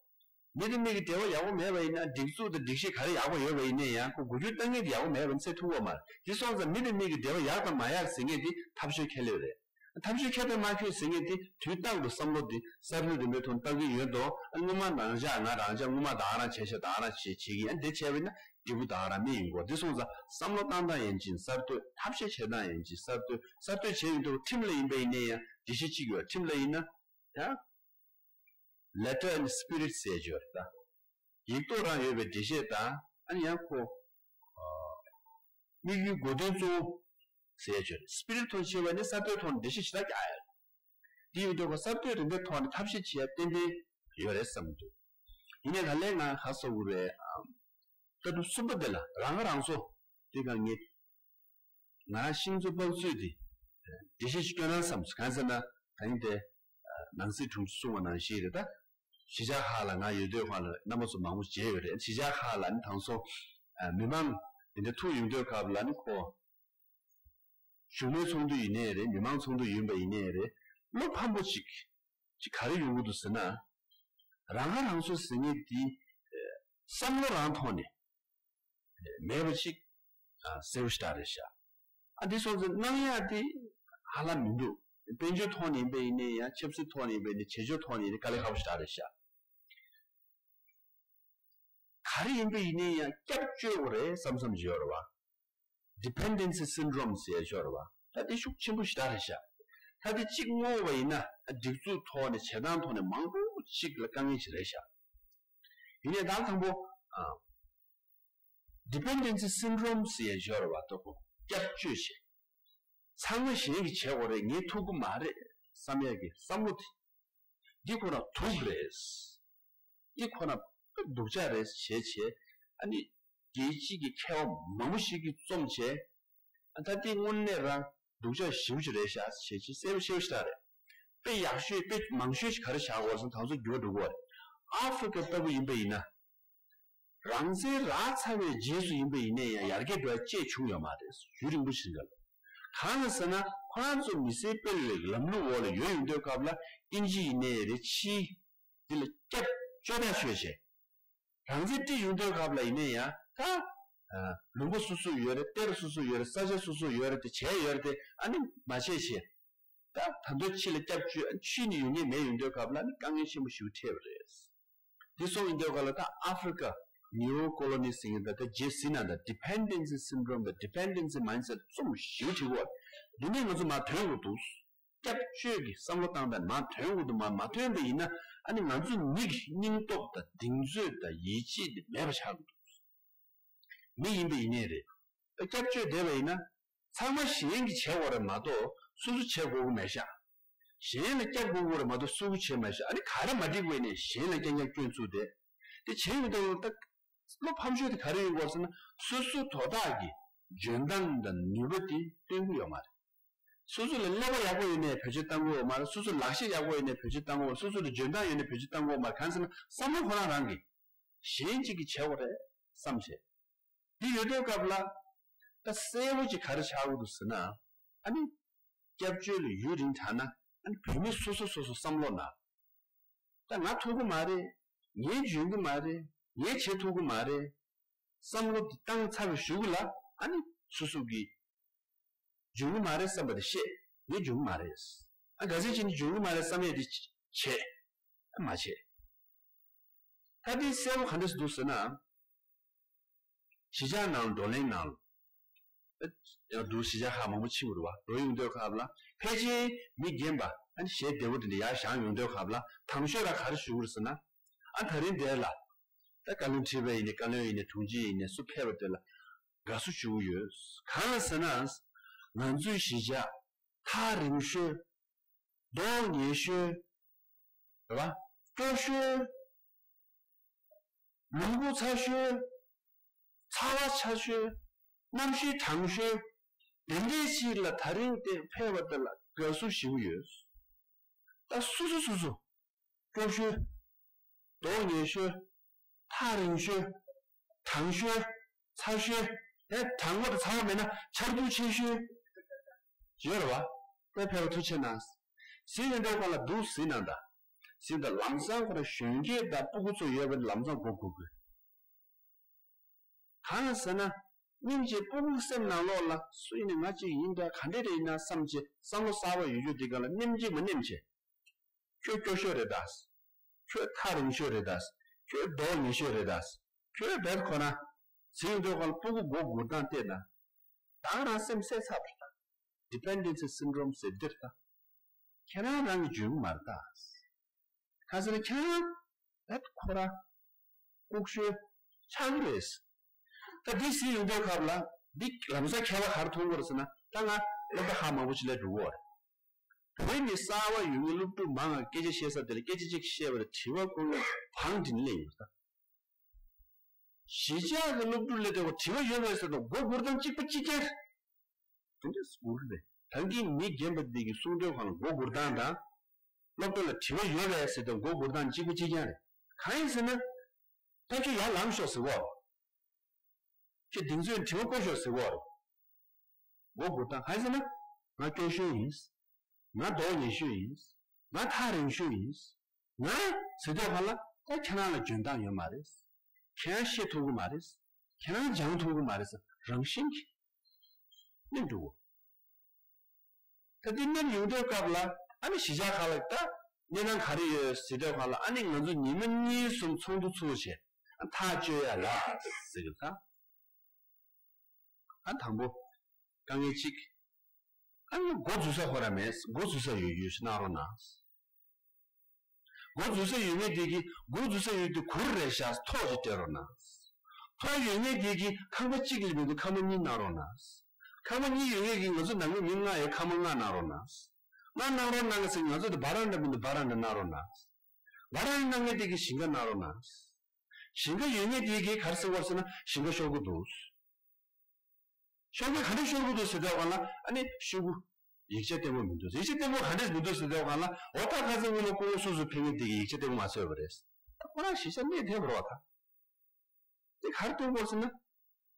མི་དང་མི་གི་འབྲེལ་བ་ཡག་པོ་མེད་པ་ཡིན་ན། སྒྲིག་འཛུགས་དང་སྒྲིག་གཞི་ག་རེ་ཡག་པོ་ཡོད་པ་ཡིན་ནའི་ཡང་། ཁོ་འགུལ་སྐྱོད་གཏོང་མཁན་དེ་ཡག་པོ་མེད་པ་ཡིན་ན་སེལ་ཐུབ་ཀྱི་ཡོད་མ་རེད། དེ་སོང་ཙང་མི་དང་མི་གི་འབྲེལ་བ་ཡག་དང་མ་ཡག་ཟེར་མཁན་དེ་ཐབས་ཤེས་ཁྱད་ལས་རེད། ཐབས་ཤེས་ཁྱད་དང་མ་ཁྱད་ཟེར་མཁན་དེ་དུས་རྟག་ཏུ་བསམ་བློ་དེ་གསར་གཏོད་རིམ་པའི་ཐོག་བཏང་གི་ཡོད་དོ། ཨ་སྔོན་མ་རང་ཅག་ང་རང་ཅག་སྔོན་མ་ད་ག་རང་བྱས་ཤག་ད་ག་རང་བྱས་བྱེད་ཀྱི་ཡིན། ཨ་འདི་བྱས་པ་ཡིན་ན་འབྲས་བུ་ད་ག་རང་སྨིན་ཡོང་གི་ཡོད་རེད། དེ་སོང་ཙང་བསམ་བློ་བཏང་སྟངས་ཡིན་གཅིག་གསར་གཏོད། ཐབས་ཤེས་བྱེད་སྟངས་ཡིན་གཅིག་གསར་གཏོད། གསར་གཏོད་བྱས་ཡོང་དུས་ཁྲིམས་ལ་ཡིན་པ་ཡིན་ནའི་ཡང་འགྲེལ་བཤད་གཅིག་ཡོད། ཁྲིམས་ལ་ཡིན་ན་ཡང་། Letter and spirit ཟེར་ཡ་ཅིག་ཡོད་རེད་ད། ཡིག་ཐོག་རང་ཡོད་པའི་འགྲེལ་བཤད་དང་། ཨ་ནི་ཡང་ཁོ་ཨ་དམིགས་ཡུལ་གོ་དོན་གཙོ་བོ་ཟེར་ཡ་ཅིག་ཡོད་རེད། སྤི་རི་ཊི་ཧྥལ་ཟེར་བ་ནི་གསར་གཏོད་ཐོག་ནས་འགྲེལ་བཤད་ཞེ་དྲག་རྒྱག་ཡ་རེད། དེ་ཡིན་དུས་ཁོ་གསར་གཏོད་རིམ་པའི་ཐོག་ནས་ཐབས་ཤེས་བྱེད་ཡ་ཏན་ཏན་ཡོད་རེད་བསམ་གྱི་འདུག་ཡིན་ནའི་ག་ལེ་ང་ཧ་སོ་གུ་རེད། ད་དུང་གསུམ་པ་དེ་ལ་རང་ཁ་རང་གསོ་དེ་གང་ངེད། ང་ཤིང་བཟོ་སྤགས་བཟོས་དེ། འགྲེལ་བཤད་ཅིག་སྐྱོན་ན་བསམ་སོང་། གང་ཟེར་ན། ད་ཡིན་ཏེ། ནང་སྲིད་དྲུང་ཆེ་གསུངས་པ་ནང་བཞིན་རེད་ད། གཞིས་ཆགས་ཁག་ལ་ང་ཡོད་དུས་ཁོང་ལ་རྣམ་པ་ཚོ་མང་པོ་མཇལ་ཡོད་རེད། གཞིས་ཆགས་ཁག་ལ་ནི་དང་སོ། མི་མང་དེ་འདྲ་ཐུག་ཡོང་དུས་སྐབས་ལ་ནི་ཁོ། བཞུགས་མོལ་ཚོགས་འདུ་ཡིན་ནའི་རེད། མི་མང་ཚོགས་འདུ་ཡིན་པ་ཡིན་ནའི་རེད། བློ་ཕམ་པོ་ཅིག་ཅིག་ག་རེ་ཡོང་གི་འདུག་ཟེར་ན། རང་ཁ་རང་གསོ་ཟེར་མཁན་དེ། བསམ་བློ་རང་ཐོག་ནས། མེད་པ་ཅིག་གསལ་པོ་ཞེ་དྲག་རེད་ཤག་ཨ་འདི་སོང་ཙང་གནང་ཡག་དེ་ཧ་ལམ་མི་འདུག་དཔལ་འབྱོར་ཐོག་ནས་ཡིན་པ་ཡིན་ནའི་ཡང་ཆབ་སྲིད་ཐོག་ནས་ཡིན་པ་ཡིན་ནའི་བྱེད་ཕྱོགས་ཐོག་ནས་ཡིན་ནའི་དཀའ་ལས་ཁག་པོ་ཞེ་དྲག་རེད་ཤག་ག་རེ་ཡིན་པ་ཡིན་ནའི་ཡང་སྐྱབས་བཅོལ་དགོས་རེད་བསམ་བསམ་ཅིག་ཡོད་རེད་བ། Dependency syndrome ཟེར་ཡ་ཅིག་ཡོད་རེད་བ། ད་དེ་ཤུགས་ཆེན་པོ་ཞེ་དྲག་རེད་ཤག་ད་དེ་གཅིག་བསྔོགས་པ་ཡིན་ན་སྒྲིག་འཛུགས་ཐོག་ནས་བྱེད་སྟངས་ཐོག་ནས་མང་པོ་ཅིག་ལ་དཀའ་ངལ་ཞིག་རེད་ཤག་ཡིན་ནའི་ད་དང་པོ། ཨ། Dependency syndrome ཟེར་ཡ་ཅིག་ཡོད་རེད་བ། ལྟོ་གོ་སྐྱབས་བཅོལ་བྱེད། ཚང་མ་གཞན་གྱིས་བྱེད་དགོས་རེད། ངས་ཐུབ་ཀྱི་མ་རེད་བསམ་ཡ་གི་བསམ་བློ་དེ། འདི་ཁོ་ན་དུག་རེད། འདི་ཁོ་ན་སྡུག་ཅག་རེད་བྱས་བྱས། ཨ་ནི་རྒྱལ་སྤྱི་གི་མཁས་པ་མང་པོ་ཞིག་གིས་རྩོམ་བྱས། ཨ་ད་འདི་དངོས་གནས་རང་སྡུག་ཅག་ཞེ་པོ་ཅིག་རེད་ཤག་བྱས་བྱས་གསལ་པོ་ཤེས་པོ་ཞིག་རེད། དཔེ་ཡག་ཤོས་དཔེ་མང་ཤོས་ཤིག་ག་རེ་བཞག་དགོས་ཟེར་ན་ད་ཚོ་འགྱུར་བ་འགྲོ་གི་རེད། ཨ་ཧྥི་རི་ཀ་ལྟ་བུ་ཡིན་པ་ཡིན་ན། རང་བཙན་རག་ཚར་བའི་རྗེས་སུ་ཡིན་པ་ཡིན་ནའི་ཡང་ཡར་རྒྱས་འགྲོ་ཡ་ཅིག་བྱུང་ཡོད་མ་རེད། ཡུན་རིང་པོ་ཕྱིན་འགྲོ། གང་ལ་ཟེར་ན་ཁོ་རང་ཚོ་མི་སེར་སྤེལ་བའི་ལམ་ལུགས་འོག་ལ་ཡོད་ཡོང་དུས་སྐབས་ལ་དབྱིན་ཇི་ཡིན་ནའི་རེད། ཕྱིའི་འདི་ལ་སྐྱབས་བཅོལ་ཐག་ཆོད་བྱས། རང་བཙན་སྤྲད་ཡོང་དུས་སྐབས་ལ་ཡིན་ནའི་ཡང་ད། ལུང་པ་སོ་སོ་ཡོད་རེད། གཏེར་སོ་སོ་ཡོད་རེད། ས་ཆ་སོ་སོ་ཡོད་རེད། དེ་བྱས་ཡོད་རེད་དེ་ཨ་ནི་མ་བྱས་བྱས། ད་ད་དུང་ཕྱི་ལ་སྐྱབས་བཅོལ་ཕྱི་ནས་ཡོང་མཁན་མེད་ཡོང་དུས་སྐབས་ལ་ནི་དཀའ་ངལ་ཆེན་པོ་ཞིག་འཕྲད་པ་རེད། འདི་སོང་ཡིན་དུས་སྐབས་ལ་ད་ཨ་ཧྥི་རི་ཀ་ནིའོ་ཀོ་ལོ་ནི་ཟེར་མཁན་ད་ད་རྗེས་ཟིན་ན་ད་dependency syndrome དང་dependency mindset རྩོམ་ཞིག་བྲིས་པ། འདི་ནས་ང་ཚོ་མར་ཐོན་དགོས་འདུག་སྐྱབས་བཅོལ་གྱི་བསམ་བློ་བཏང་སྟངས་མར་ཐོན་དགོས་འདུག་མར་མ་ཐོན་པ་ཡིན་ན་ཨ་ནི་ང་ཚོ་མི་གི་སྙིང་སྟོབས་དང་གདེང་ཚོད་དང་ཡིད་ཆེས་དེ་མེད་པ་ཆགས་ཀྱི་འདུག་མི་ཡིན་པ་ཡིན་ནའི་རེད། སྐྱབས་བཅོལ་བསྡད་པ་ཡིན་ན། ཚང་མ་གཞན་གྱིས་བྱེད་དགོས་རེད་མ་གཏོགས་སོ་སོ་བྱེད་དགོས་ཀྱི་མེད་ཤག་གཞན་ལ་སྐྱབས་དགོས་ཀྱི་རེད་མ་གཏོགས་སོ་སོ་བྱེད་མེད་ཤག་ཨ་ནི་ག་རེ་མ་འགྲིག་པ་ཡིན་ནའི་གཞན་ལ་རྐྱང་རྐྱང་སྐྱོན་བཙུགས་ཏེ། དེ་བྱས་ཡོང་དུས་ད་བློ་ཕམ་ཤོས་དེ་ག་རེ་ཡོང་གི་རེད་ཟེར་ན་སོ་སོ་དོ་བདག་གི་འཇོན་ཐང་དང་ནུས་པ་དེ་སྟོན་གྱི་ཡོད་མ་རེད། སོ་སོ་ལ་ཀླད་པ་ཡག་པོ་ཡོད་ནའི་བེད་སྤྱོད་བཏང་གི་ཡོད་མ་རེད། སོ་སོ་ལག་ཤེས་ཡག་པོ་ཡོད་ནའི་བེད་སྤྱོད་བཏང་གི་ཡོད་མ་རེད། སོ་སོ་ལ་འཇོན་ཐང་ཡོད་ནའི་བེད་སྤྱོད་བཏང་གི་ཡོད་མ་རེད། གང་ཟེར་ན་བསམ་བློ་ཁོ་རང་རང་གིས་གཞན་གཅིག་གིས་བྱེད་དགོས་རེད་བསམ་བྱས། འདི་ཡོད་དུས་སྐབས་ལ། ད་གསལ་པོ་ཅིག་ག་རེ་ཆགས་ཀྱི་འདུག་ཟེར་ན། ཨ་ནི། སྐྱབས་བཅོལ་ལ་ཡུན་རིང་དྲགས་ན། ཨ་ནི་བོད་མི་སོ་སོ་སོ་སོ་བསམ་བློ་ན། ད་ང་ཐུབ་ཀྱི་མ་རེད། ངས་འཇོན་གྱི་མ་རེད། ངས་བྱེད་ཐུབ་ཀྱི་མ་རེད། བསམ་བློ་འདི་བཏང་ཚར་བའི་གཞུག་ལ་ཨ་ནི་སོ་སོ་གིས་འཇོན་གྱི་མ་རེད་བསམ་པ་དེ་བཤད། ངས་འཇོན་གྱི་མ་རེད། ཨ་ག་ཚོད་ཅིག་ནི་འཇོན་གྱི་མ་རེད་བསམ་ཡས་དེ་བྱེད། ཨ་མ་བྱེད། ད་དེ་གསལ་པོ་ག་འདྲས་འདུག་ཟེར་ན། གཞིས་ཆགས་ནང་བགྲོ་གླེང་ནང་། ཡང་འདུག་གཞིས་ཆགས་ཁག་མང་པོ་ཕྱིན་པ་རེད་བ། འགྲོ་ཡོང་དུས་སྐབས་ལ་ཕལ་ཆེར་མི་རྒན་པ་ཨ་ནི་ཞལ་བདེ་པོ་དེ་འདྲ་ཡར་བཞེངས་ཡོང་དུས་སྐབས་ལ་དང་ཤོས་ར་ག་རེ་ཞུ་གི་རེད་ཟེར་ན། ཨ་ད་རིང་དེ་ལ་ད་བཀའ་བློན་ཁྲི་པ་ཡིན་ནའི་བཀའ་བློན་ཡིན་ནའི་དྲུང་ཆེ་ཡིན་ནའི་སུ་ཕེབས་པ་དེ་ལ་དགའ་བསུ་ཞུ་གི་ཡོད། གང་ལ་ཟེར་ན། ང་ཚོའི་གཞིས་ཆགས་ཐག་རིང་ཤོས། མདོག་ཉེས་ཤོས། རེད་བ། སྐྱོ་ཤོས། ལུས་པོ་ཚ་ཤོས། ཚ་བ་ཆགས་ཤོས། གནམ་གཤིས་གྲང་ཤོས། དེ་འདྲའི་ཞིག་ལ་ད་རིང་དེ་ཕེབས་པ་དེ་ལ་དགའ་བསུ་ཞུ་གི་ཡོད། ད་སོ་སོ་སོ་སོ། སྐྱོ་ཤོས། མདོག་ཉེས་ཤོས། ཐག་རིང་ཤོས། གྲང་ཤོས། ཚ་ཤོས། ཨེ་གྲང་མོ་དང་ཚ་བ་མེད་ན་ཆར་གདུགས་ཆེ་ཤོས། ཡོད་རེད་བ། དེ་ཕེབས་པ་ཐུགས་རྗེ་གནང་། ཟིན་ཡོང་དུས་སྒང་ལ་འདུག་ཟིན་ན་ད། ཟིན་ད་ལམ་སང་ཁོ་རང་གཞོན་སྐྱེས་དང་སྤུ་གུ་ཚོ་ཡོད་པ་ལམ་སང་སྒུག་དགོས་དགོས། གང་ཡིན་ཟེར་ན། སྙིང་རྗེ་སྤུ་གུ་སེམས་ནང་ལོགས་ལ་སུ་ཡིན་ནའི་ང་གཅིག་ཡིན་ད་ག་འདྲ་རེད་ཡིན་ན་བསམ་བྱས་བསམ་བློ་གསར་པ་ཡོད་རྒྱུ་དེ་ག་ལ་ནེམ་གཅིག་མ་ནེམ་བྱས། ཁྱོད་སྐྱོ་ཤོས་རེད་ད། ཁྱོད་ཐག་རིང་ཤོས་རེད་ད། ཁྱོད་མདོག་ཉེས་ཤོས་རེད་ད། ཁྱོད་བེད་ཁོ་ན། ཟིན་འདོད་ག་ལ་སྤུ་གུ་མགོ་སྒུར་སྟངས་བལྟས་ན། ད་རང་སེམས་བསད་ཚར་བ་རེད་ད། Dependency syndrome ཟེར་འདིར་ད། ཁྱེད་རང་རང་གི་འཇོན་མ་རེད་ད། ག་ཟེར་ན་ཁྱེད་རང་ད་ཁོ་རང་ལྐུགས་ཤོས་ཆགས་ཀྱི་རེད། ད་འདི་ཟིན་ཡོང་དུས་སྐབས་ལ་འདི་ལམ་སང་ཁྱད་པར་ག་རེ་མཐོང་གི་རེད་ཟེར་ན་ད་ང་སློབ་གྲྭ་ཧ་མང་པོ་ཅིག་སླེབས་འགྲོ་གི་རེད། བོད་ནས་གསར་པ་ཡོང་མཁན་སློབ་ཕྲུག་མང་ང་སྐད་ཆ་བཤད་ས་དེ་ལ་སྐད་ཆ་གཅིག་བཤད་པ་ལ་དྲི་བ་ཁོ་རང་བང་སྒྲིག་ནས་སླེབས་ཡོང་ད། གཞིས་ཆགས་ཀྱི་སློབ་ཕྲུག་ལ་དེ་བ་དྲི་བ་ཡོད་པས་ཟེར་དུས་མགོ་སྒུར་སྟངས་གཅིག་པ་གཅིག་རྐྱང་རེད། དེ་འདྲ་སྒུར་རེད། ད་གིན་མི་རྒན་པ་འདི་གི་གསུང་དོན་གང་ལ་མགོ་སྒུར་སྟངས་དང་། སློབ་གྲྭ་ལ་དྲི་བ་ཡོད་པས་ཟེར་དུས་མགོ་སྒུར་སྟངས་གཅིག་པ་གཅིག་རྐྱང་རེད། གང་ཡིན་ཟེར་ན། ད་ཁྱོད་ཡར་ལངས་ཤོག་ཟེར་གོ། ཁྱོད་གདེང་ཚོད་དྲི་བ་བསྐོ་ཤོག་ཟེར་གོ། མགོ་སྒུར་སྟངས་གང་ཡིན་ཟེར་ན། ང་སྐྱོ་ཤོས་ཡིན། ང་མདོག་ཉེས་ཤོས་ཡིན། ང་ཐག་རིང་ཤོས་ཡིན། ང་ཟེར་དུས་གང་ལ་ད་ཁྱེད་རང་ལ་འཇོན་ཐང་ཡོད་མ་རེད། ཁྱེད་རང་བཤད་ཐུབ་ཀྱི་མ་རེད། ཁྱེད་རང་སྦྱང་ཐུབ་ཀྱི་མ་རེད་ཟེར་རང་བཞིན་གྱིས་སླེབས་འགྲོ་གོ། ད་འདི་མཉམ་ཡོང་དུས་སྐབས་ལ་ཨ་ནི་གཞིས་ཆགས་ཁག་ལ་ད་གནས་སྟངས་ག་རེ་ཡོད་ཟེར་དུས་སྒང་ལ་ཨ་ནི་ང་ཚོ་ཉི་མ་གཉིས་གསུམ་ཚོགས་འདུ་ཚོགས་བྱས་ཐག་གཅོད་ཡ་ལ་ཟེར་གི་ད། ཨ་དང་པོ་དཀའ་ངལ་གཅིག་ཨ་ནི་མགོ་འཛུགས་ས་ཁོ་རང་མེད། མགོ་འཛུགས་ས་ཡོད་ཡོད་ཞིག་གནང་རོགས་གནང་། མགོ་འཛུགས་ས་ཡོད་མཁན་དེ་གིས་མགོ་འཛུགས་ས་ཡོད་དུས་གུར་རེ་བཞག་ཐོག་ཅིག་སྤྲད་རོགས་གནང་། ཐོག་ཡོད་མཁན་དེ་གིས་ཁང་པ་གཅིག་ལས་མི་འདུག་ཁང་པ་གཉིས་གནང་རོགས་གནང་། ཁང་པ་གཉིས་ཡོད་མཁན་གྱིས་ང་ཚོ་ནང་མི་མི་ལྔ་ཡོད་ཁང་པ་ལྔ་གནང་རོགས་གནང་། ལྔ་གནང་རོགས་གནང་ཟེར་ང་ཚོ་དེ་བ་རན་ཌ་མི་འདུག་བ་རན་ཌ་གནང་རོགས་གནང་། བ་རན་ཌ་གནང་མཁན་དེ་གིས་ཞིང་ཁ་གནང་རོགས་གནང་། ཞིང་ཁ་ཡོད་མཁན་དེ་གིས་ག་རེ་ཟེར་བ་ཟེར་ན་ཞིང་ཁ་ཤོར་གི་འདུག་ཤོར་གི་ག་འདྲ་ཤོར་གི་འདུག་ཟེར་དུས་སྒང་ལ་ཨ་ནི་ཤོག་གུ་ཡིག་ཆ་བརྟན་པོ་མི་འདུག་ཡིག་ཆ་བརྟན་པོ་ག་འདྲས་མི་འདུག་ཟེར་དུས་སྒང་ལ་འོ་ད་ཁ་སང་སྔོན་མ་སྐུ་ངོ་སོ་སོའི་ཕེབས་མཁན་དེ་གིས་ཡིག་ཆ་བརྟན་པོ་མ་བཟོས་པ་རེད། ད་ཁོ་རང་གཞིས་ཆགས་གནས་ཐེབས་རོགས་ད། དེ་ག་རེ་སྟོན་དགོས་ཟེར་ན།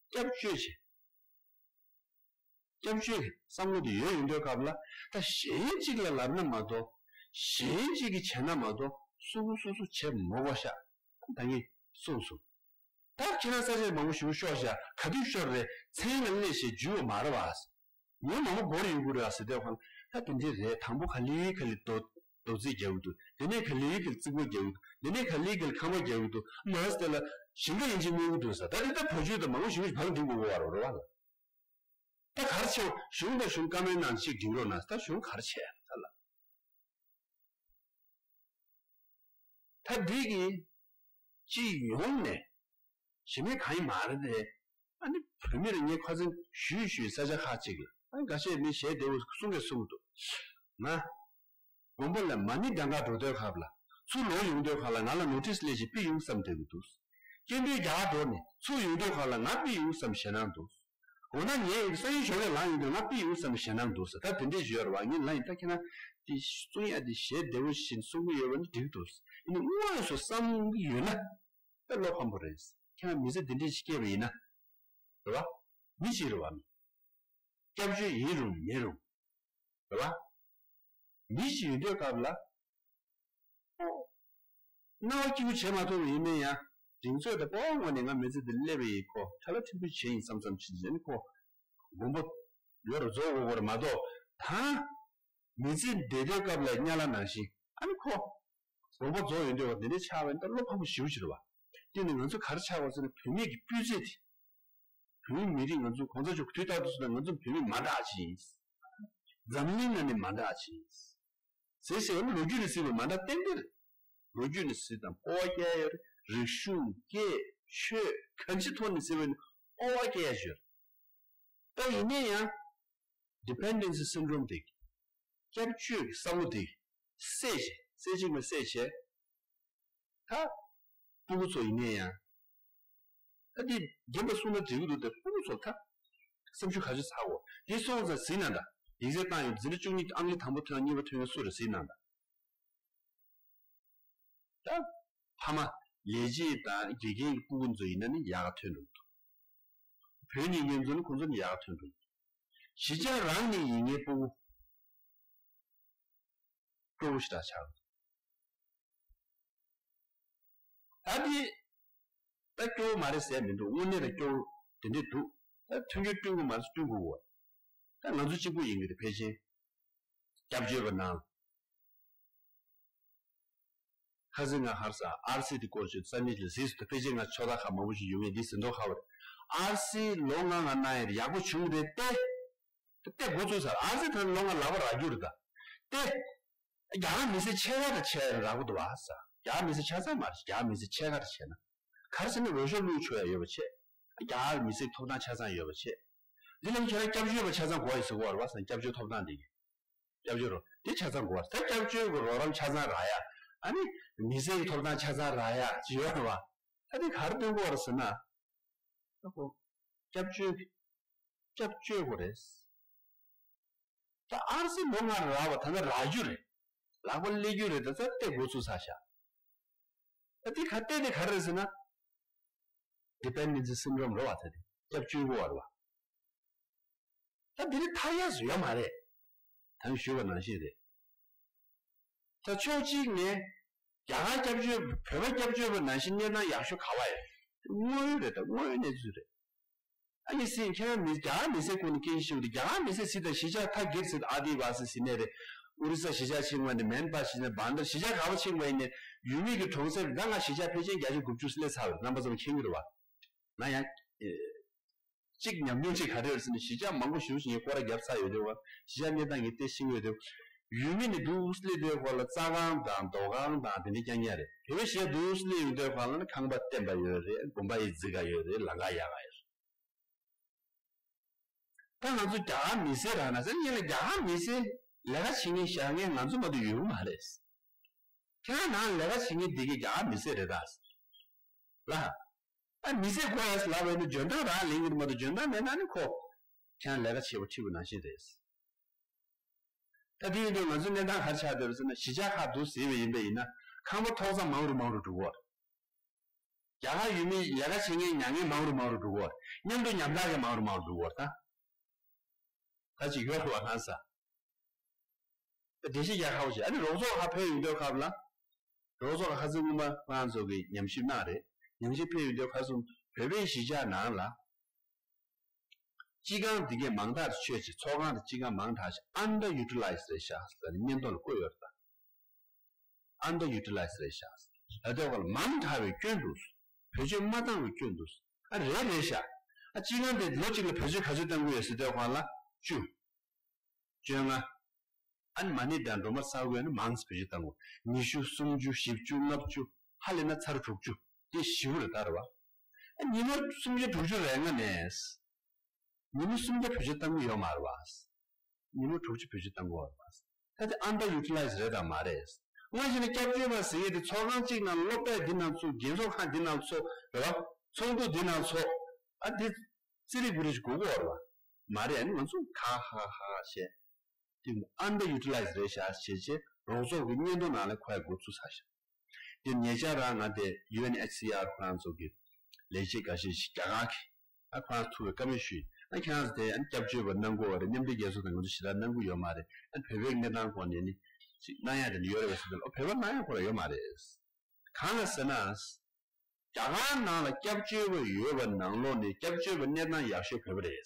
སྐྱབས་བཅོལ་བྱེད། སྐྱབས་བཅོལ་གྱི་བསམ་བློ་དེ་ཡོད་ཡོང་དུས་སྐབས་ལ་ད་གཞན་གཅིག་ལ་ལབ་ན་མ་གཏོགས་གཞན་གཅིག་གིས་བྱས་ན་མ་གཏོགས་སོ་སོ་སོ་སོ་བྱེད་མ་དགོས་ཤག་ད་ངས་གསུངས་སོང་། ད་ཁྱེད་རང་ས་ཆ་མང་པོ་ཞིག་ཤོར་ཤག་ག་དུས་ཤོར་རེད། མཚན་ལ་སླེབས་ཤག་འཇུས་པ་མ་རེད་བ། ཉོན་མང་པོ་འགོར་ཡོང་གི་རེད་བ་ཟེར་དུས་ཁོང་ད་དེ་འདྲས་རེད། དང་པོ་ག་ལེ་ག་ལེ་རྡོ་རྡོ་རྩིག་རྒྱག་གི་འདུག་དེ་ནས་ག་ལེ་ག་ལེ་རྩིག་པ་རྒྱག་གི་འདུག་དེ་ནས་ག་ལེ་ག་ལེ་ཁང་པ་རྒྱག་གི་འདུག་མ་ཟེར་ལ་ཞིང་ཁ་ཡིན་གཅིག་མིན་གཅིག་འདུག་ཟེར། ད་དེ་ད་བ་ཕྱུགས་དང་མང་པོ་ཞིག་བར་འགྲིག་དགོས་ཀྱི་རེད་བ། ད་ག་རེ་བྱེད། གཞུང་དང་གཞུང་བཀའ་མོལ་གནང་ཅིག་སྒྲིག་རོགས་གནང་། ད་གཞུང་ག་རེ་བྱེད་ད་ལ། ད་འདི་གི་སྤྱི་ཡོངས་ནས་གཞི་མེད་གང་ཡིན་མ་རེད་དེ། ཨ་ནི་བོད་མི་རེ་ངས་ཁ་སང་ཞུས་ཞུས་ས་ཆ་ཁག་ཅིག་ལ་ཨ་ནི་འགའ་ཤས་མི་ཞལ་བདེ་བོ་གསུང་གི་གསུང་གི་འདུག་ང་དགོན་པ་ལ་མ་ཎི་གདན་ཁ་འགྲོ་དུས་སྐབས་ལ་ཚུར་ལོག་ཡོང་དུས་སྐབས་ལ་ང་ལ་ནོ་ཊིས་སླེབས་ཤིག་ཕུད་ཡོང་བསམ་བསྡད་ཀྱི་འདུག་སྐྱེ་འདུན་རྒྱག་འགྲོ་ནས་ཚུར་ཡོང་དུས་སྐབས་ལ་ང་ཕུད་ཡོང་བསམ་ཞེད་སྣང་འདུག་འོ་ན་ངས་སང་ཉིན་ཞོགས་ཀས་ལངས་ཡོང་དུས་ང་ཕུད་ཡོང་བསམ་ཞེད་སྣང་འདུག་ཟེར། ད་དེ་འདྲས་ཞུ་ཡ་རེད་བ། ངས་ལབ་ཡིན། ད་ཁྱེད་རང་དེ་གསུང་ཡ་དེ་ཞལ་བདེ་བོ་བཞིན་གསུང་གི་ཡོད་པ་ནི་འགྲིག་འདུག་ཡིན་ནའི་དངོས་སུ་བསམ་གྱི་ཡོད་ན་ད་བློ་ཕམ་པོ་རེད། ཁྱེད་རང་མི་ཚེ་འདི་འདྲས་ཞིག་སྐྱེལ་བ་ཡིན་ན། རེད་བ། མི་ཞིག་རེད་བ། མི། སྐྱབས་བཅོལ་ཡིན་རུང་མིན་རུང་། རེད་བ། མི་ཞིག་ཡིན་དུས་སྐབས་ལ། ཨོ། སྣང་བ་སྐྱིད་པོ་བྱེད་མ་ཐུབ་པ་ཡིན་ན་ཡང་། གདེང་ཚོད་དང་སྤོབས་པ་ངོས་ནས་ང་མི་ཚེ་འདིར་སླེབས་པ་ཡིན། ཁོ་ཁྲ་ལ་ཁྲིམས་ཕུད་བྱས་ཡིན་བསམ་བསམ་བྱེད་བྱེད་ནི་ཁོ། མགོན་པོ་ཡོད་རུ་རྫོགས་དགོས་པར་མ་གཏོགས་ད། མི་ཚེ་འདས་དུས་སྐབས་ལ་དམྱལ་བ་ནང་བཞིན་ཨ་ནི་ཁོ། མགོན་པོ་རྫོགས་ཡོང་དུས་བ་འདི་འདྲའི་ཆགས་པ་ཡིན་ད་བློ་ཕམ་པོ་ཞེ་པོ་ཅིག་རེད་བ། དེ་ནི་ང་ཚོ་ག་རེ་ཆགས་པ་ཟེར་ན་བུད་མེད་ཀྱི་སྤུས་ཚད་དེ། བོད་མི་རིགས་ང་ཚོ་གོང་ས་མཆོག་དུས་རྟག་ཏུ་གསུངས་ན་ང་ཚོ་བོད་མི་མ་འདྲ་ཅིག་ཡིན། འཛམ་གླིང་ནང་ནས་མ་འདྲ་ཅིག་ཡིན། ཟེར་ཟེར་བ་ནི་ལོ་རྒྱུས་ནས་གཟིགས་པ་མ་འདྲ་ཏན་ཏན་རེད། ལོ་རྒྱུས་ནས་གཟིགས་དང་སྤོབས་པ་སྐྱེ་ཡ་ཡོད་རེད། རིག་གཞུང་སྐད་ཆོས་གང་ཅིའི་ཐོག་ནས་གཟིགས་པ་ནི་སྤོབས་པ་སྐྱེ་ཡ་ཡོད་རེད། ད་ཡིན་ན་ཡང་། Dependency Syndrome དེ། སྐྱབས་བཅོལ་གྱི་བསམ་བློ་དེ། སད་བྱས། སད་བྱས་མ་སད་བྱས། ད། སྤུ་གུ་ཚོ་ཡིན་ན་ཡང་། ད་འདི་རྒན་པ་གསུང་ན་འགྲིག་གི་འདུག་སྟེ་སྤུ་གུ་ཚོ་ད། སེམས་ཤུགས་ག་ཚོད་ཚ་གོ། དེ་སོང་ཙང་གཟིགས་གནང་ད། ཡིག་ཚད་བཏང་ཡོད། འཛིན་གྲྭ་བཅུ་གཉིས་ཨང་ཀི་དང་པོ་ཐོན་གཉིས་པ་ཐོན་མཁན་སུ་རེད་གཟིགས་གནང་ད། ད། ཕ་མ། ལས་བྱེད་དང་དགེ་རྒན་གྱི་སྤུ་གུ་ཚོ་ཡིན་ན་ནི་ཡག་ག་ཐོན་འགྲོ་གི་འདུག་བོད་ནས་ཡིན་མཁན་ཚོ་ནི་ཁོང་ཚོ་ནི་ཡག་ག་ཐོན་འགྲོ་གི་འདུག་གཞིས་ཆགས་རང་ནས་ཡིན་མཁན་སྤུ་གུ། སྐྱོ་བོ་ཞེ་དྲག་ཆགས་འདུག་ད་འདི། ད་སྐྱོ་བོ་མ་རེད་ཟེར་མི་འདུག་དངོས་གནས་ལ་སྐྱོ་བོ་དེ་འདྲས་འདུག་ད་མཐུན་རྐྱེན་བསྐྲུན་དགོས་མ་རེད། བསྐྲུན་དགོས་གོ། ད་ང་ཚོ་གཅིག་པུ་ཡིན་གྱི་རེད། ཕལ་ཆེར། སྐྱབས་བཅོལ་བ་ནང་། ཁ་སང་ང་ཧར་ས་ཨར་སི་དེ་སྐོར་ཞིག་ས་གནས་ལ་གཟིགས་སུ་ད་ཕལ་ཆེར་ང་ཕྱོགས་མཐའ་ཁག་མང་པོ་ཞིག་ཡོང་ངེས་འདི་ཟིན་ཐོ་ཁ་བ་རེད། ཨར་སི་ལོ་ལྔ་ང་གནང་ཡས་ཡག་པོ་བྱུང་རེད་དེ། དེ་འགོ་ཚུགས་ཚར། ཨར་སི་ད་ལོ་ལྔ་ལག་པ་རག་རྒྱུ་རེད་ད། དེ། རྒྱ་གར་མི་སེར་ཕྱེད་ཀ་དང་ཕྱེད་རག་པ་འདུག་བ་ས། རྒྱ་གར་མི་སེར་ཆ་ཚང་མ་རེད། རྒྱ་གར་མི་སེར་ཕྱེད་ཀ་དང་ཕྱེད་ན། ག་རེ་ཟེར་ན་འོས་ཤོག་བླུགས་ཆོག་ཡ་ཡོད་པ་བྱས། རྒྱ་གར་མི་སེར་ཐོབ་ཐང་ཆ་ཚང་ཡོད་པ་བྱས། འདི་ལ་ཁྱེད་རང་སྐྱབས་བཅོལ་བ་ཆ་ཚང་དགོས་ཡོད་ཟེར་གོ་བ་རེད་བ་ས། སྐྱབས་བཅོལ་ཐོབ་ཐང་འདི་གི། སྐྱབས་བཅོལ་རོགས་འདི་ཆ་ཚང་དགོས་བ་རེད། ད་སྐྱབས་བཅོལ་གྱི་རོགས་རམ་ཆ་ཚང་རག་ཡ། ཨ་ནི། མི་སེར་གྱི་ཐོབ་ཐང་ཆ་ཚང་རག་ཡ་ཅི་ཡོད་རེད་བ། ད་འདི་ག་རེ་སྟོན་དགོས་བ་རེད་ཟེར་ན། ད་ཁོ་སྐྱབས་བཅོལ་སྐྱབས་བཅོལ་དགོས་རེད། ད་ཨར་སི་ལོ་ལྔ་རག་པ་ད་ནི་རག་རྒྱུ་རེད། ལག་པ་སླེབས་རྒྱུ་རེད། ད་ཚ་ཏེ་འགོ་ཚུགས་ཚར་ཤག་ད་དེ་ག་ཏེ་དེ་ག་རེད་ཟེར་ན། Dependency Syndrome རེད་བ། ད་དེ་སྐྱབས་བཅོལ་དགོས་བ་རེད་བ། ད་དེ་རིང་ཐར་ཡག་སུ་ཡོད་མ་རེད། ད་ཞུས་པ་ནང་བཞིན་རེད། ད་ཕྱོགས་གཅིག་ནས་རྒྱ་གར་སྐྱབས་བཅོལ་བོད་པ་སྐྱབས་བཅོལ་བ་ནང་བཞིན་གནས་སྟངས་ཡག་ཤོས་ག་བ་ཡོད། དངོས་ཡོད་རེད། ད་དངོས་ཡོད་གནས་ཚུལ་རེད། ཨ་ནི་སྲིད་ཁྱེད་རང་མི་རྒྱ་གར་མི་སེར་ཀུན་ནས་སྐད་ཆ་ཤོད་དུས་རྒྱ་གར་མི་སེར་སྲིད་དང་གཞིས་ཆགས་ཐ་སྒེར་སྲིད་ཨ་དི་བ་སི་ཟེར་ནས་རེད། ཨོ་རི་ས་གཞིས་ཆགས་ཕྱིན་པ་ནས་མན་པ་ཕྱིན་ནས་བན་དར་གཞིས་ཆགས་ག་བ་ཕྱིན་པ་ཡིན་ནས་ཡུལ་མི་གི་གྲོང་གསེབ་ད་ང་གཞིས་ཆགས་ཕལ་ཆེར་བརྒྱ་ཆ་དགུ་བཅུ་སླེབས་ཚར་བ་རེད། རྣམ་པ་ཚོ་མཁྱེན་གྱི་རེད་བ། ང་ཡང་། གཅིག་ཉམས་མྱོང་གཅིག་ག་རེ་ཡོད་ཟེར་ན་གཞིས་ཆགས་མང་པོ་ཞེ་པོ་ཞིག་ངས་སྐོར་ར་བརྒྱབ་ཚར་ཡོད་དེ་བ། གཞིས་ཆགས་གནས་སྟངས་ངས་བལྟས་ཤེས་ཀྱི་ཡོད་དེ། ཡུལ་མི་ནི་འདུག་སླེབས་དུས་སྐོར་ལ་རྩྭ་ཁང་དང་རྡོ་ཁང་དང་དེ་འདྲ་རྐྱང་རྐྱང་རེད། བོད་པའི་གཞིས་ཆགས་འདུག་སླེབས་ཡོང་དུས་སྐོར་ལ་ནི་ཁང་པ་བརྟན་པ་ཡོད་རེད། དགོན་པ་ཡི་རྫིག་ག་ཡོད་རེད། ལམ་ཁ་ཡག་ག་ཡོད་རེད། ད་ང་ཚོ་རྒྱ་གར་མི་སེར་རང་ན་ཟེར་ཡིན་ལ་རྒྱ་གར་མི་སེར་ལས་ཀ་བྱེད་མཁན་བཞག་མཁན་ང་ཚོ་མ་གཏོགས་ཡོད་མ་རེད། ཁྱེད་རང་ནང་ལས་ཀ་བྱེད་མཁན་འདི་གའི་རྒྱ་གར་མི་སེར་རེད་ད། ལ། ཨ་མི་སེར་དགོས་ཡ་ལབ་པ་ཡིན་ན་འཇོན་ཐང་རང་ལེན་གྱི་མ་གཏོགས་འཇོན་ཐང་མེད་ན་ནི་ཁོ། ཁྱེད་རང་ལས་ཀ་བྱེད་པ་ཁྲིད་པ་ནང་བཞིན་རེད། ད་དེ་ཡིན་དུས་ང་ཚོའི་གནས་སྟངས་ག་རེ་ཆགས་བསྡད་རེད་ཟེར་ན་གཞིས་ཆགས་ཁག་འདུག་ཟེར་བ་ཡིན་པ་ཡིན་ན་ཁང་པ་ཐོག་ས་མང་རུ་མང་རུ་འགྲོ་གི་ཡོད་རེད། རྒྱ་གར་ཡུལ་མི་ལས་ཀ་བྱེད་མཁན་མྱ་ངན་མང་རུ་མང་རུ་འགྲོ་གི་ཡོད་རེད། མཉམ་དུ་ཉམ་ཐག་གི་མང་རུ་མང་རུ་འགྲོ་གི་ཡོད་རེད་ད། ད་ཅིག་ཡོད་རེད་བ་ཧང་ས། ད་དེ་བཞིན་རྒྱ་ཁ་བོ་ཞིག་ཨ་ནི་རོགས་ཚོགས་ཁག་ཕེབས་ཡོང་དུས་སྐབས་ལ། རོགས་ཚོགས་ཁག་ཁ་སང་སྔོན་མ་ཁོ་རང་ཚོ་གི་ཉམས་ཞིབ་གནང་རེད། ཉམས་ཞིབ་ཕེབས་ཡོང་དུས་ཁ་སང་བོད་པའི་གཞིས་ཆགས་ནང་ལ། སྤྱི་ཁང་འདི་གས་མང་དྲགས་ཆོས་ཆེ་ཚོགས་ཁང་དང་སྤྱི་ཁང་མང་དྲགས་ཤིག་under utilize རེད་ཤག་ཟེར་ནས་སྙན་ཐོ་ལ་བཀོད་ཡོད་རེད་ད། under utilize རེད་ཤག་ཟེར་ལབ་དུས་སྐབས་ལ་མང་དྲགས་པའི་སྐྱོན་འདུག་བེད་སྤྱོད་མ་བཏང་བའི་སྐྱོན་འདུག་ཨ་རེད་རེད་ཤག་ཨ་སྤྱི་ཁང་དེ་ལོ་གཅིག་ལ་བེད་སྤྱོད་ག་ཚོད་བཏང་གི་ཡོད་ཟེར་དུས་སྐབས་ལ་བཅུ། བཅོ་ལྔ། ཨ་ནི་མ་ཎི་དང་སྒྲོལ་མ་ཚར་དགོས་ན་མང་ཙམ་བེད་སྤྱོད་བཏང་དགོས། ཉི་ཤུ་སུམ་ཅུ་བཞི་བཅུ་ལྔ་བཅུ་ཧ་ལས་ན་ཚར་དྲུག་ཅུ་དེ་ཞེ་པོ་རེད་ད་རེད་བ། ཨ་ཉི་མ་སུམ་བརྒྱ་དྲུག་ཅུ་རེ་ལྔ་ནས། ཉི་མ་སུམ་བརྒྱ་བེད་སྤྱོད་བཏང་གི་ཡོད་མ་རེད་བ། ཉི་མ་དྲུག་ཅུ་བེད་སྤྱོད་བཏང་གི་ཡོད་མ་རེད་བ། ད་དེ་under utilize རེད་དམ་མ་རེད། སྔ་ཕྱི་ནས་སྐྱབས་བཅོལ་བ་ཟེར་མཁན་དེ་ཚོགས་ཁང་གཅིག་ནང་སློབ་གྲྭ་འདི་ནང་ཚུགས། རྒན་གསོ་ཁང་འདི་ནང་ཚུགས་རེད་བ། ཚོགས་འདུ་འདི་ནང་ཚུགས། ཨ་དེ་རྩེད་རིགས་དགུ་རིགས་ཞིག་དགོས་ཀྱི་ཡོད་རེད་བ། མ་རེད། ཨ་ནི་ང་ཚོ་ག་ཧ་ཧ་ཧ་བཤད། དེ་under utilize རེད་ཤག་བྱས་བྱས་རོགས་ཚོགས་ཀྱི་སྙན་ཐོ་ནང་ལ་ཁོ་ཡ་འགོ་ཚུགས་ཚར་ཤག་དེ་ཉེ་ཆར་རང་ང་དེ་ཡུ་ཨེན་ཨེཆ་སི་ཨར་ཁོ་རང་ཚོ་གི་ལས་བྱེད་འགའ་ཤས་ཤིག་རྒྱ་གར་གྱི་ཨ་ཁོ་རང་ཚོ་ཐུག་པའི་བཀའ་མོལ་ཞུས། ཨ་ཁྱེད་རང་ཚོ་དེ་ཨ་ནི་སྐྱབས་བཅོལ་བ་གནང་དགོས་བ་རེད། མཉམ་འབྲེལ་རྒྱལ་ཚོགས་དང་ང་ཚོ་ཞེ་དྲག་གནང་གི་ཡོད་མ་རེད། ཨ་བོད་པའི་གནས་སྟངས་སྐོར་ནས་ནི་ཅིག་གནང་ཡ་དེ་འདྲ་ཡོད་རེད་པས་ཟེར་དུས་ཨ་བོད་པ་གནང་ཡ་ཁོ་རང་ཡོད་མ་རེད། གང་ལ་ཟེར་ན། རྒྱ་གར་ནང་ལ་སྐྱབས་བཅོལ་བ་ཡོད་པ་ནང་ལོགས་ནས་སྐྱབས་བཅོལ་བ་གནས་སྟངས་ཡག་ཤོས་བོད་པ་རེད།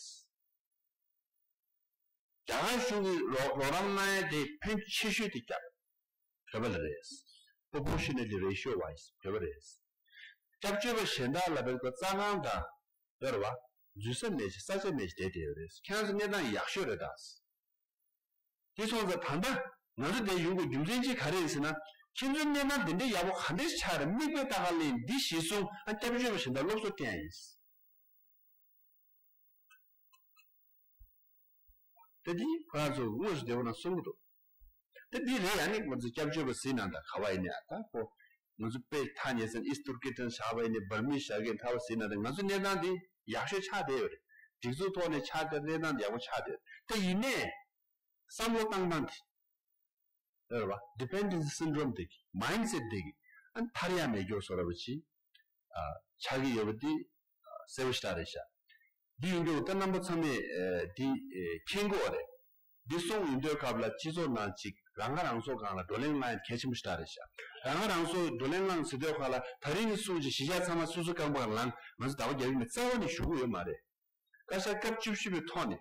རྒྱ་གར་གཞུང་གིས་རོགས་རོགས་རམ་གནང་ཡ་དེ་ཕོན་ཆེ་ཤོས་དེ་སྐྱབས་བོད་པ་ལ་རེད། Proportionally ratio wise བོད་པ་རེད། སྐྱབས་བཅོལ་བ་གཞན་དག་ལ་བར་དུ་རྩྭ་ཁང་དང་། ཡོད་རེད་བ། འཛུལ་ས་མེད་ཅིག་ས་ཆ་མེད་ཅིག་བསྡད་བསྡད་ཡོད་རེད། ཁྱེད་རང་ཚོ་གནས་སྟངས་ཡག་ཤོས་རེད་ད། དེ་སོང་ཙང་ད་ལྟ་ང་ཚོ་འདིར་ཡོང་དགོས་རྒྱུ་མཚན་གཅིག་ག་རེ་ཡིན་ཟེར་ན། ཁྱེད་ཚོའི་གནས་སྟངས་འདི་འདྲའི་ཡག་པོ་ག་འདྲ་ཞིག་ཆགས་རེད། མིག་དཔེ་ལྟ་ག་ལ་ཡིན། འདི་གཞི་བཟུང་ཨ་སྐྱབས་བཅོལ་བ་གཞན་དག་སློབ་གསོ་སྤྲད་ཡིན། ད་འདི་ཁོ་རང་ཚོ་དངོས་སུ་བདེ་པོ་ན་གསུང་གི་འདུག་ད་འདི་རེད། ཡ་ནི་ང་ཚོ་སྐྱབས་བཅོལ་བ་ཟེར་ན་ད་ག་བ་ཡིན་ནའི་ཨ་ད་ཁོ་ང་ཚོ་དཔེ་ཐག་ཉེ་ས་ཨིསཊ་ཏུར་ཀི་སི་ཊན་བཞག་པ་ཡིན་ནའི་འབར་མི་བཞག་གིན་ཐ་བ་ཟེར་ན་ད་ང་ཚོ་གནས་སྟངས་འདི་ཡག་ཤོས་ཆགས་བསྡད་ཡོད་རེད། སྒྲིག་འཛུགས་ཐོག་ནས་ཆགས་བསྡད་གནས་སྟངས་འདི་ཡག་པོ་ཆགས་བསྡད་ཡོད་རེད། ད་ཡིན་ནའི་བསམ་བློ་བཏང་སྟངས་འདི་རེད་བ། Dependency Syndrome འདི་གི་མའིན་སེཊ་འདི་གི་ཨ་ཐར་ཡ་མེད་རྒྱུ་བཟོ་འདྲ་པོ་ཅིག་ཨ་ཆགས་ཀྱི་ཡོད་པ་འདི་གསལ་པོ་ཞེ་དྲག་རེད་ཤག་འདི་ཡིན་དུས་ད་རྣམ་པ་ཚང་མས་ཨ་འདི་ཨ་མཁྱེན་གྱི་ཡོད་རེད། འདི་གསུངས་ཡོང་དུས་སྐབས་ལ་སྤྱི་ཚོགས་ནང་ཅིག་རང་ཁ་རང་གསོ་སྒང་ལ་བགྲོ་གླེང་གནང་ཡ་གལ་ཆེན་པོ་ཞེ་དྲག་རེད་ཤག་རང་ཁ་རང་གསོ་བགྲོ་གླེང་གནང་ཟེར་དུས་སྐབས་ལ་ད་རིང་ནས་བཟུང་ཅིག་གཞིས་ཆགས་ཚང་མ་སོ་སོ་རྐང་པ་ལངས། ང་ཚོ་ཟླ་བ་བརྒྱད་པའི་ནང་རྩ་བ་ནས་ཞུགས་ཀྱི་ཡོད་མ་རེད། བཀའ་ཤག་སྐབས་བཅུ་བཞི་པའི་ཐོག་ནས།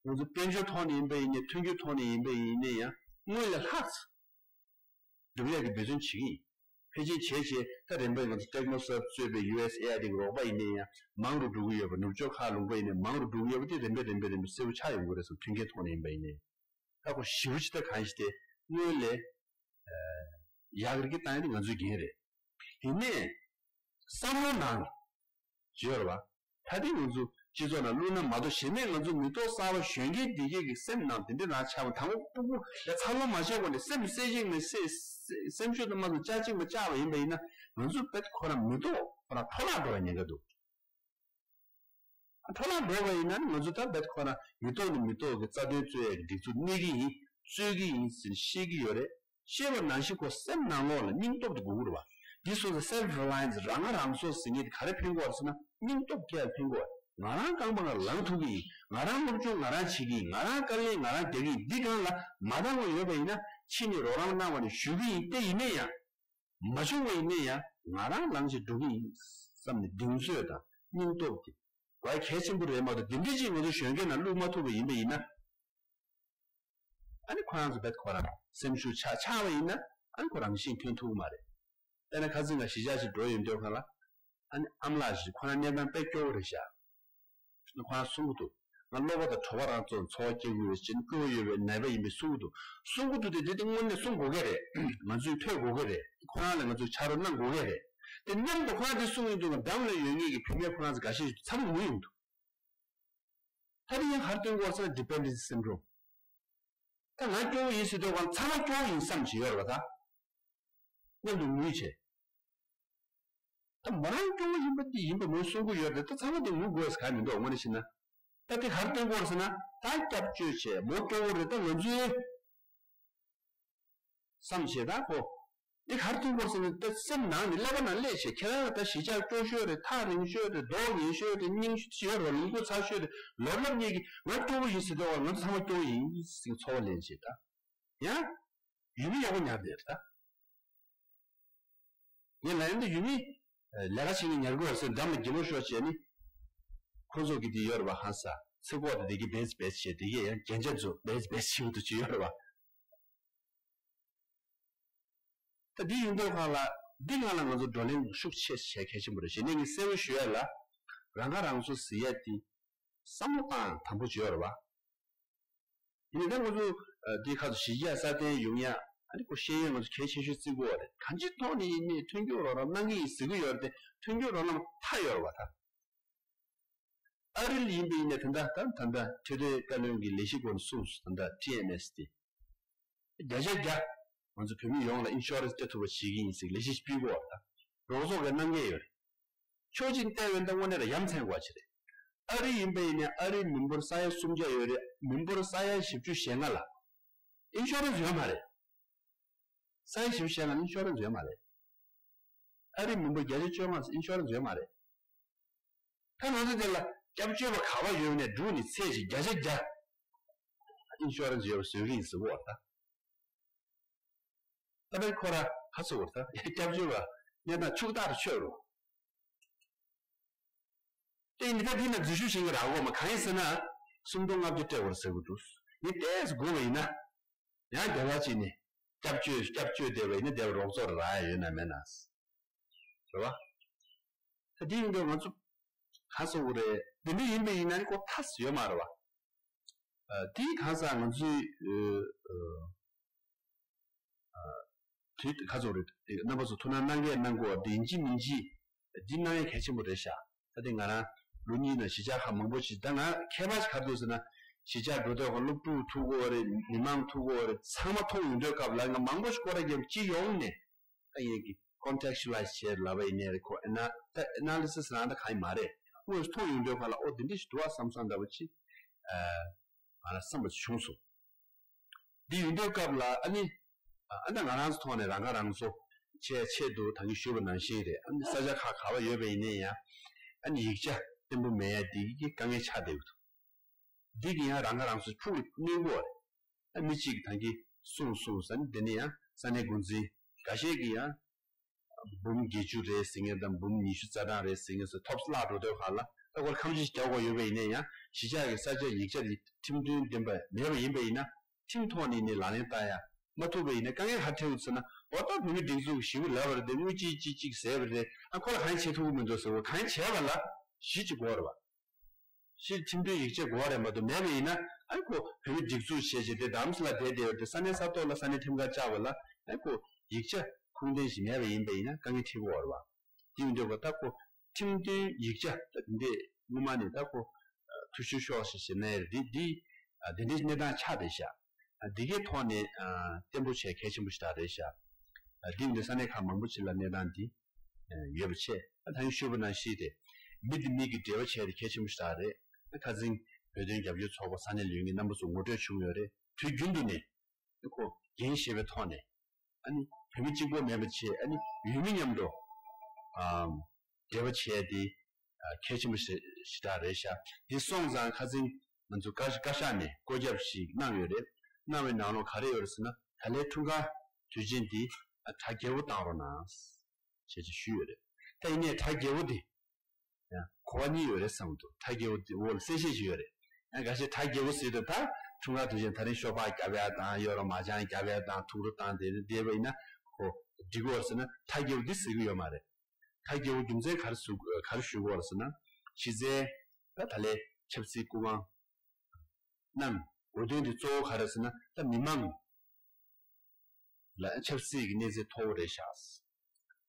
ང་ཚོ་དཔལ་འབྱོར་ཐོག་ནས་ཡིན་པ་ཡིན་ནའི་མཐུན་འགྱུར་ཐོག་ནས་ཡིན་པ་ཡིན་ནའི་ཡང་སྔོན་ལས་ལྷག་ཙམ་སྒྲུབ་ཡག་གི་འབད་བརྩོན་བྱེད་ཀྱི་ཡིན། ཕལ་ཆེར་བྱས་བྱས་ད་རིམ་པས་ང་ཚོ་ཊེག་ནོ་སོབ་གཙོས་པའི་ཡུ་ཨེསི་ཨེ་ཨའི་ཌི་གི་རོགས་པ་ཡིན་ནའི་ཡང་མང་རུ་འགྲོ་གི་ཡོད་པ། ནུབ་ཕྱོགས་ཁག་ལུང་པ་ཡིན་ནའི་མང་རུ་འགྲོ་གི་ཡོད་པ་དེ་རིམ་པས་རིམ་པས་རིམ་པས་གསལ་པོ་ཆགས་ཡོང་གི་རེད་བསམ། མཐུན་རྐྱེན་ཐོག་ནས་ཡིན་པ་ཡིན་ནའི་ད་ཁོ་ཞེ་པོ་ཅིག་ད་གང་ཞིག་དེ་སྔོན་ལས་ཡག་རིགས་བཏང་ཡ་དེ་ང་ཚོའི་འགན་རེད། ཡིན་ནའི་བསམ་བློ་ནང་ཅི་ཡོད་རེད་བ། ད་ལྟའི་ང་ཚོ་སྤྱི་ཚོགས་ནང་བླུགས་ན་མ་གཏོགས་གཞན་མས་ང་ཚོ་མི་ཐོག་གསར་པ་གཞོན་སྐྱེས་འདི་གས་ཀྱི་སེམས་ནང་དེ་འདྲ་རང་ཆགས་པ། དང་པོ་སྤུ་གུ་ལ་འཚར་ལོངས་མ་བྱས་གོང་ནས་སེམས་གསལ་ཅིག་ནས་སེམས་ཤུགས་དང་མ་ཚང་ལྕགས་ཅིག་མ་བཅག་པ་ཡིན་པ་ཡིན་ན་ང་ཚོ་བེད་ཁོ་རང་མི་ཐོག་ཁོ་རང་འཕྲོ་བརླག་འགྲོ་བའི་ཉེན་ཁ་འདུག་འཕྲོ་བརླག་འགྲོ་བ་ཡིན་ན་ནི་ང་ཚོ་ད་རྦད་ཁོ་ན་མི་རྟོག་ནས་མི་རྟོག་གི་རྩ་དོན་རྩོད་ཡས་ཀྱི་སྒྲིག་འཛུགས་གནས་ཀྱི་ཡིན། རྩོད་ཀྱི་ཡིན་ཟེར་ཤེས་ཀྱི་ཡོད་རེད། ཤེས་པ་ནང་བཞིན་ཁོ་སེམས་ནང་ལོགས་ལ་སྙིང་སྟོབས་དེ་དགོས་ཀྱི་རེད་བ། འདི་སོང་ཙང་self reliance རང་ང་རང་གསོ་ཟེར་མཁན་དེ་ག་རེ་ཕན་གྱི་ཡོད་རེད་ཟེར་ན། སྙིང་སྟོབས་སྐྱེ་ཡ་ཕན་གྱི་ཡོད་རེད། ང་རང་རྐང་པ་ང་ལངས་ཐུབ་ཀྱི་ཡིན། ང་རང་སློབ་སྦྱོང་ང་རང་བྱེད་ཀྱི་ཡིན། ང་རང་དཀའ་ལས་ང་རང་རྒྱག་གི་ཡིན། འདི་སྒང་ལ་མ་འདང་བ་ཡོད་པ་ཡིན་ན་ཕྱི་ནས་རོགས་རམ་གནང་བ་ནས་ཞུ་གི་ཡིན། དེ་ཡིན་ན་ཡང་མ་བྱུང་བ་ཡིན་ན་ཡང་ང་རང་ལངས་བྱས་འགྲོ་གི་ཡིན་བསམ་ནས་གདེང་ཚོད་དང་སྙིང་སྟོབས་དེ་དགོས་གལ་ཆེན་པོ་རེད་མ་གཏོགས། དེ་འདྲ་ཅིག་ང་ཚོ་གཞོན་སྐྱེས་ནང་བླུག་མ་ཐུབ་པ་ཡིན་པ་ཡིན་ན། ཨ་ནི་ཁོ་རང་ཚོ་རྦད་ཁོ་རང་སེམས་ཤུགས་ཆག་ཆག་པ་ཡིན་ན། ཨ་ནི་ཁོ་རང་བཞིན་ཐོན་ཐུབ་ཀྱི་མ་རེད། དཔེར་ན་ཁ་སང་ང་གཞིས་ཆགས་ཤིག་འགྲོ་ཡོང་དུས་སྒང་ལ། ཨ་ནི་ཨ་མ་ལགས་ཤིག་ཁོ་རང་གནས་སྟངས་དཔེ་སྐྱོ་བོ་རེད་ཤག་ཁོ་རང་གསུང་གི་འདུག་ང་སློབ་པ་དང་གྲོགས་པོ་རང་ཚོར་འཚོ་བ་སྐྱེལ་དགོས་ཡོད་ཅེས་སྐྱོ་བོ་ཡོད་པའི་ནད་པ་ཡིན་པས་གསུང་གི་འདུག་གསུང་གི་འདུག་དེ་དེ་དེ་དངོས་གནས་གསུང་དགོས་ཀྱི་རེད། ང་ཚོས་ཐོས་དགོས་ཀྱི་རེད། ཁོ་རང་ལ་ང་ཚོས་ཕྱག་རོགས་གནང་དགོས་ཀྱི་རེད། དེ་མཉམ་དུ་ཁོ་རང་དེ་གསུང་ཡོང་དུས་ང་འགྲམ་ལ་ཡོད་མཁན་གྱི་བུད་མེད་ཁོ་རང་ཚོ་འགའ་ཤས་ཚ་པོ་ངུ་ཡོང་འདུག་ད་དེ་ཡང་ག་རེ་སྟོན་གྱི་ཡོད་ཟེར་ན་dependency syndrome། ད་ང་སྐྱོ་བོ་ཡིན་ཟེར་དུས་སྒང་ཚང་མ་སྐྱོ་བོ་ཡིན་བསམ་བྱས་ཡོད་རེད་པ། ད་མཉམ་དུ་ངུས་བྱས། ད་མོ་རང་སྐྱོ་བོ་ཡིན་པ་དེ་ཡིན་པ་མོས་གསུང་གི་ཡོད་རེད། ད་ཚང་མ་དེ་ངུ་དགོས་ཟེར་ག་མི་འདུག་དངོས་གནས་བཤད་ན། ད་དེ་ག་རེ་སྟོན་གྱི་ཡོད་རེད་ཟེར་ན། ད་སྐྱབས་བཅོལ་བྱས་མོ་སྐྱོ་བོ་རེད། ད་ང་ཚོའི་བསམ་བྱས་ད་ཁོ། འདི་ག་རེ་ཐུག་པ་ཟེར་ན། ད་སེམས་ནང་ནས་ཀླད་པ་ནང་སླེབས་བྱས། ཁྱེད་རང་ད་གཞིས་ཆགས་སྐྱོ་ཤོས་རེད། ཐག་རིང་ཤོས་རེད། མདོག་ངན་ཤོས་རེད། སྙིང་ཤོས་རེད། ལུས་པོ་ཚ་ཤོས་རེད། ལབ་ལབ་ཉེས་ཀྱི་ང་སྐྱོ་བོ་ཡིན་ཟེར་དུས་སྒང་ང་ཚང་མ་སྐྱོ་བོ་ཡིན་ཟེར་ཚོར་བ་ལེན་བྱས། ད་ཡང་ཡུལ་མི་ཡག་པོ་ཉར་བསྡད་རེད་ད། ངས་ལབ་ཡོང་དུས་ཡུལ་མི་ལས་ཀ་བྱེད་མཁན་ཉར་དགོས་ཟེར་འགྲམ་ལ་སྒྱེ་མོ་ཤོར་བྱས་ནི། ཁོ་ཚོ་གི་དེ་ཡོད་རེད་པ། ཧ་ས་ཚེ་སྒོ་དེ་དེ་གི་བེད་བེད་བྱས། དེ་གི་ཡང་རྒྱན་ཆ་ཚོ་བེད་བེད་བྱེད་དུ་ཅི་ཡོད་རེད་པ། ད་འདི་ཡིན་དུས་སྒང་ལ་འདི་སྒང་ལ་ང་ཚོ་བགྲོ་གླེང་ཤུགས་ཆེ་བྱེད་གལ་ཆེན་པོ་རེད། གཞི་ནས་ངས་གསལ་པོ་ཞུ་ཡ་ལ། རང་ཁ་རང་གསོ་ཟེར་ཡ་དེ་བསམ་བློ་བཏང་དང་པོ་བྱེད་ཡོད་རེད་པ། ཡིན་ནའི་ད་ང་ཚོ་འདི་ཁ་ཚོ་གཞིས་ཆགས་སྲ་བརྟན་ཡོང་ཡ། ཨ་ནི་ཁོ་ཤེས་ཡོན་ང་ཚོ་གལ་ཆེ་ཤོས་བརྩི་དགོས་པ་རེད། གང་ཅིའི་ཐོག་ནས་ཡིན་ནའི་མཐུན་འགྱུར་རོགས་རམ་གནང་གི་ཡིན་ཟེར་གི་ཡོད་རེད་དེ། མཐུན་འགྱུར་རོགས་རམ་མཐའ་ཡོད་རེད་པ། ད་ཨ་རི་ལ་ཡིན་པ་ཡིན་ནའི་ད་ལྟ་ད་ད་ལྟ་འཕྲོད་བསྟེན་བཀའ་བློན་གྱི་ལས་གཞི་སྐོར་ནས་གསུངས་སོང་། ད་ལྟ་ཊི་ཨེམ་ཨེས་དེ་བརྒྱ་ཆ་བརྒྱ་ང་ཚོ་བོད་མི་ཡོངས་ལ་ཨིན་ཤོ་རན་སི་སྤྲད་ཐུབ་པ་བྱེད་ཀྱི་ཡིན་ཟེར་ལས་གཞི་ཞིག་སྤེལ་དགོས་པ་རེད། ད་རོགས་ཚོགས་ཀྱིས་གནང་གི་ཡོད་རེད། ཕྱོགས་གཅིག་བལྟས་པ་ཡིན་ན་ད་དངོས་གནས་ལ་ཡ་མཚན་དགོས་པ་ཅིག་རེད། ཨ་རི་ཡིན་པ་ཡིན་ནའི་ཨ་རིའི་མི་འབོར་ས་ཡ་སུམ་བརྒྱ་ཡོད་རེད། མི་འབོར་ས་ཡ་བཞི་བཅུ་ཞེ་ལྔ་ལ་ཨིན་ཤོ་རན་སི་ཡོད་མ་རེད། ས་ཡ་བཞི་བཅུ་ཞེ་ལྔ་ལ་ཨིན་ཤོ་རན་སི་ཡོད་མ་རེད། ཨ་རིའི་མི་འབོར་བརྒྱ་ཆ་བཅོ་ལྔ་ལ་ཨིན་ཤོ་རན་སི་ཡོད་མ་རེད། ད་ང་ཚོ་དེ་ལ་སྐྱབས་བཅོལ་བ་ག་པར་ཡོད་ནའི་འབྲུག་ནས་ཚད་ཅིག་བརྒྱ་ཆ་བརྒྱ་ཨིན་ཤོ་རན་སི་ཡོད་པ་བཟོ་གི་ཡིན་ཟེར་གོ་བ། ད་ད་ལྟ་ཁོ་ར་ཧ་སོ་བར་ད་སྐྱབས་བཅོལ་བ་གནས་སྟངས་ཕྱུག་ཐག་ཏུ་ཆོད་རུང་། དེ་ཡིན་ད་འདི་ན་འཛུལ་ཞུགས་བྱེད་ཀྱི་རག་གོ་མ། གང་ཡིན་ཟེར་ན་སུམ་སྟོང་ལྔ་བརྒྱ་སྤྲད་དགོས་རེད་ཟེར་གི་འདུག་ངས་ཏོག་ཙམ་སྒུག་པ་ཡིན་ན། ཡང་རྒྱ་གར་ཅིག་ནས་སྐྱབས་བཅོལ་སྐྱབས་བཅོལ་བསྡད་པ་ཡིན་ན་དེ་བ་རོགས་ཚོགས་ར་ཡ་ཡོད་ན་མེད་ན། རེད་བ། ད་དེ་ཡིན་དུས་ང་ཚོ་ག་ཟེར་དགོས་རེད། འདི་འདྲ་ཡིན་པ་ཡིན་ན་ནི་ཁོ་ཐབས་ཡོད་མ་རེད་བ། ཨ། དེ་གང་ཟག་ང་ཚོའི་ཨ། ཨ། དུས་ག་ཚོད་རེད། རྣམ་པ་ཚོ་ཐུགས་སྣང་གནང་གས་གནང་དགོས་པ་འདི་ཡིན་གཅིག་མིན་གཅིག་འདི་གནང་ཡས་གལ་ཆེན་པོ་རེད་ཤག་ད་དེ་ང་རང་ལོ་གཉིས་ནང་གཞིས་ཆགས་ཁག་མང་པོ་ཞིག་ད་ང་ཁྱད་པར་ཞིག་ག་རེ་འདུག་ཟེར་ན། གཞིས་ཆགས་འགྲོ་དུས་ཁོ་སློབ་ཕྲུག་ཐུག་གི་ཡོད་རེད། མི་མང་ཐུག་གི་ཡོད་རེད། ཚང་མ་མཐོང་ཡོང་དུས་སྐབས་ལ་ང་མང་པོ་ཞིག་སྐོར་ར་རྒྱབ་སྤྱི་ཡོངས་ནས་ད་ངས་ཀྱི་contextualize་བྱས་ལབ་པ་ཡིན་ནའི་རེད། ཁོ་ཨེ་ན་ད་analysis་རང་ད་གང་ཡིན་མ་རེད། དངོས་སུ་མཐོང་ཡོང་དུས་ཁ་ལ་ཨོ་དེ་འདྲ་ཞིག་འདུག་ཨ་བསམ་བསམ་འདྲ་པོ་ཅིག་ཨ་ང་ལ་བསམ་པ་བྱུང་སོང་། འདི་ཡོང་དུས་སྐབས་ལ་ཨ་ནི། ཨ་ད་ང་རང་ཚོ་ཐོག་ནས་རང་ཁ་རང་གསོ་བྱས་ཆེད་དུ་ད་གིན་ཞུས་པ་ནང་བཞིན་རེད། ཨ་ནི་ས་ཆ་ཁག་ག་པར་ཡོད་པ་ཡིན་ནའི་ཡང་ཨ་ནི་ཡིག་ཆ་བརྟན་པོ་མེད་ཡ་འདི་གི་དཀའ་ངལ་ཆགས་བསྡད་ཡོད་འདུག་འདི་གི་ཡང་རང་ཁ་རང་གསོ་ཕུགས་ལ་གནོད་ཀྱི་ཡོད་རེད། ཨ་མི་གཅིག་གིས་ད་གིན་གསུངས་གསུངས་ཟེར་ནས། དེ་ནས་ཡང་ས་གནས་འགོ་འཛིན་འགའ་ཤས་ཀྱིས་ཡང་འབུམ་བརྒྱད་ཅུ་རེད་ཟེར་མཁན་དང་འབུམ་ཉི་ཤུ་རྩ་གྲངས་རེད་ཟེར་མཁན་སོགས་ཐོབ་བརླག་འགྲོ་དུས་སྒང་ལ། ད་ཁོར་ཁ་མཆུ་ཞིག་རྒྱག་དགོས་ཡོད་པ་ཡིན་ན་ཡང་གཞིས་ཆགས་ཀྱི་ས་ཆ་ཡིག་ཆ་དེ་ཁྲིམས་མཐུན་ལྡན་པ་མེད་པ་ཡིན་པ་ཡིན་ན། ཁྲིམས་ཐོག་ནས་ནི་ལག་ལེན་བསྟར་ཡ་མ་ཐུབ་པ་ཡིན་ན་དཀའ་ངལ་ག་རེ་འཕྲད་ཡོད་ཟེར་ན། འོ་ད་བོད་མི་སྒྲིག་འཛུགས་ཞེ་པོ་ལབ་པ་རེད་དེ། དངུལ་ཅིག་ཅིག་ཅིག་ཟས་པ་རེད། ཨ་ཁོ་ལ་གང་ཡང་བྱེད་ཐུབ་ཀྱི་མི་འདུག་ཟེར་བ། གང་ཡང་བྱས་པ་ལ་གཞི་གཅིག་དགོས་རེད་བ། གཞི་ཁྲིམས་མཐུན་ཡིག་ཆ་དགོས་རེད་མ་གཏོགས། མེད་པ་ཡིན་ན་ཨ་ཁོ་བོད་མི་སྒྲིག་འཛུགས་བྱས་བྱས་ཏེ་རྡ་རམ་ས་ལ་བསྡད་བསྡད་པ་དེ། ས་གནས་ས་ཐོག་ལ་ས་གནས་ཁྲིམས་ཁང་བཅག་པ་ལ་ཨ་ཁོ་ཡིག་ཆ་ཁུངས་ལྡན་ཞིག་མེད་པ་ཡིན་པ་ཡིན་ན་དཀའ་ངལ་འཕྲད་ཀྱི་ཡོད་རེད་བ། དེ་ཡིན་དུས་ད་ཁོ་ཁྲིམས་མཐུན་ཡིག་ཆ་ད་འདི་སྔོན་མ་ནས་ད་ཁོ་འཐུས་ཤོར་ཤོར་ཞིག་བྱས་ནའི་རེད། འདི་འདི་འདི་འདྲའི་གནས་སྟངས་ཆགས་བསྡད་ཤག་འདི་གའི་ཐོག་ནས་བརྟན་པོ་བྱས་གལ་ཆེན་པོ་ཞིག་ད་རེད་ཤག་འདི་ཡིན་དུས་ས་གནས་ཁག་མང་པོ་ཅིག་ལ་གནས་སྟངས་འདི་ཡོད་པ་བྱས། ད་ཡིན་ཞུས་པ་ནང་བཞིན་རེད། མི་དང་མི་གི་འབྲེལ་བ་བྱས་ཏེ་གལ་ཆེན་པོ་ཞིག་རེད། ཁ་སང་བོད་དོན་རྒྱབ་སྐྱོར་ཚོགས་པ་ས་གནས་ལ་ཡོད་མཁན་རྣམ་པ་ཚོ་ངོ་སྤྲོད་བྱུང་ཡོད་རེད། དུས་རྒྱུན་དུ་ནས་ཁོ་འགན་བཞེས་པའི་ཐོག་ནས་ཨ་ནི་བོད་མི་གཅིག་པོ་མེད་པ་བྱས། ཨ་ནི་ཡུལ་མི་མཉམ་དུ་ཨམ་འབྲེལ་བ་བྱས་ཏེ་ཨ་གལ་ཆེན་པོ་ཞེ་ཞེ་དྲག་རེད་ཤག་དེ་སོང་ཙང་ཁ་སང་ང་ཚོ་བཀའ་བཀའ་ཤག་ནས་བཀོད་ཁྱབ་ཞིག་གནང་ཡོད་རེད། གནང་བའི་ནང་ལོགས་ག་རེ་ཡོད་རེད་ཟེར་ན། ད་ལན་འཁྲུངས་སྐར་དུས་ཆེན་འདི་ཨ་གྲ་རྒྱས་པོ་བཏང་རོགས་གནང་ཞེས་ཞུས་ཡོད་རེད། ད་ཡིན་ནའི་གྲ་རྒྱས་པོ་འདི་ཡང་གོ་བ་གཉིས་ཡོད་རེད་བསམ་འདུག་གྲ་རྒྱས་པོ་འདི་འོག་ལ་གསལ་བཤད་ཅིག་ཡོད་རེད། ཡང་འགའ་ཤས་གྲ་རྒྱས་པོ་ཟེར་དུས་ད་འཁྲུངས་སྐར་དུས་ཆེན་དེ་རིང་ཤོ་སྦག་རྒྱབ་ཡ་དང་ཡོ་རོབ་མ་ཅང་རྒྱབ་ཡ་དང་ཐུགས་རུ་བཏང་དེ་རིང་བསྡད་པ་ཡིན་ན་ཁོ་འགྲིག་གི་ཡོད་ཟེར་ན། གྲ་རྒྱས་པོ་འདི་ཟེར་གི་ཡོད་མ་རེད། གྲ་རྒྱས་པོ་རྒྱུ་མཚན་ག་རེ་ཟེར་ག་རེ་ཞུ་གི་ཡོད་ཟེར་ན། གཞི་རྩའི་ད་ད་ལན་ཆབ་སྲིད་སྐུ་དབང་གནང་དགོས་དོན་དེ་གཙོ་བོ་ག་རེ་ཟེར་ན། ད་མི་མང་ལ་ཆབ་སྲིད་ཀྱི་གནས་ཚད་མཐོ་བོ་རེད་ཤག་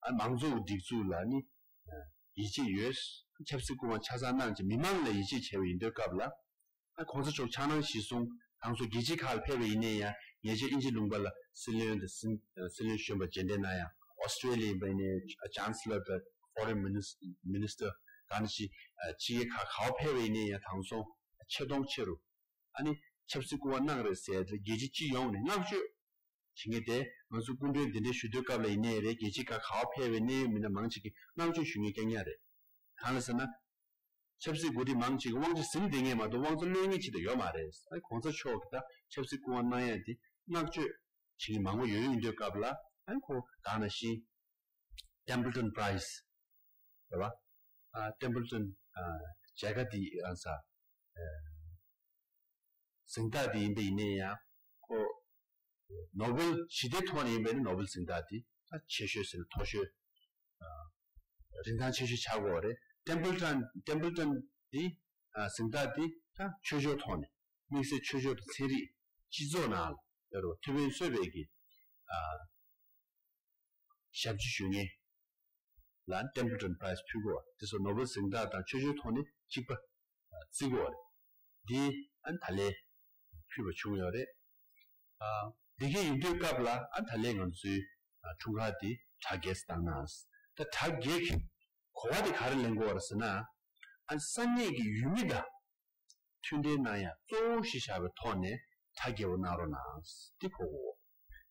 ཨ་མང་གཙོ་གི་སྒྲིག་འཛུགས་ལ་ནི་ཡིད་ཆེས་ཡོད། ཆབ་སྲིད་སྐུ་དབང་ཆ་ཚང་གནང་བྱས་མི་མང་ལ་ཡིད་ཆེས་བྱས་པ་ཡིན་དུས་སྐབས་ལ། ཨ་གོང་ས་མཆོག་ཕྱག་ནང་གཞི་བཟུང་། ད་ང་ཚོ་རྒྱལ་སྤྱིའི་ཁག་ལ་ཕེབས་པ་ཡིན་ནའི་ཡང་ཉེ་ཆར་དབྱིན་ཇི་ལུང་པ་ལ་སྲིད་བློན་དང་སྲིད་སྲིད་བློན་གཞོན་པ་མཇལ་འཕྲད་གནང་ཡ། ཨོ་སི་ཀྲེ་ལི་ཡ་ཡིན་པ་ཡིན་ནའི་ཅན་སི་ལར་དང་ཕོ་རེན་མི་ནི་སི་ཊར་ག་ནང་བཞིན་ཕྱི་རྒྱལ་ཁག་ག་པར་ཕེབས་པ་ཡིན་ནའི་ཡང་དེང་སང་ཆེ་མཐོང་ཆེ་རུ། ཨ་ནི་ཆབ་སྲིད་སྐུ་དབང་གནང་རེད་ཟེར་ཏེ་རྒྱལ་སྤྱི་སྤྱི་ཡོངས་ནས་བསྔགས་བརྗོད་བྱེད་མཁན་དེ་ང་ཚོ་སྐུ་མགྲོན་གདན་འདྲེན་ཞུ་དུས་སྐབས་ལ་ཡིན་ནའི་རེད། རྒྱལ་སྤྱིའི་ཁག་ག་པར་ཕེབས་པའི་གནད་ཡོད་མི་སྣ་མང་ཆེ་གིས་བསྔགས་བརྗོད་ཞུ་མཁན་རྐྱང་རྐྱང་རེད། གང་ལ་ཟེར་ན། ཆབ་སྲིད་འགོ་ཁྲིད་མང་ཆེ་གིས་དབང་ཆ་ཟིན་བསྡད་མཁན་མ་གཏོགས་དབང་ཆ་ལོན་མཁན་ཅིག་ད་ཡོད་མ་རེད། ཨ་གོང་ས་མཆོག་གིས་ད་ཆབ་སྲིད་སྐུ་དབང་གནང་ཡ་དེ་བསྔགས་བརྗོད་བྱེད་མཁན་མང་པོ་ཡོད་ཡོད་དུས་སྐབས་ལ། ཨ་ཁོ་ག་ནང་བཞིན་ཊེམ་པལ་ཊོན་པ་རའི་ཛི་རེད་བ། ཨ་ཊེམ་པལ་ཊོན་ཨ་མཇལ་ཁ་དེ་ཨ་ས་ཨ་གཟེངས་རྟགས་དེ་ཡིན་པ་ཡིན་ནའི་ཡང་ཁོ་ནོ་བེལ་ཞི་བདེའི་ཐོག་ནས་ཡིན་པ་ཡིན་ན་ནོ་བེལ་གཟེངས་རྟགས་དེ་ད་ཆེ་ཤོས་ཟེར་ན་མཐོ་ཤོས་ཨ་རིན་ཐང་ཆེ་ཤོས་ཆགས་ཀྱི་ཡོད་རེད། ཊེམ་པལ་ཊོན་ཊེམ་པལ་ཊོན་དེ་ཨ་གཟེངས་རྟགས་དེ་ད་ཆོས་ཕྱོགས་ཐོག་ནས་དམིགས་བསལ་ཆོས་ཕྱོགས་དང་ཚན་རིག་སྤྱི་ཚོགས་ནང་ལ་ཡོད་རེད་བ། ཐུབ་བསྟན་བཟོད་པའི་གི་ཨ་ཞབས་ཕྱི་ཞུ་མཁན་ལ་ཊེམ་པལ་ཊོན་པ་རའི་ཛི་ཕུལ་དགོས་པ་དེ་ཚོ་ནོ་བེལ་གཟེངས་རྟགས་དང་ཆོས་ཕྱོགས་ཐོག་ནས་གཅིག་པ་བརྩི་དགོས་པ་རེད། འདི་ཨ་ནི་ད་ལན་ཕུལ་བ་བྱུང་ཡོད་རེད། ཨ་འདི་གའི་ཡིན་དུས་སྐབས་ལ་ཨ་ད་ལན་ང་ཚོའི་ཨ་འཁྲུངས་སྐར་འདི་གྲ་རྒྱས་སུ་བཏང་ན། ད་གྲ་རྒྱས་ཀྱི་གོ་བ་དེ་ག་རེ་ལེན་དགོས་པ་རེད་ཟེར་ན། ཨ་ས་གནས་ཀྱི་ཡུལ་མི་དང་མཐུན་འབྲེལ་གནང་ཡ་གཙོ་བོ་གཞི་བཞག་པའི་ཐོག་ནས་གྲ་རྒྱས་པོ་གནང་རོགས་གནང་། འདི་གོ་དགོས།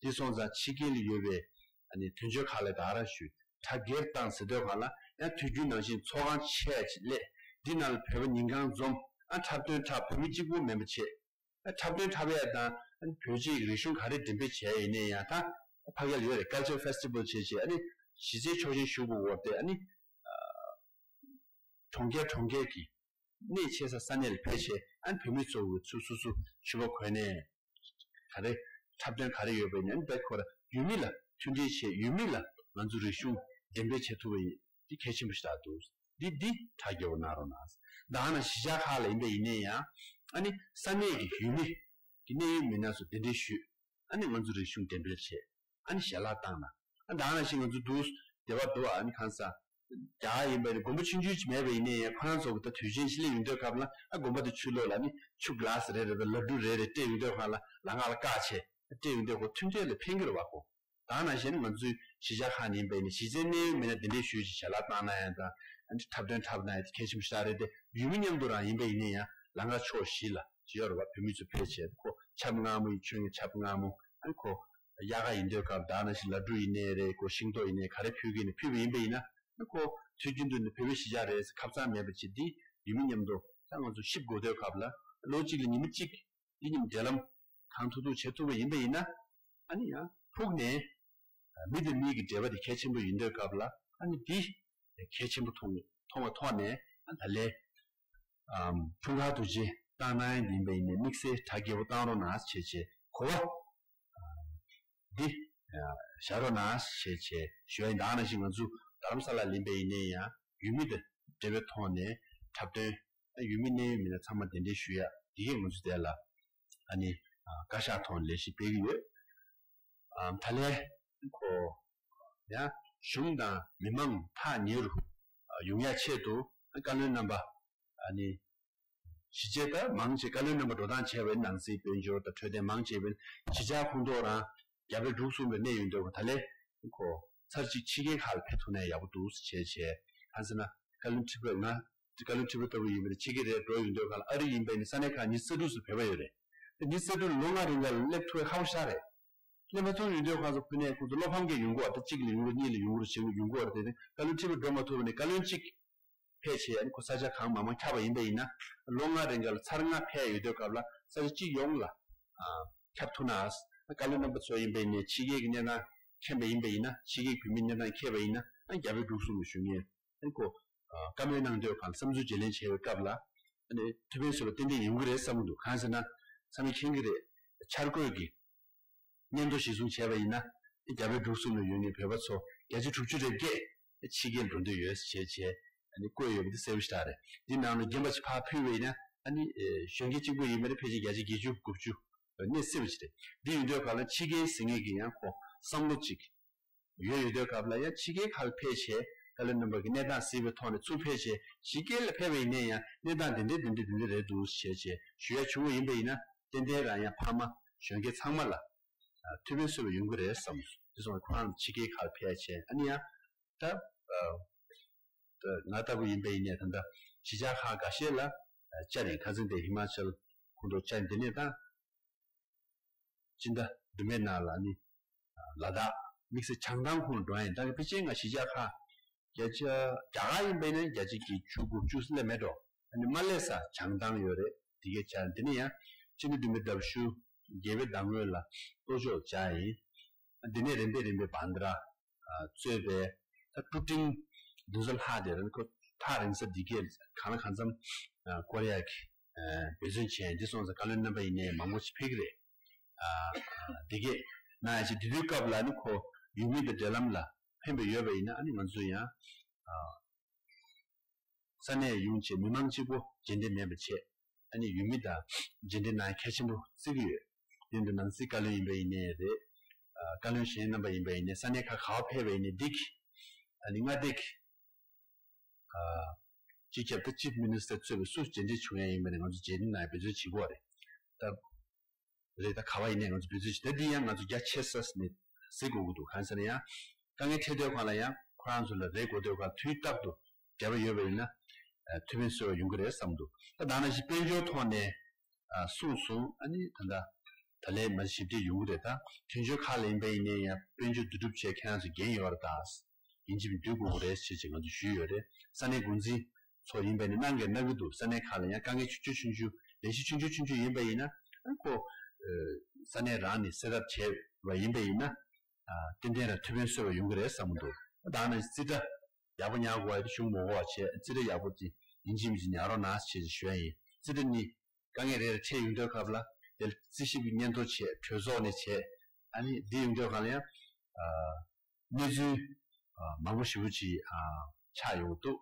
འདི་སོང་ཙང་ཕྱི་རྒྱལ་ལ་ཡོད་པའི་ཨ་ནི་དོན་གཅོད་ཁག་ལ་ད་ག་རང་ཞུས་གྲ་རྒྱས་བཏང་ཟེར་དུས་སྒང་ལ་ཡང་དུས་རྒྱུན་ནང་བཞིན་ཚོགས་ཁང་ཆེ་ཅིག་སླེབས། འདི་ནང་ལ་བོད་པ་ཉིན་གང་འཛོམས། ཨ་འཁྲབ་སྟོན་འཁྲབ། བོད་མི་གཅིག་པོ་མིན་པ་བྱས། ཨ་འཁྲབ་སྟོན་འཁྲབ་ཡ་དང་ཨ་ནི་བོད་ཕྱི་གི་རིག་གཞུང་ག་རེ་འགྲེམས་སྤེལ་བྱས་ཡིན་ནའི་ཡང་ད་ཕ་གི་ལ་ཡོད་རེད། ཀལ་ཅར་ཕེ་སི་ཊི་བལ་བྱས་བྱས། ཨ་ནི་གཞི་རྩའི་ཆོག་མཆན་ཞུ་དགོས་པ་དེ་ཨ་ནི་གྲོང་ཁྱེར་གྲོང་ཁྱེར་གྱི་གནས་ཆེ་ས་ས་གནས་ལ་ཕེབས་བྱས། ཨ་ནི་བོད་མི་ཚོ་གི་ཚུར་སོ་སོ་ཕྱུ་པ་གོན་ནས་ག་རེ་འཁྲབ་སྟོན་ག་རེ་ཡོད་པ་ཡིན་ནའི་ཨ་ནི་བལ་ཁོ་ར་ཡུལ་མི་ལ་མཐུན་སྒྲིལ་བྱས། ཡུལ་མི་ལ་ང་ཚོ་རིག་གཞུང་འགྲེམས་སྤེལ་བྱེད་ཐུབ་པ་ཡིན། འདི་གལ་ཆེན་པོ་ཞིག་ཆགས་འདུག་འདི་འདི་གྲ་རྒྱས་པོ་གནང་རོགས་གནང་། ད་ནང་གཞིས་ཆགས་ཁག་ལ་ཡིན་པ་ཡིན་ནའི་ཡང་ཨ་ནི་ས་གནས་ཀྱི་ཡུལ་མི་གི་གནད་ཡོད་མི་སྣ་ཚོ་གདན་འདྲེན་ཞུས། ཨ་ནི་ང་ཚོ་རིག་གཞུང་འགྲེམས་སྤེལ་བྱས། ཨ་ནི་ཞལ་ལག་བཏང་ན། ཨ་ད་ནང་བཞིན་ང་ཚོ་འདུག་སྡེ་བ་འདུག་ཨ་ནི་གང་ས་རྒྱ་གར་ཡིན་པ་ཡིན་ན་དགོན་པ་ཆུང་ཆུང་ཅིག་མེད་པ་ཡིན་ནའི་ཡང་ཁོ་རང་ཚོ་གི་ད་དུས་ཆེན་ཞིག་སླེབས་ཡོང་དུས་སྐབས་ལ་ཨ་དགོན་པ་དེ་ཕྱི་ལོགས་ལ་ཨ་ནི་ཆུ་གི་ལཱ་སི་རེ་རེ་དང་ལ་ཌུ་རེ་རེ་སྤྲད་ཡོང་དུས་སྒང་ལ་ལམ་ཁ་ལ་བཀག་བྱས་སྤྲད་ཡོང་དུས་ཁོ་མཐུན་འབྲེལ་ལ་ཕན་གྱི་རེད་བ་ཁོ། ད་ནང་བཞིན་ང་ཚོའི་གཞིས་ཆགས་ཁག་ནས་ཡིན་པ་ཡིན་ན་གཞི་རྩའི་གནད་ཡོད་མི་སྣ་གདན་འདྲེན་ཞུས་ཀྱི་ཞལ་ལག་བཏང་གནང་ཡ་དང་འཁྲབ་སྟོན་འཁྲབ་གནང་ཡ་དེ་གལ་ཆེན་པོ་ཞེ་དྲག་རེད་དེ། ཡུལ་མི་མཉམ་དུ་རང་ཡིན་པ་ཡིན་ན་ཡང་ལམ་ཁ་ཕྱོགས་བཞི་ལ་ཅི་ཡོད་རེད་བ། བོད་མི་ཚོ་ཕེབས་བྱས་ཁོ་ཆབ་མངར་མོ་ཡིན་ཆོས་ངན་ཆབ་མངར་མོ་ཨ་ཁོ་དབྱར་ཁ་ཡིན་དུས་སྐབས་ད་ནང་བཞིན་ལ་ཌུ་ཡིན་ནའི་རེད། ཁོ་ཤིང་ཏོག་ཡིན་ནའི་ག་རེ་ཕུལ་གྱི་ནས་ཕུལ་བ་ཡིན་པ་ཡིན་ན་ཨ་ཁོ་དུས་རྒྱུན་དུ་ནས་བོད་པའི་གཞིས་ཆགས་རེད་ཁ་ཚ་མེད་པ་ཅིག་འདི་ཡུལ་མི་མཉམ་དུ་ད་ང་ཚོ་གཤིབ་དགོས་དུས་སྐབས་ལ་ལོ་གཅིག་ལ་ཉི་མ་གཅིག་འདི་མཉམ་འབྲེལ་ལམ་གང་ཐུབ་ཐུབ་བྱེད་ཐུབ་པ་ཡིན་པ་ཡིན་ན། ཨ་ནི་ཡང་ཕུགས་ནས་མི་དང་མི་གི་འབྲེལ་བ་དེ་གལ་ཆེན་པོ་ཡིན་དུས་སྐབས་ལ་ཨ་ནི་འདི་གལ་ཆེན་པོ་མཐོང་མཐོང་བ་ཐོག་ནས་ཨ་ད་ལན་འཁྲུངས་སྐར་དུས་ཆེན་བཏང་གནང་ཡིན་པ་ཡིན་ནའི་དམིགས་བསལ་གྲ་རྒྱས་པོ་བཏང་རོགས་གནང་བྱས་བྱས་གོ་བ་འདི་བཞག་རོགས་གནང་བྱས་བྱས་ཞུ་ཡ་ཡིན། ད་ནང་བཞིན་ང་ཚོ་རྡ་རམ་ས་ལ་ལ་ཡིན་པ་ཡིན་ནའི་ཡང་ཡུལ་མི་དང་འབྲེལ་བའི་ཐོག་ནས་འཁྲབ་སྟོན་ཡུལ་མི་གནད་ཡོད་མི་སྣ་ཚང་མ་གདན་འདྲེན་ཞུ་ཡ་འདི་གས་ང་ཚོ་དེ་ལ་ཨ་ནི་བཀའ་ཤག་ཐོག་ལས་གཞི་སྤེལ་གྱི་ཡོད། ཨམ་ད་ལན་ཁོ་ཡང་གཞུང་དང་མི་མང་ཐག་ཉེ་རུ་ཡོང་ཡ་ཆེད་དུ་བཀའ་བློན་རྣམ་པ་ཨ་ནི་གཞིས་བྱེས་ད་མང་ཆེ་བཀའ་བློན་རྣམ་པ་འགྲོ་སྟངས་བྱས་པའི་ནང་སྲིད་དཔལ་འབྱོར་དང་འཕྲོད་བསྟེན་མང་ཆེ་བའི་གཞིས་ཆགས་ཁོངས་གཏོགས་རང་རྒྱ་བལ་འབྲུག་གསུམ་པའི་གནད་ཡོད་འདོད་པ་ད་ལན་ཁོ་ཚར་གཅིག་ཕྱི་རྒྱལ་ཁག་ལ་ཕེབས་ཐུབ་ན་ཡག་པོ་འདུག་ཟེར་བྱས་བྱས་གང་ཟེར་ན་ བཀའ་བློན་ཁྲི་པ་ང་བཀའ་བློན་ཁྲི་པ་ལྟ་བུ་ཡིན་པ་རེད། ཕྱི་རྒྱལ་རེད་འགྲོ་ཡོང་དུས་སྒང་ལ་ཨ་རི་ཡིན་པ་ཡིན་ན་ས་གནས་ཁག་ཉི་ཤུ་རྩ་དྲུག་ཙམ་བོད་པ་ཡོད་རེད། དེ་ཉི་ཤུ་རྩ་དྲུག་ལོ་ལྔ་རིང་ལ་སླེབས་ཐུབ་པའི་ཧ་གོ་ཤག་རེད། སླེབས་མ་ཐུབ་ཡོང་དུས་སྒང་ལ་ཕུ་ནས་ཁོང་ཚོ་བློ་ཕམ་གྱི་ཡོང་གི་ཡོད་རེད། གཅིག་ལ་ཡོང་གི་རེད། གཉིས་ལ་ཡོང་གི་རེད། བྱེད་དགོས་ཡོང་གི་ཡོད་རེད། དེ་ནས་བཀའ་བློན་ཁྲི་པ་འགྲོ་མ་ཐུབ་པ་ནས་བཀའ་བློན་གཅིག་ཕལ་ཆེར་ཨ་ནི་ཁོ་ས་ཆ་གང་མང་མང་ཁྱབ་པ་ཡིན་པ་ཡིན་ན། ལོ་ལྔ་རིང་ག་ལ་ཚར་ལྔ་ཕེབས་ཡོང་དུས་སྐབས་ལ་ས་ཆ་གཅིག་ཡོངས་ལ་ཨ་ཁྱབ་ཐུབ་ན། བཀའ་བློན་རྣམ་པ་ཚོ་ཡིན་པ་ཡིན་ནའི་ཕྱི་རྒྱལ་གྱི་གནས་སྟངས་མཁྱེན་པ་ཡིན་པ་ཡིན་ན། ཕྱི་རྒྱལ་བོད་མིའི་གནས་སྟངས་མཁྱེན་པ་ཡིན་ན། ཨ་རྒྱ་བལ་འབྲུག་གསུམ་ལ་བཞུགས་མཁན་ཨ་ནི་ཁོ་ཨ་བཀའ་མོལ་གནང་དུས་སྒང་ལ་བསམ་ཚུལ་བརྗེ་ལེན་བྱས་པའི་སྐབས་ལ་ཨ་ནི་ཐུབ་པའི་བཟོད་པ་ཏན་ཏན་ཡོང་གི་རེད་བསམ་གྱི་འདུག་གང་ཟེར་ན་ཚང་མས་མཁྱེན་གྱི་རེད། འཆར་འགོད་ཀྱི་སྙན་ཐོ་གཞིར་བཟུང་བྱས་པ་ཡིན་ན། རྒྱ་བལ་འབྲུག་གསུམ་ལ་ཡོད་མཁན་བོད་པ་ཚོ་བརྒྱ་ཆ་དྲུག་ཅུ་རེ་བརྒྱད་ཕྱི་རྒྱལ་འགྲོ་འདོད་ཡོད་ཅེས་བྱས་ཨ་ནི་བཀོད་ཡོད་པ་འདི་གསལ་པོ་ཞེ་དྲག་རེད། འདི་ནང་ལ་རྒན་པ་ཅིག་ཕར་ཕུད་པ་ཡིན་ན་ཨ་ནི་ཨེ་གཞོན་སྐྱེས་གཅིག་པུ་ཡིན་པ་རེད། ཕལ་ཆེར་བརྒྱ་ཆ་བརྒྱད་ཅུ་དགུ་བཅུ་གནས་སྲིད་པ་ཅིག་རེད། འདི་ཡིན་དུས་སྒང་ལ་ཕྱི་རྒྱལ་ཟེར་མཁན་གྱི་ཡང་ཁོ་བསམ་བློ་ཅིག་ཡོད་ཡོད་དུས་སྐབས་ལ་ཡང་ཕྱི་རྒྱལ་ཁག་ལ་ཕེབས་བྱས་བཀའ་བློན་རྣམ་པ་གི་གནས་སྟངས་གཟིགས་པའི་ཐོག་ནས་ཚུར་ཕེབས་བྱས་ཕྱི་རྒྱལ་ལ་ཕེབས་པ་ཡིན་ན་ཡང་གནས་སྟངས་འདི་འདྲས་འདི་འདྲས་འདི་འདྲས་རེད་འདུག་ཅེས་བྱས་ཞུ་ཡ་བྱུང་བ་ཡིན་པ་ཡིན་ན་ཏན་ཏན་རང་ཡང་ཕ་མ་གཞོན་སྐྱེས་ཚང་མ་ལ་ཨ་ཐུགས་ཕན་གསོས་པ་ཡོང་གི་རེད་བསམ་སོང་། དེ་སོང་ཁོ་རང་ཕྱི་རྒྱལ་ཁག་ལ་ཕེབས་བྱས་ཨ་ནི་ཡང་ད་ཨ་ད་ང་ལྟ་བུ་ཡིན་པ་ཡིན་ནའི་ད་ལྟ་གཞིས་ཆགས་ཁག་འགའ་ཤས་ལ་ཨ་བཅར་ཡིན། ཁ་སང་དེ་ཧི་མ་ཅལ་ཁོང་ཚོ་བཅར་ཡིན། དེ་ནས་ད་སྤྱི་ཟླ་དུ་མའི་ནང་ལ་ནི་ལ་དྭགས་དམིགས་བསལ་བྱང་ཐང་ཁོངས་འགྲོ་ཡ་ཡིན། ད་ཕལ་ཆེར་ང་གཞིས་ཆགས་ཁག་བརྒྱ་ཆ་རྒྱ་གར་ཡིན་པ་ཡིན་ན་བརྒྱ་ཆ་གི་བཅུ་དགུ་བཅུ་སླེབས་མེད་འགྲོ། ཨ་ནི་མ་སླེབས་ས་བྱང་ཐང་ཡོད་རེད། དེ་གའི་ཆ་འདི་ནས་ཡང་སྤྱི་ཟླ་བདུན་པའི་ཟླ་བ་བཞི་རྒྱལ་བའི་ཟླ་ངོ་ལ་གཏོ་བཅོས་བྱ་ཡིན། འདི་ནས་རིམ་པས་རིམ་པས་བྷན་དྲ་གཙོས་པའི་ད་ཀྲུ་ཀྲིང་འདི་ཚོ་ལྷག་དེ་རིང་ཁོ་ཐག་རིང་ས་འདི་གས་གང་ལ་གང་འཚམ་ཀོ་རི་ཡ་གི་འབད་བརྩོན་བྱས་འདི་སོང་ཙང་བཀའ་བློན་རྣམ་པ་ཡིན་ནའི་མང་པོ་ཞིག་ཕེབས་ཀྱི་རེད། འདི་གས་ན་ཡང་ཅིག་དེ་དུས་སྐབས་ལ་ནི་ཁོ་ཡུལ་མི་དང་འབྲེལ་ལམ་ལ་ཕན་པ་ཡོད་པ་ཡིན་ན་ཨ་ནི་ང་ཚོ་ཡང་ས་གནས་ཡོང་བྱས་མི་མང་གཅིག་པོ་རྗེས་འདེད་མེད་པ་བྱས། ཨ་ནི་ཡུལ་མི་དང་རྗེས་འདེད་གནང་གལ་ཆེན་པོ་བརྩི་གི་ཡོད། དེ་འདྲ་ནང་སྲིད་བཀའ་བློན་ཡིན་པ་ཡིན་ནའི་རེད། ཨ་བཀའ་བློན་གཞན་རྣམ་པ་ཡིན་པ་ཡིན་ནའི་ས་གནས་ཁག་ག་པར་ཕེབས་པ་ཡིན་ནའི་འདི་གི་ཨ་ནི་མངའ་སྡེ་གི་ཨ་སྤྱི་ཁྱབ་དང་ཅིབ་མི་ནི་སི་ཊར་གཙོས་པའི་སུ་རྗེས་འདེད་བྱུང་ཡ་ཡིན་པ་ནི་ང་ཚོ་རྗེས་འདེད་གནང་ཡ་འབད་བརྩོན་བྱེད་དགོས་རེད། ད་རེད། ད་ག་པར་ཡིན་ནའི་ང་ཚོ་འབད་བརྩོན་བྱེད། ད་འདི་ཡང་ང་ཚོ་རྒྱ་ཆེ་ས་ནས་གཟིགས་དགོས་ཀྱི་འདུག་གང་ཟེར་ན་ཡང་དཀའ་ངལ་འཕྲད་དུས་སྒང་ལ་ཡང་ཁོ་རང་ཚོ་ལ་རེ་དགོས་དུས་སྒང་དུས་རྟག་ཏུ་འབྲེལ་བ་ཡོད་པ་ཡིན་ན་ཨ་ཐུགས་ཕན་གསོས་པ་ཡོང་གི་རེད་བསམ་འདུག་ད་ད་ནང་བཞིན་དཔལ་འབྱོར་ཐོག་ནས་ཨ་གསུངས་སོང་། ཨ་ནི་ད་ལྟ་ད་ལན་མ་ཞིབ་ཕྲ་ཡོང་གི་རེད། ད་དོན་གཅོད་ཁག་ལ་ཡིན་པ་ཡིན་ནའི་ཡང་དཔལ་འབྱོར་བསྡུ་སྒྲུབ་བྱས་ཁྱེད་རང་ཚོ་འགན་ཡོད་རེད་ད། ཡིན་གཅིག་མིན་གཅིག་སྡོད་དགོས་ཀྱི་རེད་ཅེས་ཅིག་ང་ཚོས་ཞུས་ཡོད་རེད། ས་གནས་འགོ་འཛིན་ཚོ་ཡིན་པ་ཡིན་ན་གནང་གི་གནང་གི་འདུག་ས་གནས་ཁག་ལ་ཡང་དཀའ་ངལ་ཆུང་ཆུང་ཆུང་ཆུང་ལས་གཞི་ཆུང་ཆུང་ཆུང་ཆུང་ཡིན་པ་ཡིན་ན་ཨ་ཁོ་ཨ་ས་གནས་རང་ནས་སེ་ཊབ་བྱས་པ་ཡིན་པ་ཡིན་ན་ཨ་ཏན་ཏན་རང་ཐུགས་ཕན་གསོས་པ་ཡོང་གི་རེད་བསམ་གྱི་འདུག་ད་ནི་རྩིས་ཁྲ་ཡག་པོ་ཉར་དགོས་པ་དེ་གཞུང་མ་དགོས་པ་བྱས། རྩིས་ཁྲ་ཡག་པོ་དེ་ཡིན་གཅིག་མིན་གཅིག་ཉར་རོགས་གནང་ཞེས་ཞུ་ཡ་ཡིན། རྩིས་ཁྲ་ནི་དཀའ་ངལ་རེ་རེ་འཕྲད་ཡོང་དུས་སྐབས་ལ་དེ་རྩིས་ཞིབ་ཀྱི་སྙན་ཐོ་བྱས། གྲོས་ཚོགས་ནས་བྱས། ཨ་ནི་འདི་ཡོང་དུས་སྒང་ལ་ཡང་ཨ་གནས་ཚུལ་ཨ་མང་པོ་ཞེ་པོ་ཅིག་ཨ་ཆགས་ཡོང་གི་འདུག་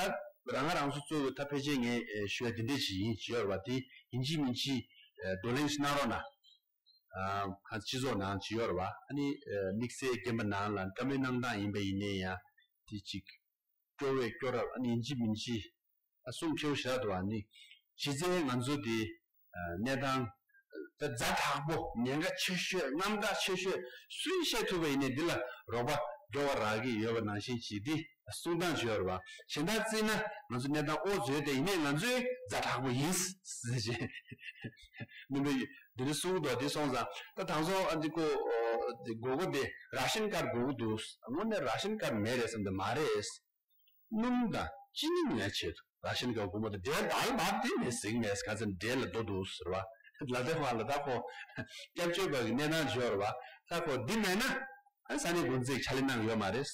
ཨ་ད་རང་ང་རང་ཚོ་གཙོ་བོ་ད་ཕལ་ཆེར་ངས་ཨེ་ཞུ་ཡ་འདི་འདྲས་ཅིག་ཡིན་ཅེས་ཡོད་རེད་པ། དེ་ཡིན་གཅིག་མིན་གཅིག་ཨེ་བགྲོ་གླེང་ཞིག་གནང་རོགས་གནང་། ཨ་ཁ་སྤྱི་ཚོགས་ནང་ཅིག་ཡོད་རེད་པ། ཨ་ནི་ཨེ་དམིགས་བསལ་རྒན་པ་ནང་ལ་བཀའ་མོལ་གནང་སྟངས་ཡིན་པ་ཡིན་ནའི་ཡང་དེ་ཅིག་སྐྱོ་བས་སྐྱོ་རབས། ཨ་ནི་ཡིན་གཅིག་མིན་གཅིག་ཨ་གསུང་ཁེའུ་ཞིག་རག་འདུག་ཨ་ནི་གཞི་རྩའི་ང་ཚོ་དེ་ཨ་གནས་སྟངས་ད་ཛ་དྲག་པོ་ཉེན་ཁ་ཆེ་ཤོས་རྔམ་སྐྲག་ཆེ་ཤོས་སུས་བཤད་ཐུབ་པ་ཡིན་ནའི་འདི་ལ་རོགས་པ་འགྲོ་བ་རག་གི་ཡོད་པ་ནང་བཞིན་བྱས་ཏེ་གསུང་སྟངས་བྱས་ཡོད་རེད་པ། གཞན་དག་བརྩིས་ན་ང་ཚོ་གནས་སྟངས་ཨོ་བཟོས་ཏེ་ཡིན་ནའི་ང་ཚོས་ཛ་དྲག་པོ་ཡིན་ཟེར་བྱས་མིན་པའི་འདི་འདྲ་གསུང་གི་འདུག་དེ་སོང་ཙང་ད་དང་ཚོ་ཨ་འདི་ཀོ་འདི་དགོས་མཁོ་དེ་རཱ་ཤན་ཀར་དགོས་ཀྱི་འདུག་དངོས་གནས་རཱ་ཤན་ཀར་མེད་རེད་བསམ་དེ་མ་རེད། སྣུམ་དང་ཅི་ནི་མེད་ཆེད་དུ་རཱ་ཤན་ཀར་དགོས་མོ་དང་འབྲས་དལ་བབ་དེ་མེད་ཟིག་མེད་ག་ཚོད་འབྲས་ལ་རྡོ་འདུག་ཟེར་བ། ལ་དེ་བ་ལ་ད་ཁོ་སྐྱབས་བཅོལ་བ་གི་གནས་སྟངས་འབྱོར་བ། ད་ཁོ་འདི་མེད་ན་ཨ་ས་གནས་འགོ་འཛིན་ཕྱག་ལས་གནང་ཡོད་མ་རེད།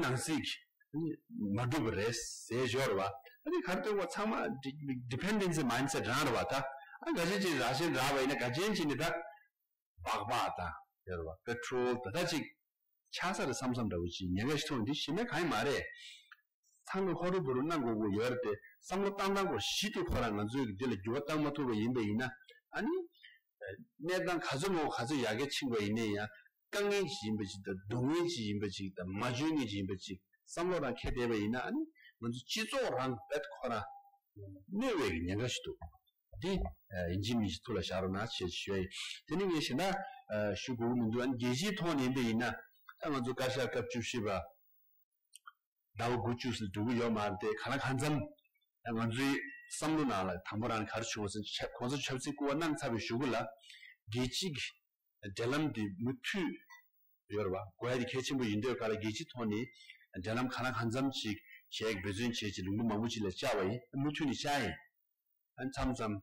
ནང་སྲིད་ཀྱི་མ་འགྲུབ་པ་རེད་ཟེར་འབྱོར་བ། ཨ་ནི་གར་སྟོན་པ་ཚང་མ་dependency mindset་རང་རེད་བ། ད་ཨ་ག་ཅན་ཅིག་རཱ་ཤན་རག་པ་ཡིན་ན་ག་ཅན་ཅིག་ནི་ད་སྦག་སྦག་དང་ཡོད་རེད་བ། པེ་ཊོལ་ད་ད་ཅིག་ཆགས་ས་རེད་བསམ་བསམ་འདྲ་བོ་ཅིག་ཉེན་ཁ་ཞིག་མཐོང་འདི་ཞེ་མེད་གང་ཡང་མ་རེད། ཚང་གི་ཧོ་རུ་བུ་རུ་གནང་དགོས་དགོས་ཡོད་རེད་དེ་བསམ་བློ་བཏང་སྟངས་སྐོར་གཞི་དེ་ཁོ་རང་ང་ཚོས་ཀྱི་འདི་ལ་འགྱུར་བ་བཏང་མ་ཐུབ་པ་ཡིན་པ་ཡིན་ན་ཨ་ནི་གནས་སྟངས་ག་ཚོད་མང་པོ་ག་ཚོད་ཡར་རྒྱས་ཕྱིན་པ་ཡིན་ནའི་ཡང་དཀའ་ངལ་ཅིག་ཡིན་པ་ཅིག་དང་སྡུག་བསྔལ་ཅིག་ཡིན་པ་ཅིག་དང་མ་འཇོན་ངེས་ཅིག་ཡིན་པ་ཅིག་བསམ་བློ་རང་འཁྱེར་བསྡད་པ་ཡིན་ན་ཨ་ནི་ང་ཚོ་སྤྱི་ཚོགས་རང་རྦད་ཁོ་རང་གནོད་པའི་ཉེན་ཁ་ཞིག་འདུག་འདི་ཡིན་གཅིག་མིན་གཅིག་ཐུགས་ལ་བཞག་རོགས་གནང་ཞེས་ཞུ་ཡ་ཡིན། དེ་ནི་ངས་གཞན་དག་ཞུ་དགོས་ཀྱི་མི་འདུག་ཨ་ནི་རྒྱལ་སྤྱིའི་ཐོག་ནས་ཡིན་པ་ཡིན་ན་ད་ང་ཚོ་བཀའ་ཤག་སྐབས་བཅུ་བཞི་པ་ ཟླ་བ་དགུ་བཅུ་ཙམ་འགྲོ་གི་ཡོད་མ་རེད་དེ། གང་ལ་གང་འཚམ་ང་ཚོའི་བསམ་བློ་ནང་ལ་དང་པོ་རང་ག་རེ་བྱུང་བ་ཟེར་ན། གོང་ས་མཆོག་ཆབ་སྲིད་སྐུ་དབང་གནང་ཚར་བའི་གཞུག་གུ་ལ་རྒྱལ་སྤྱིའི་འབྲེལ་ལམ་དེ་མུ་མཐུད་ཡོད་རེད་བ། དགོས་ཡ་དེ་གལ་ཆེན་པོ་ཡིན་དུས་ག་ལ་རྒྱལ་སྤྱིའི་ཐོག་ནས་འབྲེལ་ལམ་གང་ལ་གང་འཚམ་ཅིག་གཞས་འབད་བརྩོན་བྱེད་ཅིག་ལུང་པ་མང་པོ་ཅིག་ལ་བཅར་བ་ཡིན། མུ་མཐུད་ནས་བཅར་ཡིན། ཨ་མཚམས་མཚམས་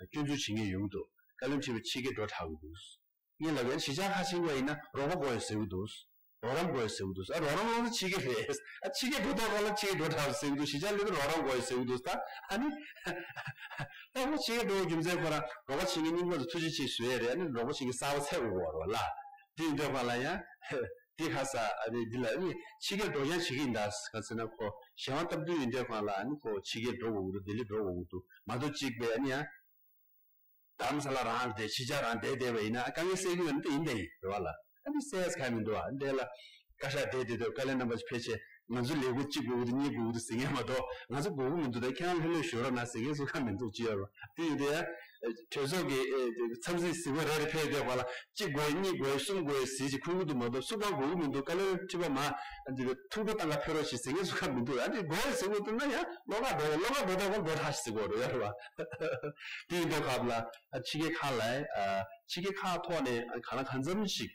སྐྱོན་འཛུགས་བྱེད་མཁན་ཡོང་གི་འདུག་བཀའ་བློན་ཁྲི་པ་ཕྱི་རྒྱལ་འགྲོ་དྲགས་ཀྱི་འདུག་ངས་ལབ་ཡ་གཞིས་ཆགས་ཁག་ཕྱིན་པ་ཡིན་ན་རོགས་པ་དགོས་ཡོད་ཟེར་གྱི་འདུག་རོགས་རམ་དགོས་ཡོད་ཟེར་གྱི་འདུག་ཨ་རོགས་རམ་རོགས་ཚོ་ཕྱི་རྒྱལ་རེད། ཨ་ཕྱི་རྒྱལ་འགྲོ་ཐོག་ཁ་ལ་ཕྱི་རྒྱལ་འགྲོ་དྲགས་ཟེར་གྱི་འདུག་གཞིས་ཆགས་ལ་རོགས་རམ་དགོས་ཡོད་ཟེར་གྱི་འདུག་ད་ཨ་ནི་ད་ཁོ་ཕྱི་རྒྱལ་འགྲོ་བའི་རྒྱུ་མཚན་ཁོ་རང་རོགས་པ་བྱེད་མཁན་རྙིང་པ་ཚོ་ཐུགས་རྗེ་ཆེ་ཞུ་ཡ་རེད། ཨ་ནི་རོགས་པ་བྱེད་མཁན་གསར་པ་ཚད་དགོས་རེད་བ་ལ། དེ་ཡིན་དུས་ཁ་ལ་ཡང་། འདི་ཁ་ས་ཨ་ནི་འདི་ལ་ནི་ཕྱི་རྒྱལ་འགྲོ་ཡང་བྱེད་ཀྱི་ཡིན་ད་ག་ཟེར་ན། ཁོ་གཞན་དབང་སྟབས་བསྟུན་ཡིན་དུས་གང་ལ་ཨ་ནི་ཁོ་ཕྱི་རྒྱལ་འགྲོ་དགོས་ཀྱི་འདུག་ལྡི་ལི་འགྲོ་དགོས་ཀྱི་འདུག་མ་གཏོགས་གཅིག་པའི་ཨ་ནི་ཡང་རྡ་རམ་ས་ལ་རང་བསྡད་ཕྱི་རྒྱལ་རང་བསྡད་བསྡད་པ་ཡིན་ན་ཨ་དཀའ་ངལ་སེལ་གྱི་ཡོད་ན་དེ་ཡིན་ད་ཡིན་རེད་བ་ལ། ཨ་ནི་སེལ་ཡས་གང་མི་འདུག་ཨ་འདི་ལ་བཀའ་ཤག་བསྡད་བསྡད་དུས་བཀའ་བློན་རྣམ་པ་ཕལ་ཆེར་ང་ཚོ་ལས་འགུལ་གཅིག་དགོས་ཀྱི་འདུག་གཉིས་དགོས་ཀྱི་འདུག་ཟེར་མཁན་མ་གཏོགས་ང་ཚོ་དགོས་ཀྱི་མི་འདུག་ད་ཁྱེད་རང་ལྷོད་ལྷོད་བཞུགས་རོགས་གནང་ཟེར་མཁན་སུ་གང་མི་འདུག་ཅི་ཡོད་རེད་བ། དེ་ཡིན་དུས་ཡང་གྲོས་ཚོགས་ཀྱི་ཨེ་ཚབ་སྲིད་ཟིན་པ་རེ་རེ་ཕེབས་དུས་བ་ལ་གཅིག་དགོས་གཉིས་དགོས་གསུམ་དགོས་ཟེར་ཅིག་འཁུར་གྱི་འདུག་མ་གཏོགས་སུ་གང་དགོས་ཀྱི་མི་འདུག་བཀའ་བློན་ཁྲི་པ་མ་འདི་ཐུགས་ཁུར་བཏང་ག་ཕེབས་རོགས་ཞེས་ཟེར་མཁན་སུ་གང་མི་འདུག་ཨ་འདི་དགོས་ཟེར་དགོས་འདུག་ན་ཡང་བློ་ཁ་འགྲོ་བློ་ཁ་འགྲོ་ཐག་པ་འགྲོ་ཐག་ཞིག་ཟེར་དགོས་རེད་ཡ་རེད་བ། དེ་ཡིན་དུས་སྐབས་ལ་ཕྱི་རྒྱལ་ཁག་ལ་ཕྱི་རྒྱལ་ཁག་ཐོག་ནས་གང་ལ་གང་འཚམ་ཞིག་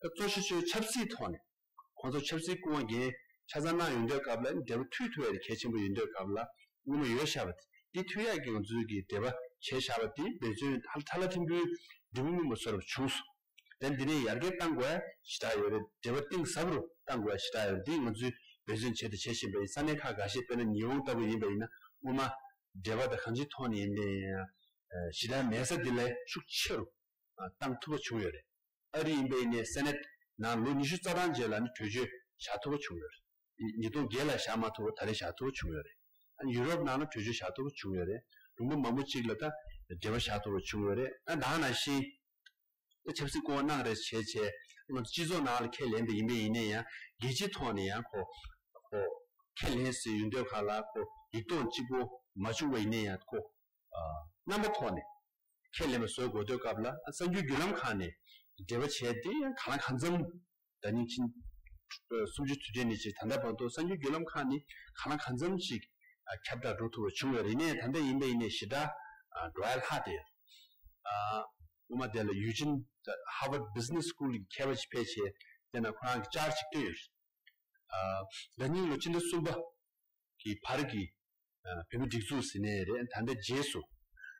གཙོ་ཆེ་ཤོས་ཆབ་སྲིད་ཐོག་ནས་གོང་ས་ཆབ་སྲིད་སྐུ་དབང་འགན་ཆ་ཚང་གནང་ཡོང་དུས་སྐབས་ལ་འབྲེལ་བ་མཐུད་ཐུབ་ཡ་དེ་གལ་ཆེན་པོ་ཡིན་དུས་སྐབས་ལ་སྔོན་མ་ཡོད་བཞག་པ་དེ་དེ་མཐུད་ཡ་གི་ང་ཚོའི་གི་འབྲེལ་བ་བྱས་བཞག་པ་དེ་འབད་བརྩོན་ཧ་ལ་ཧ་ལ་ཐིམ་པོའི་འབྲས་བུ་སྔོན་མ་བཟོ་འདྲ་བྱུང་སོང་། དེ་འདི་ནས་ཡར་རྒྱས་གཏང་དགོས་ཞེ་དྲག་ཡོད་རེད། འབྲེལ་བ་གཏིང་ཟབ་རུ་གཏང་དགོས་ཞེ་དྲག་ཡོད་རེད། འདི་ང་ཚོས་འབད་བརྩོན་བྱས་ཏེ་བྱེད་བཞིན་པ་ཡིན། ས་གནས་ཁག་འགའ་ཤས་དཔེར་ན་ཉི་ཧོང་ལྟ་བུ་ཡིན་པ་ཡིན་ན་སྔོན་མ་འབྲེལ་བ་དང་གང་ཅིའི་ཐོག་ནས་ཡིན་པའི་ཞེ་དྲག་མེད་ས་འདི་ལས་ཤུགས་ཆེ་རུ་གཏང་ཐུབ་པ་བྱུང་ཡོད་རེད། ཨ་རི་ཡིན་པ་ཡིན་ནའི་སེ་ནེ་ཊི་ནང་ལོ་ཉི་ཤུ་རྩ་གྲངས་རྗེས་ལ་ནི་གྲོས་ཆོད་བཞག་ཐུབ་པ་བྱུང་ཡོད་རེད། ཉིས་སྟོང་བརྒྱད་ལ་བཞག་མ་ཐུབ་པ་ད་རེས་བཞག་ཐུབ་པ་བྱུང་ཡོད་རེད། ཨ་ནི་ཡུ་རོབ་ནང་ལ་གྲོས་ཆོད་བཞག་ཐུབ་པ་བྱུང་ཡོད་རེད། ལུང་པ་མང་པོ་ཅིག་ལ་ད་འབྲེལ་བ་བཞག་ཐུབ་པ་བྱུང་ཡོད་རེད། ཨ་ད་ག་ནང་བཞིན། ད་ཆབ་སྲིད་སྐུ་དབང་གནང་རེས་བྱས་བྱས་ང་ཚོ་སྤྱི་ཚོགས་ནང་ལ་ཁས་ལེན་པ་ཡིན་པ་ཡིན་ན་ཡང་རྒྱལ་སྤྱིའི་ཐོག་ནས་ཡང་ཁོ་ཁོ་ཁས་ལེན་ཟེར་ཡོང་དུས་ག་ལ་ཁོ་ཡིག་ཐོག་གཅིག་པོ་མ་བྱུང་བ་ཡིན་ན་ཡང་ཁོ་རྣམ་པ་ཐོག་ནས་ཁས་ལེན་པ་བཟོ་དགོས་དུས་སྐབས་ལ་གསར་འགྱུར་བརྒྱུད་ལམ་ཁག་ནས་འབྲེལ་བ་བྱས་ཏེ་ཡང་གང་ལ་གང་འཚམ་ད་ནིང་ཕྱིན་སུམ་ཅུ་དུས་དྲན་ནས་བྱས་ད་ལྟ་བར་དུ་གསར་འགྱུར་བརྒྱུད་ལམ་ཁག་ནས་གང་ལ་གང་འཚམ་ཞིག་ཁྱབ་བསྒྲགས་འགྲོ་ཐུབ་པ་བྱུང་བ་རེད། ནས་ད་ལྟ་ཡིན་པ་ཡིན་ནས་ཞེ་དྲག་འགྲོ་ཡ་ལྷག་བསྡད་ཡོད། སྔོན་མ་དེ་ལ་ཡུ་ཇིན་Harvard Business School གི་མཁས་པ་ཞིག་ཕེབས་བྱས་དེ་ན་ཁོ་རང་གི་བཅར་ཅིག་བཏོན་ཡོད་རེད། ད་ནིང་ལོ་སྤྱི་ཟླ་གསུམ་པ་གི་བར་གྱི་བོད་མི་སྒྲིག་འཛུགས་ཟེར་ནས་རེད། ད་ལྟ་རྗེས་སུ་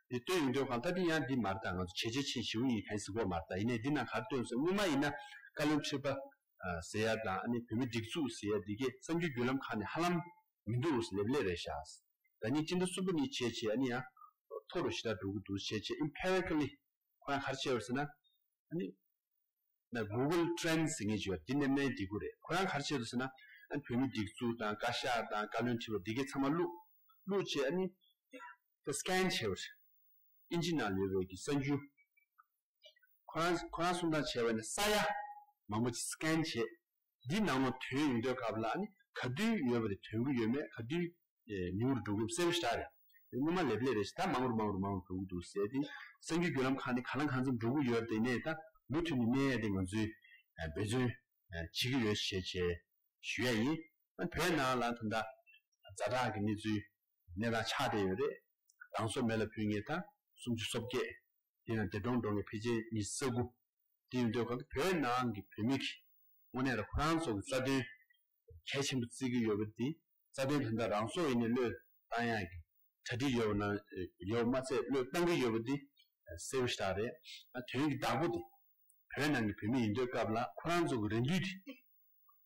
འདི་བཏོན་ཡོང་དུས་གང་ལྟར་འདི་ཡང་འདི་མ་རེད། ད་ང་ཚོ་བྱས་རྗེས་ཆེན་ཞེ་པོ་ཡིན་གང་ཟེར་གོ་མ་རེད། ད་ཡིན་ནའི་འདི་ན་ག་རེ་བཏོན་སོང་། སྔོན་མ་ཡིན་ན་བཀའ་བློན་ཁྲི་པ་ཟེར་ཡ་དང་ཨ་ནི་བོད་མི་སྒྲིག་འཛུགས་ཟེར་ཡ་འདི་གས་གསར་འགྱུར་བརྒྱུད་ལམ་ཁག་ནས་ཧ་ལམ་མི་འདུག་ལེབ་ལེ་རེད་ཤག་ད་ནི་སྤྱི་ཟླ་གསུམ་པ་ནས་བྱས་བྱས་ཨ་ནི་ཡང་མཐོ་རུ་ཞེ་དྲག་འགྲོ་གི་འདུག་བྱས་བྱས་empirically ཁོ་རང་ག་རེ་བྱས་པ་ཟེར་ན་ཨ་ནི་ན་Google Trends ཟེར་མཁན་ཅིག་ཡོད་རེད། འདི་ནས་མར་འགྲིག་གི་རེད། ཁོ་རང་ག་རེ་བྱས་འདུག་ཟེར་ན་ཨ་ནི་བོད་མི་སྒྲིག་འཛུགས་དང་བཀའ་ཤག་དང་བཀའ་བློན་ཁྲི་པ་འདི་གས་ཚང་མ་བླུགས་བླུགས་བྱས་ཨ་ནི་ད་scan བྱས་པ་རེད། ཨིན་ཇི་ནང་ལ་ཡོད་པའི་གི་གསར་འགྱུར། ཁོ་རང་ཁོ་རང་གསུང་སྟངས་བྱས་པ་ནི་ས་ཡ་མང་པོ་ཅིག་scan བྱས། འདི་ནང་ལ་ཐོན་ཡོང་དུས་སྐབས་ལ་ཨ་ནི་ག་དུས་ཡོད་པ་རེད། ཐོན་གྱི་ཡོད་མེད། ག་དུས་ཉུང་རུ་འགྲོ་གི་གསལ་པོ་ཞེ་དྲག་རེད། སྔོན་མ་ལེབ་ལེ་རེད་ཞེ་དྲག་མང་རུ་མང་རུ་མང་རུ་འགྲོ་གི་འདུག་ཟེར་ཏེ་གསར་འགྱུར་བརྒྱུད་ལམ་ཁག་ནས་གང་ལ་གང་འཚམ་འགྲོ་གི་ཡོད་རེད། དེ་ནས་ད་མུ་མཐུད་ནས་གནས་ཡ་དེ་ང་ཚོས་འབད་བརྩོན་བྱེད་ཀྱི་ཡོད་ཞེས་བྱས་ཞུ་ཡ་ཡིན། བོད་ནང་ལ་ད་ལྟ་ཛ་དྲག་གི་གནས་ཚུལ་གནས་སྟངས་ཆགས་བསྡད་ཡོད་རེད། རང་སྲོག་མེ་ལ་ཕུལ་མཁན་ད་སུམ་ཅུ་སོ་བརྒྱད། དེ་ཡང་འདས་གྲོངས་འགྲོ་མཁན་ཕལ་ཆེར་ཉི་ཤུ་རྩ་དགུ། དེ་ཡིན་དུས་གང་གི་བོད་ནང་གི་བོད་མི་གི་དངོས་གནས་ལ་ཁོ་རང་ཚོ་གི་རྩ་དོན་གལ་ཆེན་པོ་བརྩི་གི་ཡོད་པ་འདི་རྩ་དོན་དོན་དག་རང་སྲོག་ཡིན་ནའི་བློས་བཏང་ཡག་གི་གྲ་སྒྲིག་ཡོད་པ་ན་ཡོད་མ་ཚད་བློས་བཏང་གི་ཡོད་པ་འདི་གསལ་པོ་ཞེ་དྲག་རེད། དོན་གྱི་བདག་པོ་འདི་བོད་ནང་གི་བོད་མི་ཡིན་དུས་སྐབས་ལ་ཁོ་རང་ཚོ་གི་རེ་འདུན་འདི་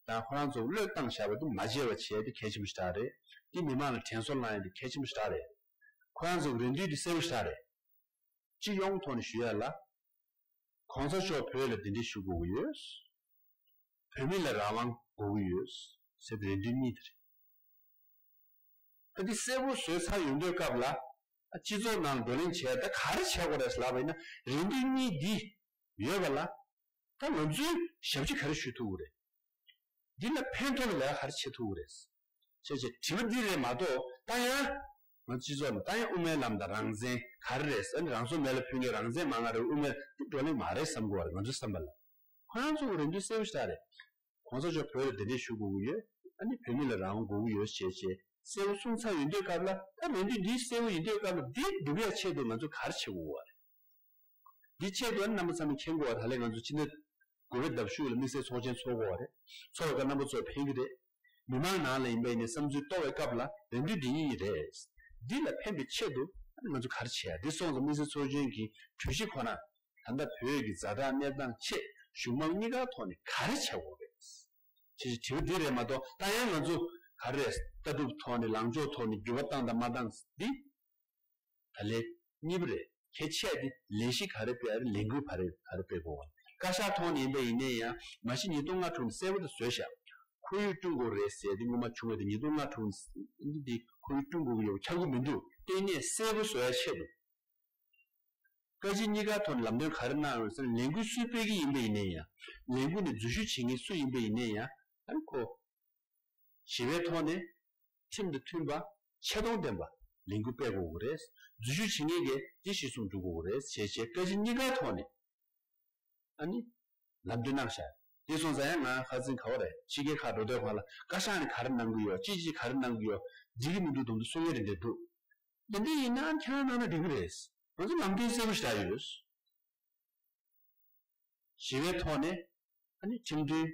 དང་ཁོ་རང་ཚོ་བློས་བཏང་བཞག་པ་འདི་མ་བརྗེད་པ་བྱས་ཏེ་གལ་ཆེན་པོ་ཞེ་དྲག་རེད། འདི་མི་མང་ལ་དྲན་གསོ་བསླང་ཡ་འདི་གལ་ཆེན་པོ་ཞེ་དྲག་རེད། ཁོ་རང་ཚོ་གི་རེ་འདུན་འདི་གསལ་པོ་ཞེ་དྲག་རེད། སྤྱི་ཡོངས་ཐོག་ནས་ཞུ་ཡ་ལ། གོང་ས་མཆོག་བོད་ལ་གདན་འདྲེན་ཞུ་དགོས་ཀྱི་ཡོད། བོད་མི་ལ་རང་དབང་དགོས་ཀྱི་ཡོད་ཟེར་བའི་རེ་འདུན་གཉིས་དེ་རེད། ད་འདི་གསལ་པོ་བཟོས་ཚར་ཡོང་དུས་སྐབས་ལ། སྤྱི་ཚོགས་ནང་བགྲོ་གླེང་བྱས་ད་ག་རེ་བྱེད་དགོས་རེད་ལབ་པ་ཡིན་ན་རེ་འདུན་གཉིས་འདི་ཡོད་པ་ལ། ད་ང་ཚོས་ཞབས་ཕྱི་ག་རེ་ཞུ་ཐུབ་ཀྱི་རེད། འདི་ལ་ཕན་ཐོགས་ལ་ག་རེ་བྱེད་ཐུབ་ཀྱི་རེད། བྱས་བྱས་དྲི་བ་འདི་རེད་མ་གཏོགས་ད་ཡང་། ང་ཚོ་སྤྱི་ཚོགས་ནང་ད་ཡང་དབུ་མའི་ལམ་དང་རང་བཙན་ག་རེ་རེད་ཟེར་ན་རང་སྲོག་མེ་ལ་ཕུལ་མཁན་རང་བཙན་མང་ང་རེད། དབུ་མའི་འདི་བགྲོ་གླེང་མ་རེད་བསམ་གྱི་ཡོད་རེད་ང་ཚོའི་བསམ་པ་ལ། ཁོ་རང་ཚོ་གི་རེ་འདུན་གསལ་པོ་ཞིག་རེད། གོང་ས་མཆོག་བོད་ལ་གདན་འདྲེན་ཞུ་དགོས་ཀྱི་ཡོད། ཨ་ནི་བོད་མི་ལ་རང་དབང་དགོས་ཀྱི་ཡོད་ཅེས་བྱས་གསལ་པོ་གསུངས་ཚར་ཡོད་དུས་སྐབས་ལ། ད་རེ་འདུན་འདི་གསལ་པོ་ཡིན་དུས་སྐབས་ལ། འདི་སྒྲུབ་ཡ་ཆེད་དུ་ང་ཚོ་ག་རེ་བྱེད་དགོས་པ་རེད། འདི་ཆེད་དུ་ཨ་ནི་རྣམ་པ་ཚང་མས་མཁྱེན་དགོས་པ། ད་ལན་ང་ཚོ་ཕྱི་ཟླ་དགུ་པའི་ཟླ་གཞུག་ལ་དམིགས་བསལ་ཚོགས་ཆེན་ཚོགས་དགོས་པ་རེད། ཚོགས་པའི་སྐབས་རྣམ་པ་ཚོ་ཕན་གྱི་རེད། མི་མང་ནང་ལ་ཡིན་པ་ཡིན་ནའི་བསམ་ཚུལ་གཏོར་བའི་སྐབས་ལ་རེ་འདུན་འདི་གཉིས་རེད། འདི་ལ་ཕན་པའི་ཆེད་དུ་ང་ཚོ་ག་རེ་བྱེད་ཡ། འདི་སོང་ཙང་དམིགས་བསལ་ཚོགས་ཆེན་གྱི་གྲོས་གཞི་ཁོ་ན། ད་ལྟ་བོད་ཀྱི་ཛ་དྲག་གནས་སྟངས་ཆེད་གཞུང་མང་གཉིས་ཀའི་ཐོག་ནས་ག་རེ་བྱེད་དགོས་རེད། ཅེས་དྲི་བ་འདི་རེད་མ་གཏོགས། ད་ཡང་ང་ཚོ་ག་རེ་རེད། ལྟ་གྲུབ་ཐོག་ནས་ལངས་ཕྱོགས་ཐོག་ནས་འགྱུར་བ་བཏང་དང་མ་བཏང་འདི། ད་ལན་གཉིས་པ་རེད། གལ་ཆེ་འདི་ལས་གཞི་ག་རེ་སྤེལ་རེད། ལས་འགུལ་ག་རེ་ག་རེ་སྤེལ་དགོས། བཀའ་ཤག་ཐོག་ནས་ཡིན་པ་ཡིན་ནའི་ཡང་མ་གཞི་ཉིས་སྟོང་ལྔ་དྲུག་ནས་གསལ་པོ་དེ་བཟོས་བཞག་ཁོར་ཡུག་བསྐྲུན་དགོས་རེད་ཟེར་དེ་སྔོན་མ་བྱུང་བ་དེ། ཉིས་སྟོང་ལྔ་དྲུག་ནས་འདི་ཁོར་ཡུག་བསྐྲུན་དགོས་ཀྱི་ཡོད་པ་ཁྱབ་ཀྱི་མི་འདུག་གཏན་ནས་གསལ་པོ་བཟོ་ཡ་ཆེད་དུ། བཀའ་སྤྱི་གཉིས་ཀ་ཐོག་ནས་ལམ་སྟོན་ག་རེ་གནང་ཡོད་ཟེར་ན། ལས་འགུལ་སུས་སྤེལ་གྱི་ཡིན་པ་ཡིན་ནའི་ཡང་། ལས་འགུལ་ནས་འཛུལ་ཞུགས་བྱེད་མཁན་སུ་ཡིན་པ་ཡིན་ནའི་ཡང་། ཨ་ནི་ཁོ་ཞི་བའི་ཐོག་ནས་ཁྲིམས་དང་མཐུན་པ། ཆེ་མཐོང་ལྡན་པ་ལས་འགུལ་སྤེལ་དགོས་ཀྱི་རེད། འཛུལ་ཞུགས་བྱེད་མཁན་གྱིས་དེ་གཞིར་བཟུང་འགྲོ་དགོས་ཀྱི་རེད་ཅེས་བྱས་བཀའ་སྤྱི་གཉིས་ཀའི་ཐོག་ནས། ཨ་ནི་ལམ་སྟོན་གནང་བཞག་དེ་སོང་ཙང་ཡང་ང་ཁ་སང་ག་བ་རེད། ཕྱི་རྒྱལ་ཁག་འགྲོ་དུས་སྒང་ལ་བཀའ་ཤག་ནས་ག་རེ་གནང་གི་ཡོད། ཅི་ཅི་ག་རེ་གནང་གི་ཡོད། འགྲིག་གི་མི་འདུག་དང་དུ་གསུང་ཡས་རེ་འདྲ་འདུག་འདི་འདྲ་ཡིན་ན་ཁྱེད་རང་གནང་ན་འགྲིག་གི་རེད། ང་ཚོ་ལམ་སྟོན་གསལ་པོ་ཞིག་བཞག་ཡོད། ཞི་བའི་ཐོག་ནས་ཨ་ནི་ཁྲིམས་མཐུན་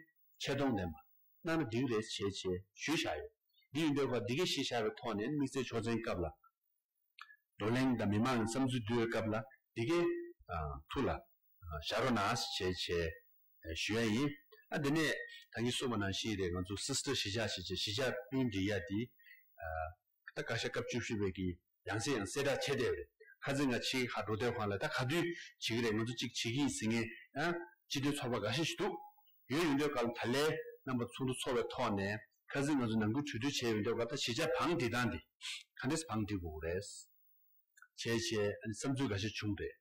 ཆེ་མཐོང་ལྡན་པ་གནང་ན་འགྲིག་གི་རེད་ཅེས་བྱས་ཞུས་བཞག་ཡོད། འདི་ཡིན་དུས་སྒང་འདི་གའི་གཞི་བཞག་པའི་ཐོག་ནས་དམིགས་བསལ་ཆོག་མཆན་སྐབས་ལ། བགྲོ་གླེང་དང་མི་མང་གི་བསམ་ཚུལ་བསྡུ་བའི་སྐབས་ལ་འདི་གའི་ཐུགས་ལ་བཞག་རོགས་གནང་ཞེས་བྱས་ཞུ་ཡ་ཡིན། ཨ་དེ་ནས་ད་གིན་གསུངས་པ་ནང་བཞིན་རེད། ང་ཚོ་སི་སི་ཊར་གཞིས་ཆགས་ཞེས་བྱས་གཞིས་ཆགས་སྤུན་སྒྲིག་ཡ་འདི། ད་བཀའ་ཤག་སྐབས་བཅུ་བཞི་པའི་གི་ཡང་སེ་ཡང་སེ་གྲ་ཆེ་བསྡད་པ་རེད། ཁ་སང་ང་ཕྱི་རྒྱལ་ཁག་འགྲོ་དུས་སྒང་ལ་ད་ག་དུས་བྱེད་ཀྱི་རེད། ང་ཚོ་གཅིག་བྱེད་ཀྱི་ཡིན་ཟེར་མཁན་ཡང་སྤྱི་མཐུན་ཚོགས་པ་འགའ་ཤས་ཤིག་འདུག་ཡོད། ཡོད་དུས་སྒང་ལ་ད་ལན་རྣམ་པ་ཚོགས་འདུ་ཚོགས་པའི་ཐོག་ནས་ཁ་སང་ང་ཚོ་ནང་ཁུལ་གྲོས་བསྡུར་བྱས་ཡོད་དུས་སྒང་ལ། ད་གཞིས་ཆགས་བང་སྒྲིག་སྟངས་འདི་ག་འདྲས་བང་སྒྲིག་དགོས་རེད། བྱས་བྱས་ཨ་ནི་བསམ་ཚུལ་འགའ་ཤས་བྱུང་རེད།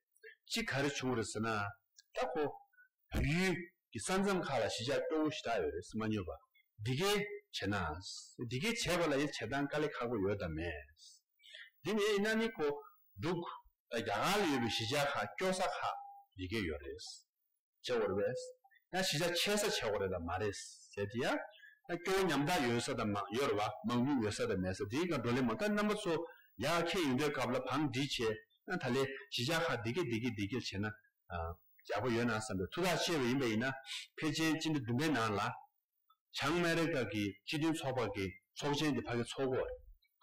གཅིག་ག་རེ་བྱུང་རེད་ཟེར་ན། ད་ཁོ་བལ་ཡུལ་གྱི་ས་མཚམས་ཁག་ལ་གཞིས་ཆགས་སྐྱོ་བོ་ཞེ་དྲག་ཡོད་རེད། མ་ཉོབ་པ་འདི་གའི་བྱས་ན། འདི་གའི་བྱས་པ་ལ་ཡང་བྱེད་སྟངས་དཀའ་ལས་ཁག་པོ་ཡོད་དམ་མེད། འདི་མེད་ཡིན་ན་ནི་ཁོ་འབྲུག་རྒྱ་གར་ལ་ཡོད་པའི་གཞིས་ཆགས་ཁག་སྐྱོ་ས་ཁག་འདི་གའི་ཡོད་རེད། བྱེད་དགོས་རེད་པས། ཡང་གཞིས་ཆགས་ཆེ་ས་བྱེད་དགོས་རེད་དམ་མ་རེད་ཟེར་དེ་ཡང་། ཡང་སྐྱོ་བོ་ཉམ་ཐག་ཡོད་ས་དང་མ་ཡོད་རེད་པ། མང་ཉུང་ཡོད་ས་དང་མེད་ས་དེའི་སྒང་བགྲོ་གླེང་མ། ད་རྣམ་པ་ཚོ་ཡར་འཁྱེར་ཡོང་དུས་སྐབས་ལ་བང་སྒྲིག་བྱས་ན་ད་ལན་གཞིས་ཆགས་ཁག་འདི་གས་འདི་གས་འདི་གས་བྱས་ན་ཡག་པོ་ཡོད་ན་བསམ་པའི་ཐུགས་ཐག་བཅད་པ་ཡིན་པ་ཡིན་ན། ཕལ་ཆེར་སྤྱི་ཟླ་བདུན་པའི་ནང་ལ་བྱང་ཨ་མེ་རི་ཀ་གི་སྤྱི་མཐུན་ཚོགས་པ་གི་ཚོགས་ཆེན་དེ་ཕ་གིར་ཚོགས་ཀྱི་ཡོད་རེད།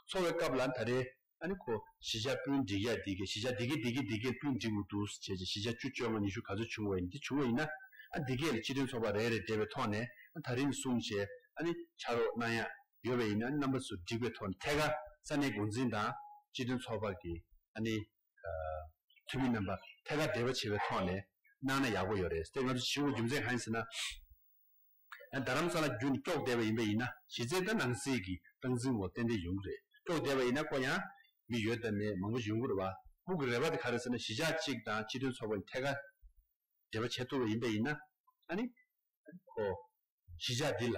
ཚོགས་པའི་སྐབས་ལ་ད་རེས་ཨ་ནི་ཁོ་གཞིས་ཆགས་སྤུན་སྒྲིག་ཡ་འདི་གས་གཞིས་ཆགས་འདི་གས་འདི་གས་འདི་གས་སྤུན་སྒྲིག་དགོས་འདུག་ཟེར་བྱས་བྱས་གཞིས་ཆགས་བཅུ་བཅོ་ལྔ་ཉི་ཤུ་ག་ཚོད་བྱུང་བ་ཡིན། འདི་བྱུང་བ་ཡིན་ན་ཨ་འདི་གས་ལ་སྤྱི་མཐུན་ཚོགས་པ་རེ་རེ་བསྡད་པའི་ཐོག་ནས་ཨ་ད་རིང་གསུངས་བྱས་ཨ་ནི་ཕྱག་རོགས་གནང་ཡ་ཡོད་པ་ཡིན་ན་རྣམ་པ་ཚོ་འགྲིག་པའི་ཐོག་ནས་ཐད་ཀར་ས་གནས་འགོ་འཛིན་དང་སྤྱི་མཐུན་ཚོགས་པ་གི་ཨ་ནི་འཐུས་མི་རྣམ་པ་ཐད་ཀར་འབྲེལ་བ་བྱེད་པའི་ཐོག་ནས་གནང་ན་ཡག་པོ་ཡོད་རེད། དེ་ང་ཚོ་བྱེད་དགོས་རྒྱུ་མཚན་གང་ཡིན་ཟེར་ན། ཡང་རྡ་རམ་ས་ལ་བརྒྱུད་ནས་སྐྱོགས་བསྡད་པ་ཡིན་པ་ཡིན་ན་གཞི་རྩའི་ད་ནང་སྲིད་ཀྱི་སྟངས་འཛིན་འོག་ཏན་ཏན་ཡོང་གི་རེད། སྐྱོགས་བསྡད་པ་ཡིན་ན་ཁོ་ཡང་མི་ཡོད་དང་མེད་མང་པོ་ཡོང་གི་རེད་པ། སྤུ་གུ་རེ་བ་དེ་ག་རེ་ཟེར་ན་གཞིས་ཆགས་གཅིག་དང་སྤྱི་མཐུན་ཚོགས་པ་ཐད་ཀར་འབྲེལ་བ་བྱེད་ཐུབ་པ་ཡིན་པ་ཡིན་ན་ཨ་ནི་ཁོ་གཞིས་ཆགས་འདི་ལ་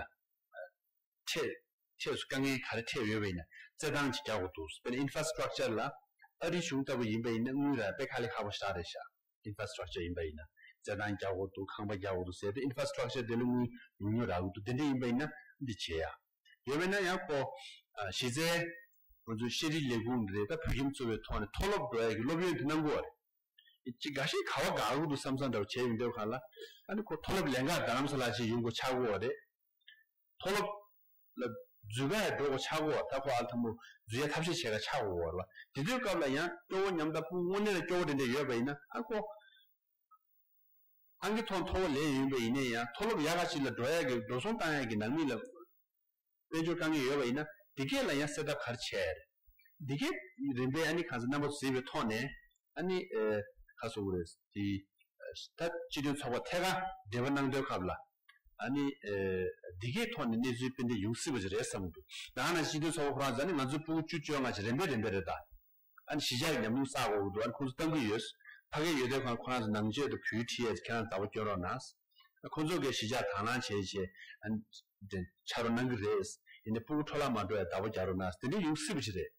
འཕྲད་འཕྲད་དཀའ་ངལ་ག་རེ་འཕྲད་ཡོད་པ་ཡིན་ན་རྩེད་ཐང་ཅིག་རྒྱག་དགོས་འདུག་དཔེར་ན་infrastructure ལ་ཨ་རི་གཞུང་ལྟ་བུ་ཡིན་པ་ཡིན་ན་དངུལ་ར་དཔེ་ཁ་ལས་ཁག་པོ་ཞེ་དྲག་རེད་ཤག infrastructure ཡིན་པ་ཡིན་ན། རྩེད་ཐང་རྒྱག་དགོས་འདུག་ཁང་པ་རྒྱག་དགོས་འདུག་ཟེར་ཏེ་infrastructure དེ་ལ་དངུལ་ཉུང་ཉུང་རག་གི་འདུག་དེ་འདྲ་ཡིན་པ་ཡིན་ན་འདི་བྱེད་ཡ། ཡོད་པ་ཡིན་ན་ཡང་ཁོ་གཞི་རྩའི་ང་ཚོའི་ཤེས་རིག་ལས་ཁུངས་རེད། ད་བོད་ཁྱིམ་གཙོ་བོའི་ཐོག་ནས་མཐོ་སློབ་འགྲོ་ཡ་གི་སློབ་ཡོན་དེ་གནང་དགོས་པ་རེད། ཅིག་འགའ་ཤས་ག་བ་དགའ་གི་འདུག་བསམ་བསམ་འདྲ་བོ་བྱས་ཡོང་དུས་སྒང་ལ་ཨ་ནི་ཁོ་མཐོ་སློབ་ལེན་ག་རྡ་རམ་ས་ལ་ཞིག་ཡོང་དགོས་ཆགས་ཀྱི་ཡོད་རེད། མཐོ་སློབ་ལ་འཛུལ་ག་ཡ་འགྲོ་དགོས་ཆགས་ཀྱི་ཡོད། ད་ཁོ་ཨ་ཐ་མོ་འཛུལ་ཡ་ཐབས་ཤེས་བྱེད་ག་ཆགས་ཀྱི་ཡོད་རེད་པ། དེ་དུས་སྐབས་ལ་ཡང་སྐྱོ་བོ་ཉམ་ཐག་སྤུ་གུ་དངོས་གནས་ལ་སྐྱོ་བོ་དེ་འདྲ་ཡོད་པ་ཡིན་ན་ཨ་ཁོ་ཨང་ཀི་ཐོག་མཐོ་བོ་ལེན་ཡོད་པ་ཡིན་ན་ཡང་མཐོ་སློབ་ཡག་ག་ཅིག་ལ་འགྲོ་ཡ་གི་འགྲོ་སོང་བཏང་ཡ་གི་ནང་མི་ལ་དཔལ་འབྱོར་དཀའ་ངལ་ཡོད་པ་ཡིན་ན་འདི་གས་ལ་ཡང་སེལ་ཐབས་ག་རེ་བྱས་རེད། འདི་གས་རིམ་པས་ཨ་ནི་གང་ཟེར་རྣམ་པ་ཚོ་གཟིགས་པའི་ཐོག་ནས་ཨ་ནི་ཨེ་ག་སོ་གི་རེད། དེ་ད་སྤྱི་མཐུན་ཚོགས་པ་ཐད་ཀར་འབྲེལ་བ་གནང་དུས་སྐབས་ལ་ཨ་ནི་ཨེ་འདི་གས་ཐོག་ནས་གནས་ཚུལ་སྤེལ་འདོད་ཡོང་སྲིད་པ་ཅིག་རེད་བསམ་གི་འདུག་ད་ནང་སྤྱི་མཐུན་ཚོགས་པ་ཁོ་རང་ཚོ་ཨ་ནི་ང་ཚོའི་སྤུ་གུ་བཅུ་བཅོ་ལྔ་ཅིག་རིམ་པས་རིམ་པས་རེད་ད། ཨ་ནི་གཞིས་ཆགས་ཀྱི་ཉམས་མྱོང་བསགས་དགོས་ཀྱི་འདུག་ཨ་ནི་ཁོང་ཚོ་གཏང་གི་ཡོད། ཕ་གིར་ཡོད་དུས་ཁོང་ཁོ་རང་ཚོ་ནང་ཆོས་དང་བོད་ཡིག་ཁྲིད་ཡས་ཁྱེད་རང་བདག་པོ་སྐྱོན་རོགས་གནང་། ཁོང་ཚོ་གིས་གཞིས་ཆགས་དང་བླངས་བྱས་བྱས་ཨ་ནི་དེ་ཕྱག་རོགས་གནང་གི་རེད། ཡིན་ནའི་སྤུ་གུ་འཕྲོ་བརླག་མ་འགྲོ་ཡ་བདག་པོ་རྒྱག་རོགས་གནང་། དེ་འདྲ་ཡོང་སྲིད་པ་ཞིག་རེད།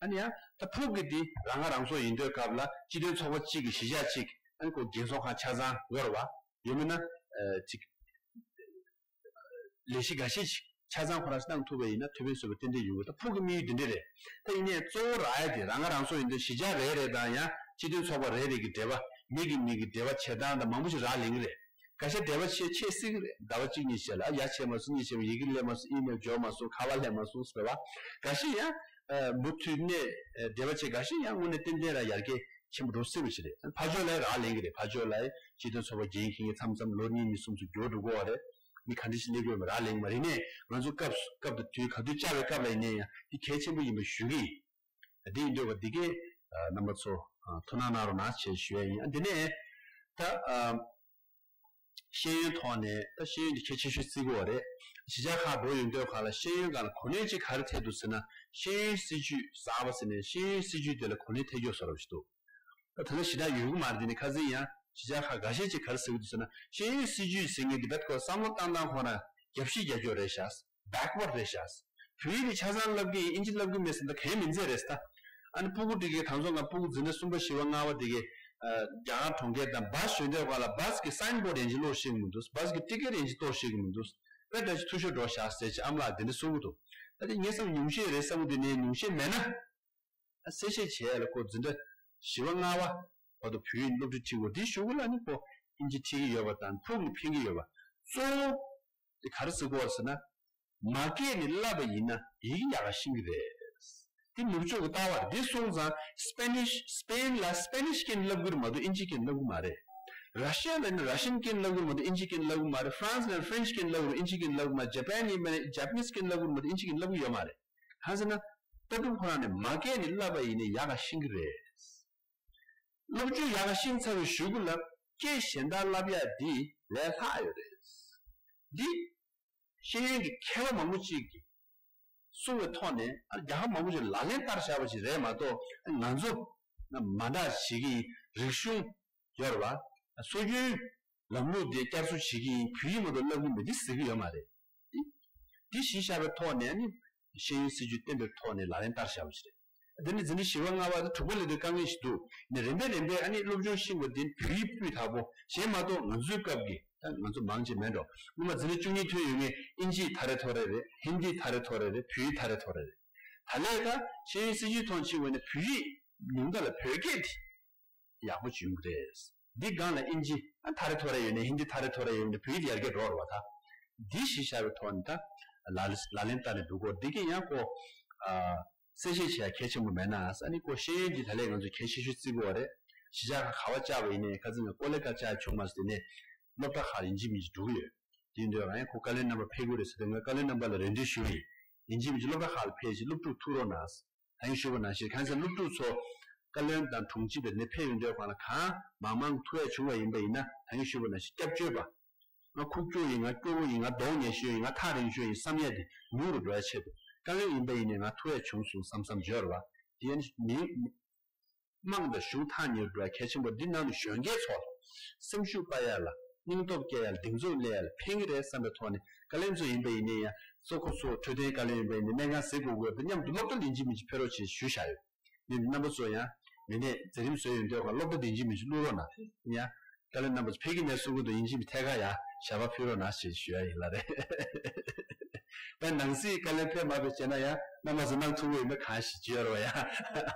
ཨ་ནི་ཡང་ད་ཕྲུ་གུ་གི་དེ་རང་ཁ་རང་གསོ་ཡིན་དུས་སྐབས་ལ་སྤྱི་མཐུན་ཚོགས་པ་གཅིག་གི་གཞིས་ཆགས་གཅིག་ཨ་ནི་ཁོ་རྒན་གསོ་ཁང་ཆ་ཚང་ཡོད་རེད་པ། ཡོད་མིན་ན་ཅིག་ལས་གཞི་འགའ་ཤས་ཤིག་ ཆ་ཚང་ཁོ་རང་གནང་ཐུབ་པ་ཡིན་ན་ཐུབ་པའི་བཟོ་པ་ཏན་ཏན་ཡོང་གི། ད་ཕུགས་ཀྱི་དམིགས་ཡུལ་འདི་འདྲ་རེད། ད་ཡིན་ནའི་གཙོ་བོ་རག་ཡ་དེ་རང་ང་རང་སོ་ཡིན་དུས་གཞིས་ཆགས་རེ་རེ་དང་ཡང་སྤྱི་མཐུན་ཚོགས་པ་རེ་རེ་གི་འབྲེལ་བ། མི་གི་མི་གི་འབྲེལ་བ་བྱེད་སྟངས་དང་མང་པོ་ཞིག་རག་ལས་ཀྱི་རེད། འགའ་ཤས་འབྲེལ་བ་བྱེད་བྱེད་སྲིད་ཀྱི་རེད། ཟླ་བ་གཅིག་གཉིས་ཤིག་ལ་ཡ་བྱས་མ་སོང་གཉིས་བྱས་མ་སོང་ཡི་གེ་སླེབས་མ་སོང་ཨི་མེལ་འབྱོར་མ་སོང་ཁ་པར་སླེབས་མ་སོང་ཟེར་བ། འགའ་ཤས་ཡང་མུ་མཐུད་ནས་འབྲེལ་བ་བྱེད། འགའ་ཤས་ཡང་དངོས་གནས་ཏན་ཏན་ར་ཡར་རྒྱས་ཆེན་པོ་འགྲོ་སྲིད་པ་ཞིག་རེད། ཕར་ཕྱོགས་ལ་རག་ལས་ཀྱི་རེད། ཕར་ཕྱོགས་ལ་སྤྱི་མཐུན་ཚོགས་པ་འགན་འཁྱེར་མཁན་མཚམས་མཚམས་ལོ་གཉིས་གཉིས་གསུམ་ཙམ་འགྱུར་འགྲོ་གི་ཡོད་རེད། མི་ག་འདྲ་ཞིག་སླེབས་ཀྱི་ཡོད་མེད་རག་ལས་ཀྱི་མ་རེད། ཡིན་ནའི་ང་ཚོ་སྐབས་སྐབས་དང་དུས་ག་དུས་བཅར་བའི་སྐབས་ལ་ཡིན་ནའི་ཡང་འདི་གལ་ཆེན་པོ་ཡིན་པ་ཞུ་གི་ཡིན། འདི་ཡིན་དུས་འདི་གས་རྣམ་པ་ཚོ་ཐུགས་སྣང་གནང་རོགས་གནང་ཞེས་ཞུ་ཡ་ཡིན། འདི་ནས་ད་ཤེས་ཡོན་ཐོག་ནས། ད་ཤེས་ཡོན་འདི་གལ་ཆེ་ཤོས་བརྩི་གི་ཡོད་རེད། གཞིས་ཆགས་ཁག་འགྲོ་ཡོང་དུས་ག་ལ་ཤེས་ཡོན་སྒང་ལ་གོ་གནས་ཅིག་ག་རེ་ཐེབས་འདུག་ཟེར་ན། ཤེས་ཡོན་སྲིད་ཇུས་གསར་པ་ཟེར་ནས་ཤེས་ཡོན་སྲིད་ཇུས་དེ་ལ་གོ་གནས་ཐེབས་ཀྱི་ཡོད་བཟོ་འདྲ་ཞིག་འདུག་ད་ད་ལྟ་ཞེ་དྲག་ཡོད་ཀྱི་མ་རེད། དེ་ནི་ཁ་སང་ཡང་གཞིས་ཆགས་ཁག་འགའ་ཤས་ཅིག་ག་རེ་ཟེར་གྱི་འདུག་ཟེར་ན། ཤེས་ཡོན་སྲིད་ཇུས་ཟེར་མཁན་འདི་རྦད་ཁོ་བསམ་བློ་བཏང་སྟངས་ཁོ་རང་རྒྱབ་བཤིག་རྒྱག་རྒྱུ་རེད་ཤག་བེག་ཝར་ཌི་རེད་ཤག་བོད་ཡིག་དེ་ཆ་ཚང་བསླབ་ཀྱི་ཡིན། ཨིན་ཇི་བསླབ་ཀྱི་མེད་ཟེར་ན་ད་གལ་མི་འཛེམ་རེད་ད། ཨ་ནི་སྤུ་གུ་དེ་གས་དང་ཚོ་ང་སྤུ་གུ་འཛིན་གྲྭ་གསུམ་པ་བཞི་པ་ལྔ་པ་དེ་གས་རྒྱ་གར་གྲོང་ཁྱེར་དང་བཱས་ཞོན་དུས་སྒང་ལ་བཱས་ཀྱི་སའིན་བོར་ཌི་ཡིན་གཅིག་ཀློག་ཤེས་ཀྱི་མི་འདུག་བཱས་ཀྱི་ཊི་ཀེ་ཊི་ཡིན་གཅིག་གཏོར་ཤེས་ཀྱི་མི་འདུག་དཔེ་འདྲ་ཞིག་འཐུས་ཤོར་འགྲོ་ཤག་ཟེར་ཅིག་ཨ་མ་ལགས་དེ་འདྲ་གསུང་གི་འདུག་ད་དེ་ངས་བསམ་ཉུང་ཤས་རེད་བསམ་གྱི་འདུག་ནས་ཉུང་ཤས་མེད་ན། ཨ་གསལ་བཤད་བྱས་ལ་ཁོ་འཛིན་གྲྭ་བཞི་པ་ལྔ་པ་བར་དུ་བོད་ཡིག་སློབ་ཁྲིད་ཁྲིད་དགོས། དེའི་གཞུག་གུ་ལ་ནི་ཁོ་ཨིན་ཇི་ཁྲིད་ཀྱི་ཡོད་པ་དང་ཕུགས་ནི་ཕན་གྱི་ཡོད་པ། གཙོ་བོ་དེ་ག་རེ་ཟེར་དགོས་ཟེར་ན། མ་སྐད་ནས་བསླབ་པ་ཡིན་ན་ཡི་གེ་ཡག་ག་ཤེས་ཀྱི་རེད། དེ་ནུབ་ཕྱོགས་ཀྱི་ལྟ་བ་རེད། དེ་སོང་ཙང་སྤེ་ནིཤ་སྤེན་ལ་སྤེ་ནིཤ་སྐད་ནས་བསླབ་ཀྱི་རེད་མ་གཏོགས་ཨིན་ཇི་སྐད་ནས་བསླབ་ཀྱི་མ་རེད། ར་ཤི་ཡ་ལ་ཡིན་ན་ར་ཤི་ཡན་སྐད་ནས་བསླབ་ཀྱི་རེད་མ་གཏོགས་ཨིན་ཇི་སྐད་ནས་བསླབ་ཀྱི་མ་རེད། ཧྥ་རན་སི་ལ་ཡིན་ན་ཧྥ་རན་སི་སྐད་ནས་བསླབ་ཀྱི་རེད་མ་གཏོགས་ཨིན་ཇི་སྐད་ནས་བསླབ་ཀྱི་མ་རེད། ཇ་པན་ཡིན་ན་ཇ་པ་ནིས་སྐད་ནས་བསླབ་ཀྱི་རེད་མ་གཏོགས་ཨིན་ཇི་སྐད་ནས་བསླབ་ཀྱི་ཡོད་མ་རེད། གང་ཟེར་ན། ལྟ་གྲུབ་ཁོ་རང་ནས་མ་སྐད་ནས་བསླབ་པ་ཡིན་ན་ཡག་ག་ཤེས་ཀྱི་རེད། སློབ་སྦྱོང་ཡག་ག་ཤེས་ཚར་བའི་གཞུག་གུ་ལ་སྐད་གཞན་དག་བསླབ་ཡག་འདི་ལས་སླ་ཡོད་རེད། འདི་ཤེས་ཡོན་གྱི་མཁས་པ་མང་པོ་ཅིག་གིས་གསུངས་པའི་ཐོག་ནས་ཨ་རྒྱལ་ཁབ་མང་པོ་ཞིག་ལག་ལེན་བསྟར་བཞག་པ་ཞིག་རེད་མ་གཏོགས། ང་ཚོ་མ་འདྲ་ཞིག་གི་རིག་གཞུང་ཡོད་རེད་པ། སྲོལ་རྒྱུན་ལམ་ལུགས་དེ་བསྐྱར་གསོ་བྱེད་ཀྱི་ཡིན། བོད་ཡིག་མ་གཏོགས་བསླབ་ཀྱི་མེད་འདི་ཟེར་གྱི་ཡོད་མ་རེད། འདི་གཞི་བཞག་པའི་ཐོག་ནས་ནི་ཤེས་ཡོན་སྲིད་ཇུས་བཏིང་པའི་ཐོག་ནས་ལག་ལེན་བསྟར་བཞག་པ་ཞིག་རེད། དེ་ནི་འཛིན་གྲྭ་བཞི་པ་ལྔ་པ་དང་དྲུག་པ་སླེབས་དུས་དཀའ་ངལ་ཞིག་འདུག་ནི་རིམ་པས་རིམ་པས་ཨ་ནི་སློབ་སྦྱོང་ཤེས་དགོས། དེ་བོད་ཡིག་སྤུས་དག་པོ་གཞན་མ་གཏོགས་ང་ཚོའི་སྐབས་ཀྱི་ད་ང་ཚོ་མང་ཆེ་མེད་འགྲོ། སྔོན་མ་འཛིན་གྲྭ་བཅུ་གཉིས་ཐོན་ཡོང་མཁན་ཨིན་ཇི་ཐ་རེ་ཐོ་རེ་རེད། ཧིན་དི་ཐ་རེ་ཐོ་རེ་རེད། བོད་ཡིག་ཐ་རེ་ཐོ་རེ་རེད། ད་ལས་ཀ་ཤེས་ཡོན་སྲིད་ཇུས་ཐོག་ཕྱིན་པ་ནི་བོད་ཡིག་ཉུང་མཐའ་ལ་བོད་སྐད་དེ་ཡག་པོ་བྱུང་གི་རེད། འདི་སྒང་ལ་ཨིན་ཇི་ཨ་ཐ་རེ་ཐོ་རེ་ཡོད་ནས་ཧིན་དི་ཐ་རེ་ཐོ་རེ་ཡོད་ནས་བོད་ཡིག་ཡར་རྒྱས་འགྲོ་བ་ད། འདི་གཞི་བཞག་པའི་ཐོག་ནས་ད་ལག་ལག་ལེན་བསྟར་ནས་འགྲོ་དགོས། འདི་གི་ཡང་ཁོ་ཨ་གསལ་བཤད་བྱེད་ཡ་གལ་ཆེན་པོ་མེད་ན། ཨ་ནི་ཁོ་ཤེས་ཡོན་གྱི་ད་ལས་ང་ཚོ་གལ་ཆེ་ཤོས་བརྩི་དགོས་པ་རེད། གཞིས་ཆགས་ཁག་ག་པར་བཅར་བ་ཡིན་ནའི་ཁ་སང་ང་ཀོ་ལེ་གྷལ་བཅར་ཡ་བྱུང་མ་སོང་། དེ་ནས་སློབ་གྲྭ་ཁག་ལ་ཡིན་གཅིག་མིན་གཅིག་འགྲོ་གི་ཡོད། དེ་ཡིན་དུས་ང་ཡང་ཁོ་ཀ་ལོན་རྣམ་པ་ཕེབས་དགོས་རེད་ཟེར་དུས་ང་ཀ་ལོན་རྣམ་པ་ལ་རེ་འདུན་ཞུ་གི་ཡིན། ཡིན་གཅིག་མིན་གཅིག་སློབ་གྲྭ་ཁག་ལ་ཕེབས་ཤིག་སློབ་ཕྲུག་ཐུག་རོགས་གནང་། ད་གིན་ཞུས་པ་ནང་བཞིན་གང་ཟེར་སློབ་ཕྲུག་ཚོ་བཀའ་བློན་དང་དྲུང་ཆེ་བའི་ནས་ཕེབས་ཡོང་དུས་གང་ལ་གང་མང་མང་ཐུག་ཡ་བྱུང་བ་ཡིན་པ་ཡིན་ན། ད་གིན་ཞུས་པ་ནང་བཞིན་སྐྱབས་བཅོལ་བ། ང་ཁུག་ཀྱོག་ཡིན། ང་སྐྱོ་བོ་ཡིན། ང་གདོང་ཉེས་ཤོས་ཡིན། ང་ཐག་རིང་ཤོས་ཡིན་བསམ་ཡ་དེ་ཉུང་རུ་འགྲོ་ཡ་ཆེད་དུ་བཀའ་བློན་ཡིན་པ་ཡིན་ནའི་ང་ཐུག་ཡ་བྱུང་སོང་བསམ་བསམ་བརྗོད་ར་བ། དེ་ཡང་མི་དམངས་དང་གཞུང་ཐག་ཉེ་རུ་འགྲོ་ཡ་གལ་ཆེན་པོ་འདི་ནང་དུ་གཞོན་སྐྱེས་ཚོ་ལ་སེམས་ཤུགས་སྤར་ཡ་ལ་སྙིང་སྟོབས་སྐྱེ་ཡ་ལ་གདེང་ཚོད་སླེབས་ཡ་ལ་ཕན་གྱི་རེད་བསམ་པའི་ཐོག་ནས། བཀའ་བློན་ཚོ་ཡིན་པ་ཡིན་ནའི་ཡང་གཙོ་ཁོ་ཚོ་འཕྲོད་བསྟེན་བཀའ་བློན་ཡིན་པ་ཡིན་ནའི་སྨན་ཁང་ཟེར་དགོས་དགོས་པ་མཉམ་དུ་སློབ་གྲྭ་ལ་ཡིན་གཅིག་མིན་གཅིག་ཕེབས་རོགས་བྱེད་ཞུས་བཞག་ཡོད། ངས་རྣམ་པ་ཚོ་ཡང་མི་སྣས་མཛད་རིམ་བཟོས་ཡོང་དུས་གང་སློབ་གྲྭ་འདི་ཡིན་གཅིག་མིན་གཅིག་བླུག་རོགས་གནང་། ཡང་བཀའ་བློན་རྣམ་པ་ཚོ་ཕེབས་ཀྱི་མེད་གསུང་གི་འདུག་ཡིན་གཅིག་མིན་ཐད་ཀར་ཡང་ཞལ་པར་ཕུལ་རོགས་གནང་ཞེས་ཞུ་ཡ་ཡིན་ལ་རེད། ད་ནང་སྲིད་བཀའ་བློན་ཕེབས་མ་ཕེབས་བྱས་ན་ཡང་རྣམ་པ་ཚོ་གནང་ཐུབ་ཀྱི་ཡོད་མེད་གང་ཞིག་བརྗོད་རོགས་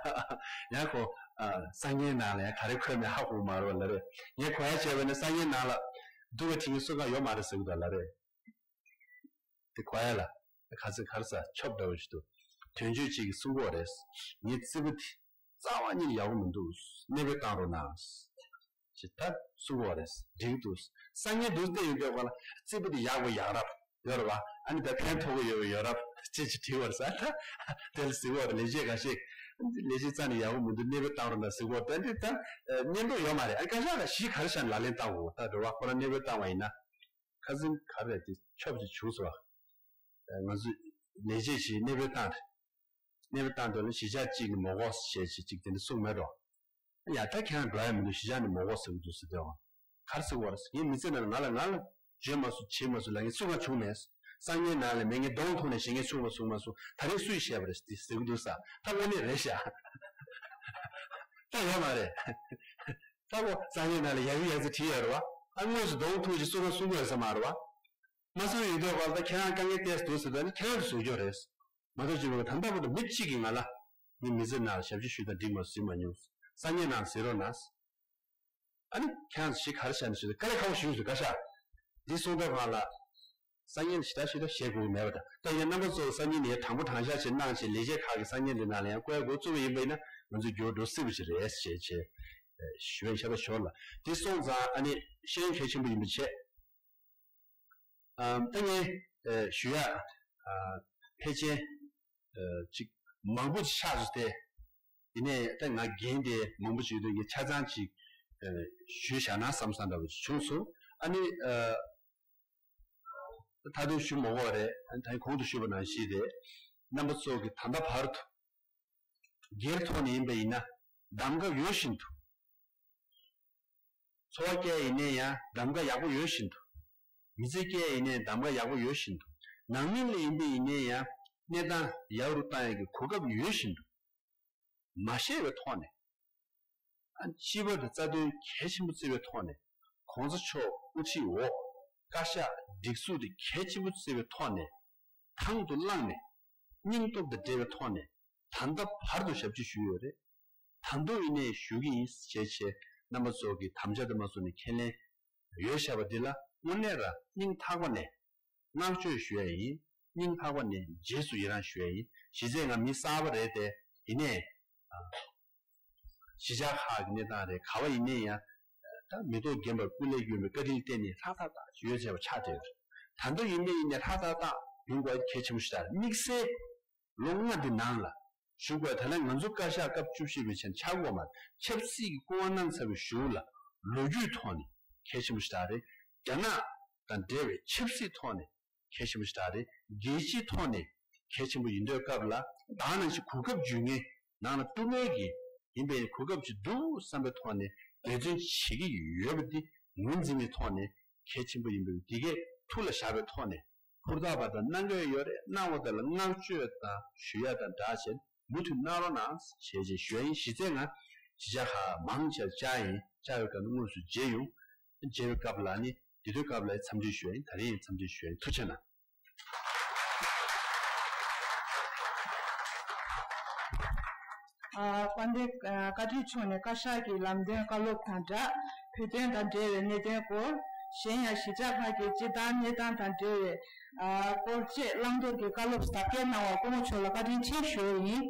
ཡ། ཡང་ཁོ་ཨ་གསར་རྙིང་ནང་ལ་ཡང་ག་རེ་འཁོད་མེད་ཧ་གོ་མ་རེད་པ་ལ་རེད། ངས་གོ་ཡ་བྱས་པ་ནི་གསར་རྙིང་ནང་ལ་འདུག་ག་བྲིས་མཁན་སུ་གང་ཡོད་མ་རེད་ཟེར་གི་འདུག་ལ་རེད། དེ་གོ་ཡ་ལ། ཁ་ཚིག་ག་རེ་ཟ་ཆོབ་འདྲ་བོ་ཞིག་འདུག་དོན་གཅོད་ཅིག་གིས་གསུང་གི་ཡོད་རེད། ངའི་རྩེ་ཕུད་དེ་རྩ་བ་ཉིད་ཡག་པོ་མི་འདུག་གནས་སྤོས་བཏང་རོགས་གནང་། ཞེས་ད་གསུང་གི་ཡོད་རེད། འགྲིག་གི་འདུག་གསར་རྙིང་འདུག་བལྟས་ཡོང་དུས་གང་ལ་རྩེ་ཕུད་དེ་ཡག་པོ་ཡག་རབས་ཡོད་རེད་པ། ཨ་ནི་ད་ཕན་ཐོགས་ཀྱི་ཡོད་པ་ཡོད་རབས་ཅེས་ཅིག་བྲིས་པ་རེད་ཟེར། ད་དེ་ལ་ཟེར་གི་ཡོད་རེད། ལས་བྱེད་འགའ་ཤས་ལས་བྱེད་རྩ་ནས་ཡག་པོ་མི་འདུག་གནས་སྤོས་བཏང་རོགས་གནང་ཟེར་གི་ཡོད་རེད། ད་འདི་ད་སྙན་སྒྲོན་ཡོད་མ་རེད། ཨ་ནི་བཀའ་ཤག་ལ་གཞི་ག་རེ་བཞག་ནས་ལག་ལེན་བསྟར་དགོས། ད་འགྲོ་བ་ཁོ་རང་གནས་སྤོས་བཏང་བ་ཡིན་ན། ཁ་སང་ག་རེ་དེ་ཆོབ་ཅིག་བྱུང་སོང་བ། ང་ཚོས་ལས་བྱེད་ཅིག་གནས་སྤོས་བཏང་རེད། གནས་སྤོས་བཏང་དོན་ལ་གཞིས་ཆགས་གཅིག་ནས་མི་དགོས་ཞེས་ཅིག་ཅིག་དེ་འདྲ་གསུངས་མེད་འགྲོ། ཡ་ད་ཁྱེད་རང་འགྲོ་ཡ་མི་འདུག་གཞིས་ཆགས་ནས་མི་དགོས་ཟེར་གི་འདུག་ཟེར་དུས། ག་རེ་ཟེར་གི་ཡོད་རེད། ངའི་མི་ཚེ་ནང་ལ་ང་ལ་ང་ལ་བརྗོད་མ་སོང་བྱེད་མ་སོང་ལབ་མཁན་སུ་གང་བྱུང་མེད། གསར་རྙིང་ནང་ལ་མེད་མཁན་གདོང་མཐོང་ནས་བྱེད་མཁན་བྱུང་མ་སོང་མ་སོང་། ད་རེས་སུས་བཤད་པ་རེད་དེ་ཟེར་གི་འདུག་ས། ད་དངོས་གནས་རེད་ཤག་ད་ཡོད་མ་རེད། ད་ཁོ་གསར་རྙིང་ནང་ལ་ཡག་ཡིག་ཡག་རྩིས་བྲིས་ཡོད་རེད་པ། ཨ་དངོས་སུ་གདོང་མཐོང་ཞིག་སུ་གང་གསུང་གི་ཡོད་ས་མ་རེད་པ། མ་གསུངས་ཡོད་དུས་བར་ད་ཁྱེད་རང་དཀའ་ངལ་ཏོག་ཙམ་འདུག་ཟེར་ད་ནི་ཁྱེད་རང་གིས་གསུང་རྒྱུ་རེད། མ་གཏོགས་ཅི་མ་གཏོགས་ད་ལྟ་བར་དུ་མི་གཅིག་གིས་ང་ལ་ངའི་མི་ཚེ་ནང་ཞབས་ཕྱི་ཞུས་དང་འགྲིག་མ་ཞུས་མ་མྱོང་། སང་ཉིན་ནང་ཟེར་རོགས་གནང་། ཨ་ནི་ཁྱེད་རང་ཚོ་ཞིག་ག་རེ་བྱས་ནས་ཞུས་ཏེ་དཀའ་ལས་ཁག་པོ་ཞིག་ཞུས་ཏེ་བཀའ་ཤག་འདི་གསུང་སྐབས་ང་ལ། སང་ཉིན་ཞེ་དྲག་ཞེ་དྲག་བཤད་དགོས་ཀྱི་མེད་པ་འདྲ། ད་ཡིན་ན་རྣམ་པ་ཚོ་སང་ཉིན་ནས་དྲང་པོ་དྲང་བཞག་བྱས་གནང་བྱས་ལས་བྱེད་ཁག་གིས་སང་ཉིན་འདི་ནང་ལ་ཡང་བཀོད་འགོ་བཙུགས་པ་ཡིན་པ་ཡིན་ན་ང་ཚོས་འགྱུར་བ་འགྲོ་སྲིད་པ་ཞིག་རེད་ཞེས་བྱས་ཞུ་ཡ་ཤ་སྟག་ཞོར་ལ། འདི་སོང་ཙང་ཨ་ནི་ཤེས་ཡོན་གལ་ཆེན་པོ་ཡིན་པ་བྱས། ཨམ། ད་ངས་ཨ་ཞུ་ཡ་ཨ་ཕལ་ཆེར་ཨ་ཅིག་མང་པོ་ཅིག་ཆགས་སོང་སྟེ། ཡིན་ནའི་ད་ང་འགན་དེ་མང་པོ་ཅིག་ཡོད་དུས་ངས་ཆ་ཚང་ཅིག་ཨ་ཞུས་བཞག་ན་བསམ་བསམ་འདྲ་བོ་ཅིག་བྱུང་སོང་། ཨ་ནི་ཨ་མཐའ་དོན་ཞུ་མ་དགོས་པ་རེད། ཨ་ནི་ད་གོང་དུ་ཞུས་པ་ནང་བཞིན་རེད། རྣམ་པ་ཚོ་གིས་ད་ལྟ་བར་དུ་སྒེར་ཐོག་ནས་ཡིན་པ་ཡིན་ན་གདམ་ག་ཡོད་བཞིན་དུ། འཚོ་བ་སྐྱེལ་ཡིན་ནའི་ཡང་གདམ་ག་ཡག་པོ་ཡོད་བཞིན་དུ། མི་ཚེ་སྐྱེལ་ཡིན་ནའི་གདམ་ག་ཡག་པོ་ཡོད་བཞིན་དུ། ནང་མི་ལ་ཡིན་པ་ཡིན་ནའི་ཡང་གནས་སྟངས་ཡག་རུ་བཏང་ཡག་གི་གོ་སྐབས་ཡོད་བཞིན་དུ། མ་ཤེས་པའི་ཐོག་ནས། ཨ་སྤྱི་པ་དང་རྩ་དོན་གལ་ཆེན་པོ་བརྩི་བའི་ཐོག་ནས། གོང་ས་མཆོག་དབུ་ཁྲིད་འོག་བཀའ་ཤག་སྒྲིག་འཛུགས་དེ་གལ་ཆེན་པོ་བརྩི་བའི་ཐོག་ནས། དང་དུ་བླངས་ནས། སྙིང་སྟོབས་དང་འབྲེལ་བའི་ཐོག་ནས་ད་ལྟ་བར་དུ་ཞབས་ཕྱི་ཞུས་ཡོད་རེད། ད་དུང་ཡིན་ནའི་ཞུ་གི་ཡིན་ཞེས་བྱས་རྣམ་པ་ཚོ་གི་དམ་བཅའ་དུ་མ་སོང་ནས་ཁས་ལེན་ཡོད་བཞག་པ་འདི་ལ་དངོས་གནས་ར་སྙིང་ཐག་པ་ནས་བསྔགས་བརྗོད་ཞུ་ཡ་ཡིན། སྙིང་ཐག་པ་ནས་རྗེས་སུ་ཡི་རང་ཞུ་ཡ་ཡིན། གཞི་རྩའི་ང་མི་གསར་པ་རེད་དེ། ཡིན་ནའི་གཞིས་ཆགས་ཁག་གི་གནས་སྟངས་རེད། ག་བ་ཡིན་ནའི་ཡང་ད་མི་ཐོག་རྒན་པར་སྐུ་ལས་བསྐྱོན་པའི་བཀའ་དྲིན་བརྟེན་ནས་ལྷ་ཐག་ཐག་ཡོད་བྱས་པ་ཆགས་བསྡད་ཡོད་རེད། ད་དུང་ཡིན་ནའི་ཡིན་ནའི་ལྷ་ཐག་ཐག་ཡོང་དགོས་གལ་ཆེན་པོ་ཞིག་རེད། དམིགས་བསལ་ལོ་ལྔ་འདི་ནང་ལ་ཞུ་དགོས། ད་ལན་ང་ཚོ་བཀའ་ཤག་སྐབས་བཅུ་བཞི་པའི་ཆེད་ཆགས་དགོས་མ་རེད། ཆབ་སྲིད་ཀྱི་སྐུ་དབང་གནང་ཚར་བའི་གཞུག་ལ་ལོ་རྒྱུས་ཐོག་ནས་གལ་ཆེན་པོ་ཞིག་རེད། རྒྱ་ནག་དང་འབྲེལ་བའི་ཆབ་སྲིད་ཐོག་ནས་གལ་ཆེན་པོ་ཞིག་རེད། རྒྱལ་སྤྱིའི་ཐོག་ནས་གལ་ཆེན་པོ་ཡིན་དུས་སྐབས་ལ་ད་ནང་བཞིན་གོ་སྐབས་འཇུ་མཁན་ནང་ལ་སྤྲོ་མཁན་གྱི་ཡིན་པའི་གོ་སྐབས་ཅིག་འདུག་བསམ་པའི་ཐོག་ནས་འབད་བརྩོན་བྱེད་ཀྱི་ཡོད་པ་འདི་ངོས་འཛིན་པའི་ཐོག་ནས་གལ་ཆེན་པོ་ཡིན་པའི་འདི་གས་ཐུགས་ལ་བཞག་པའི་ཐོག་ནས། ཧུར་ཐག་པ་དང་གནང་གི་ཡོད་རེད། གནང་བ་དེ་ལ་བསྔགས་བརྗོད་དང་ཞུ་ཡ་དང་སྦྲགས་བྱས་མུ་མཐུད་གནང་རོགས་གནང་ཞེས་བྱས་ཞུ་ཡ་ཡིན། གཞི་རྩའི་ང་གཞིས་ཆགས་ཁག་མང་ཆེ་བ་བཅར་ཡིན། བཅར་བའི་སྐབས་དངོས་སུ་མཇལ་ཡོང་། མཇལ་བའི་སྐབས་ལ་ནི་དེ་དུས་སྐབས་ལ་འཚམས་འདྲི་ཞུ་ཡ་ཡིན། ད་རིང་ཡང་འཚམས་འདྲི་ཞུ་ཡ་ཡིན། ཐུགས་རྗེ་གནང་། ཨ། དཔལ་ལྡན་ཨ་བཀའ་དྲིན་མཆོག་ནས་བཀའ་ཤག་གི་ལམ་སྟོན་བཀའ་སློབ་དང་སྦྲགས་བོད་དོན་དང་འབྲེལ་བའི་གནད་དོན་སྐོར། གཞན་ཡང་གཞིས་ཆགས་ཁག་གི་སྤྱིར་བཏང་གནས་སྟངས་དང་འབྲེལ་བའི་ཨ་སྐོར་བཅས་བླང་དོར་གྱི་བཀའ་སློབ་ཟབ་རྒྱས་གནང་བར་སྐུ་ངོ་མཆོག་ལ་བཀའ་དྲིན་ཆེ་ཞུ་བ་ཡིན།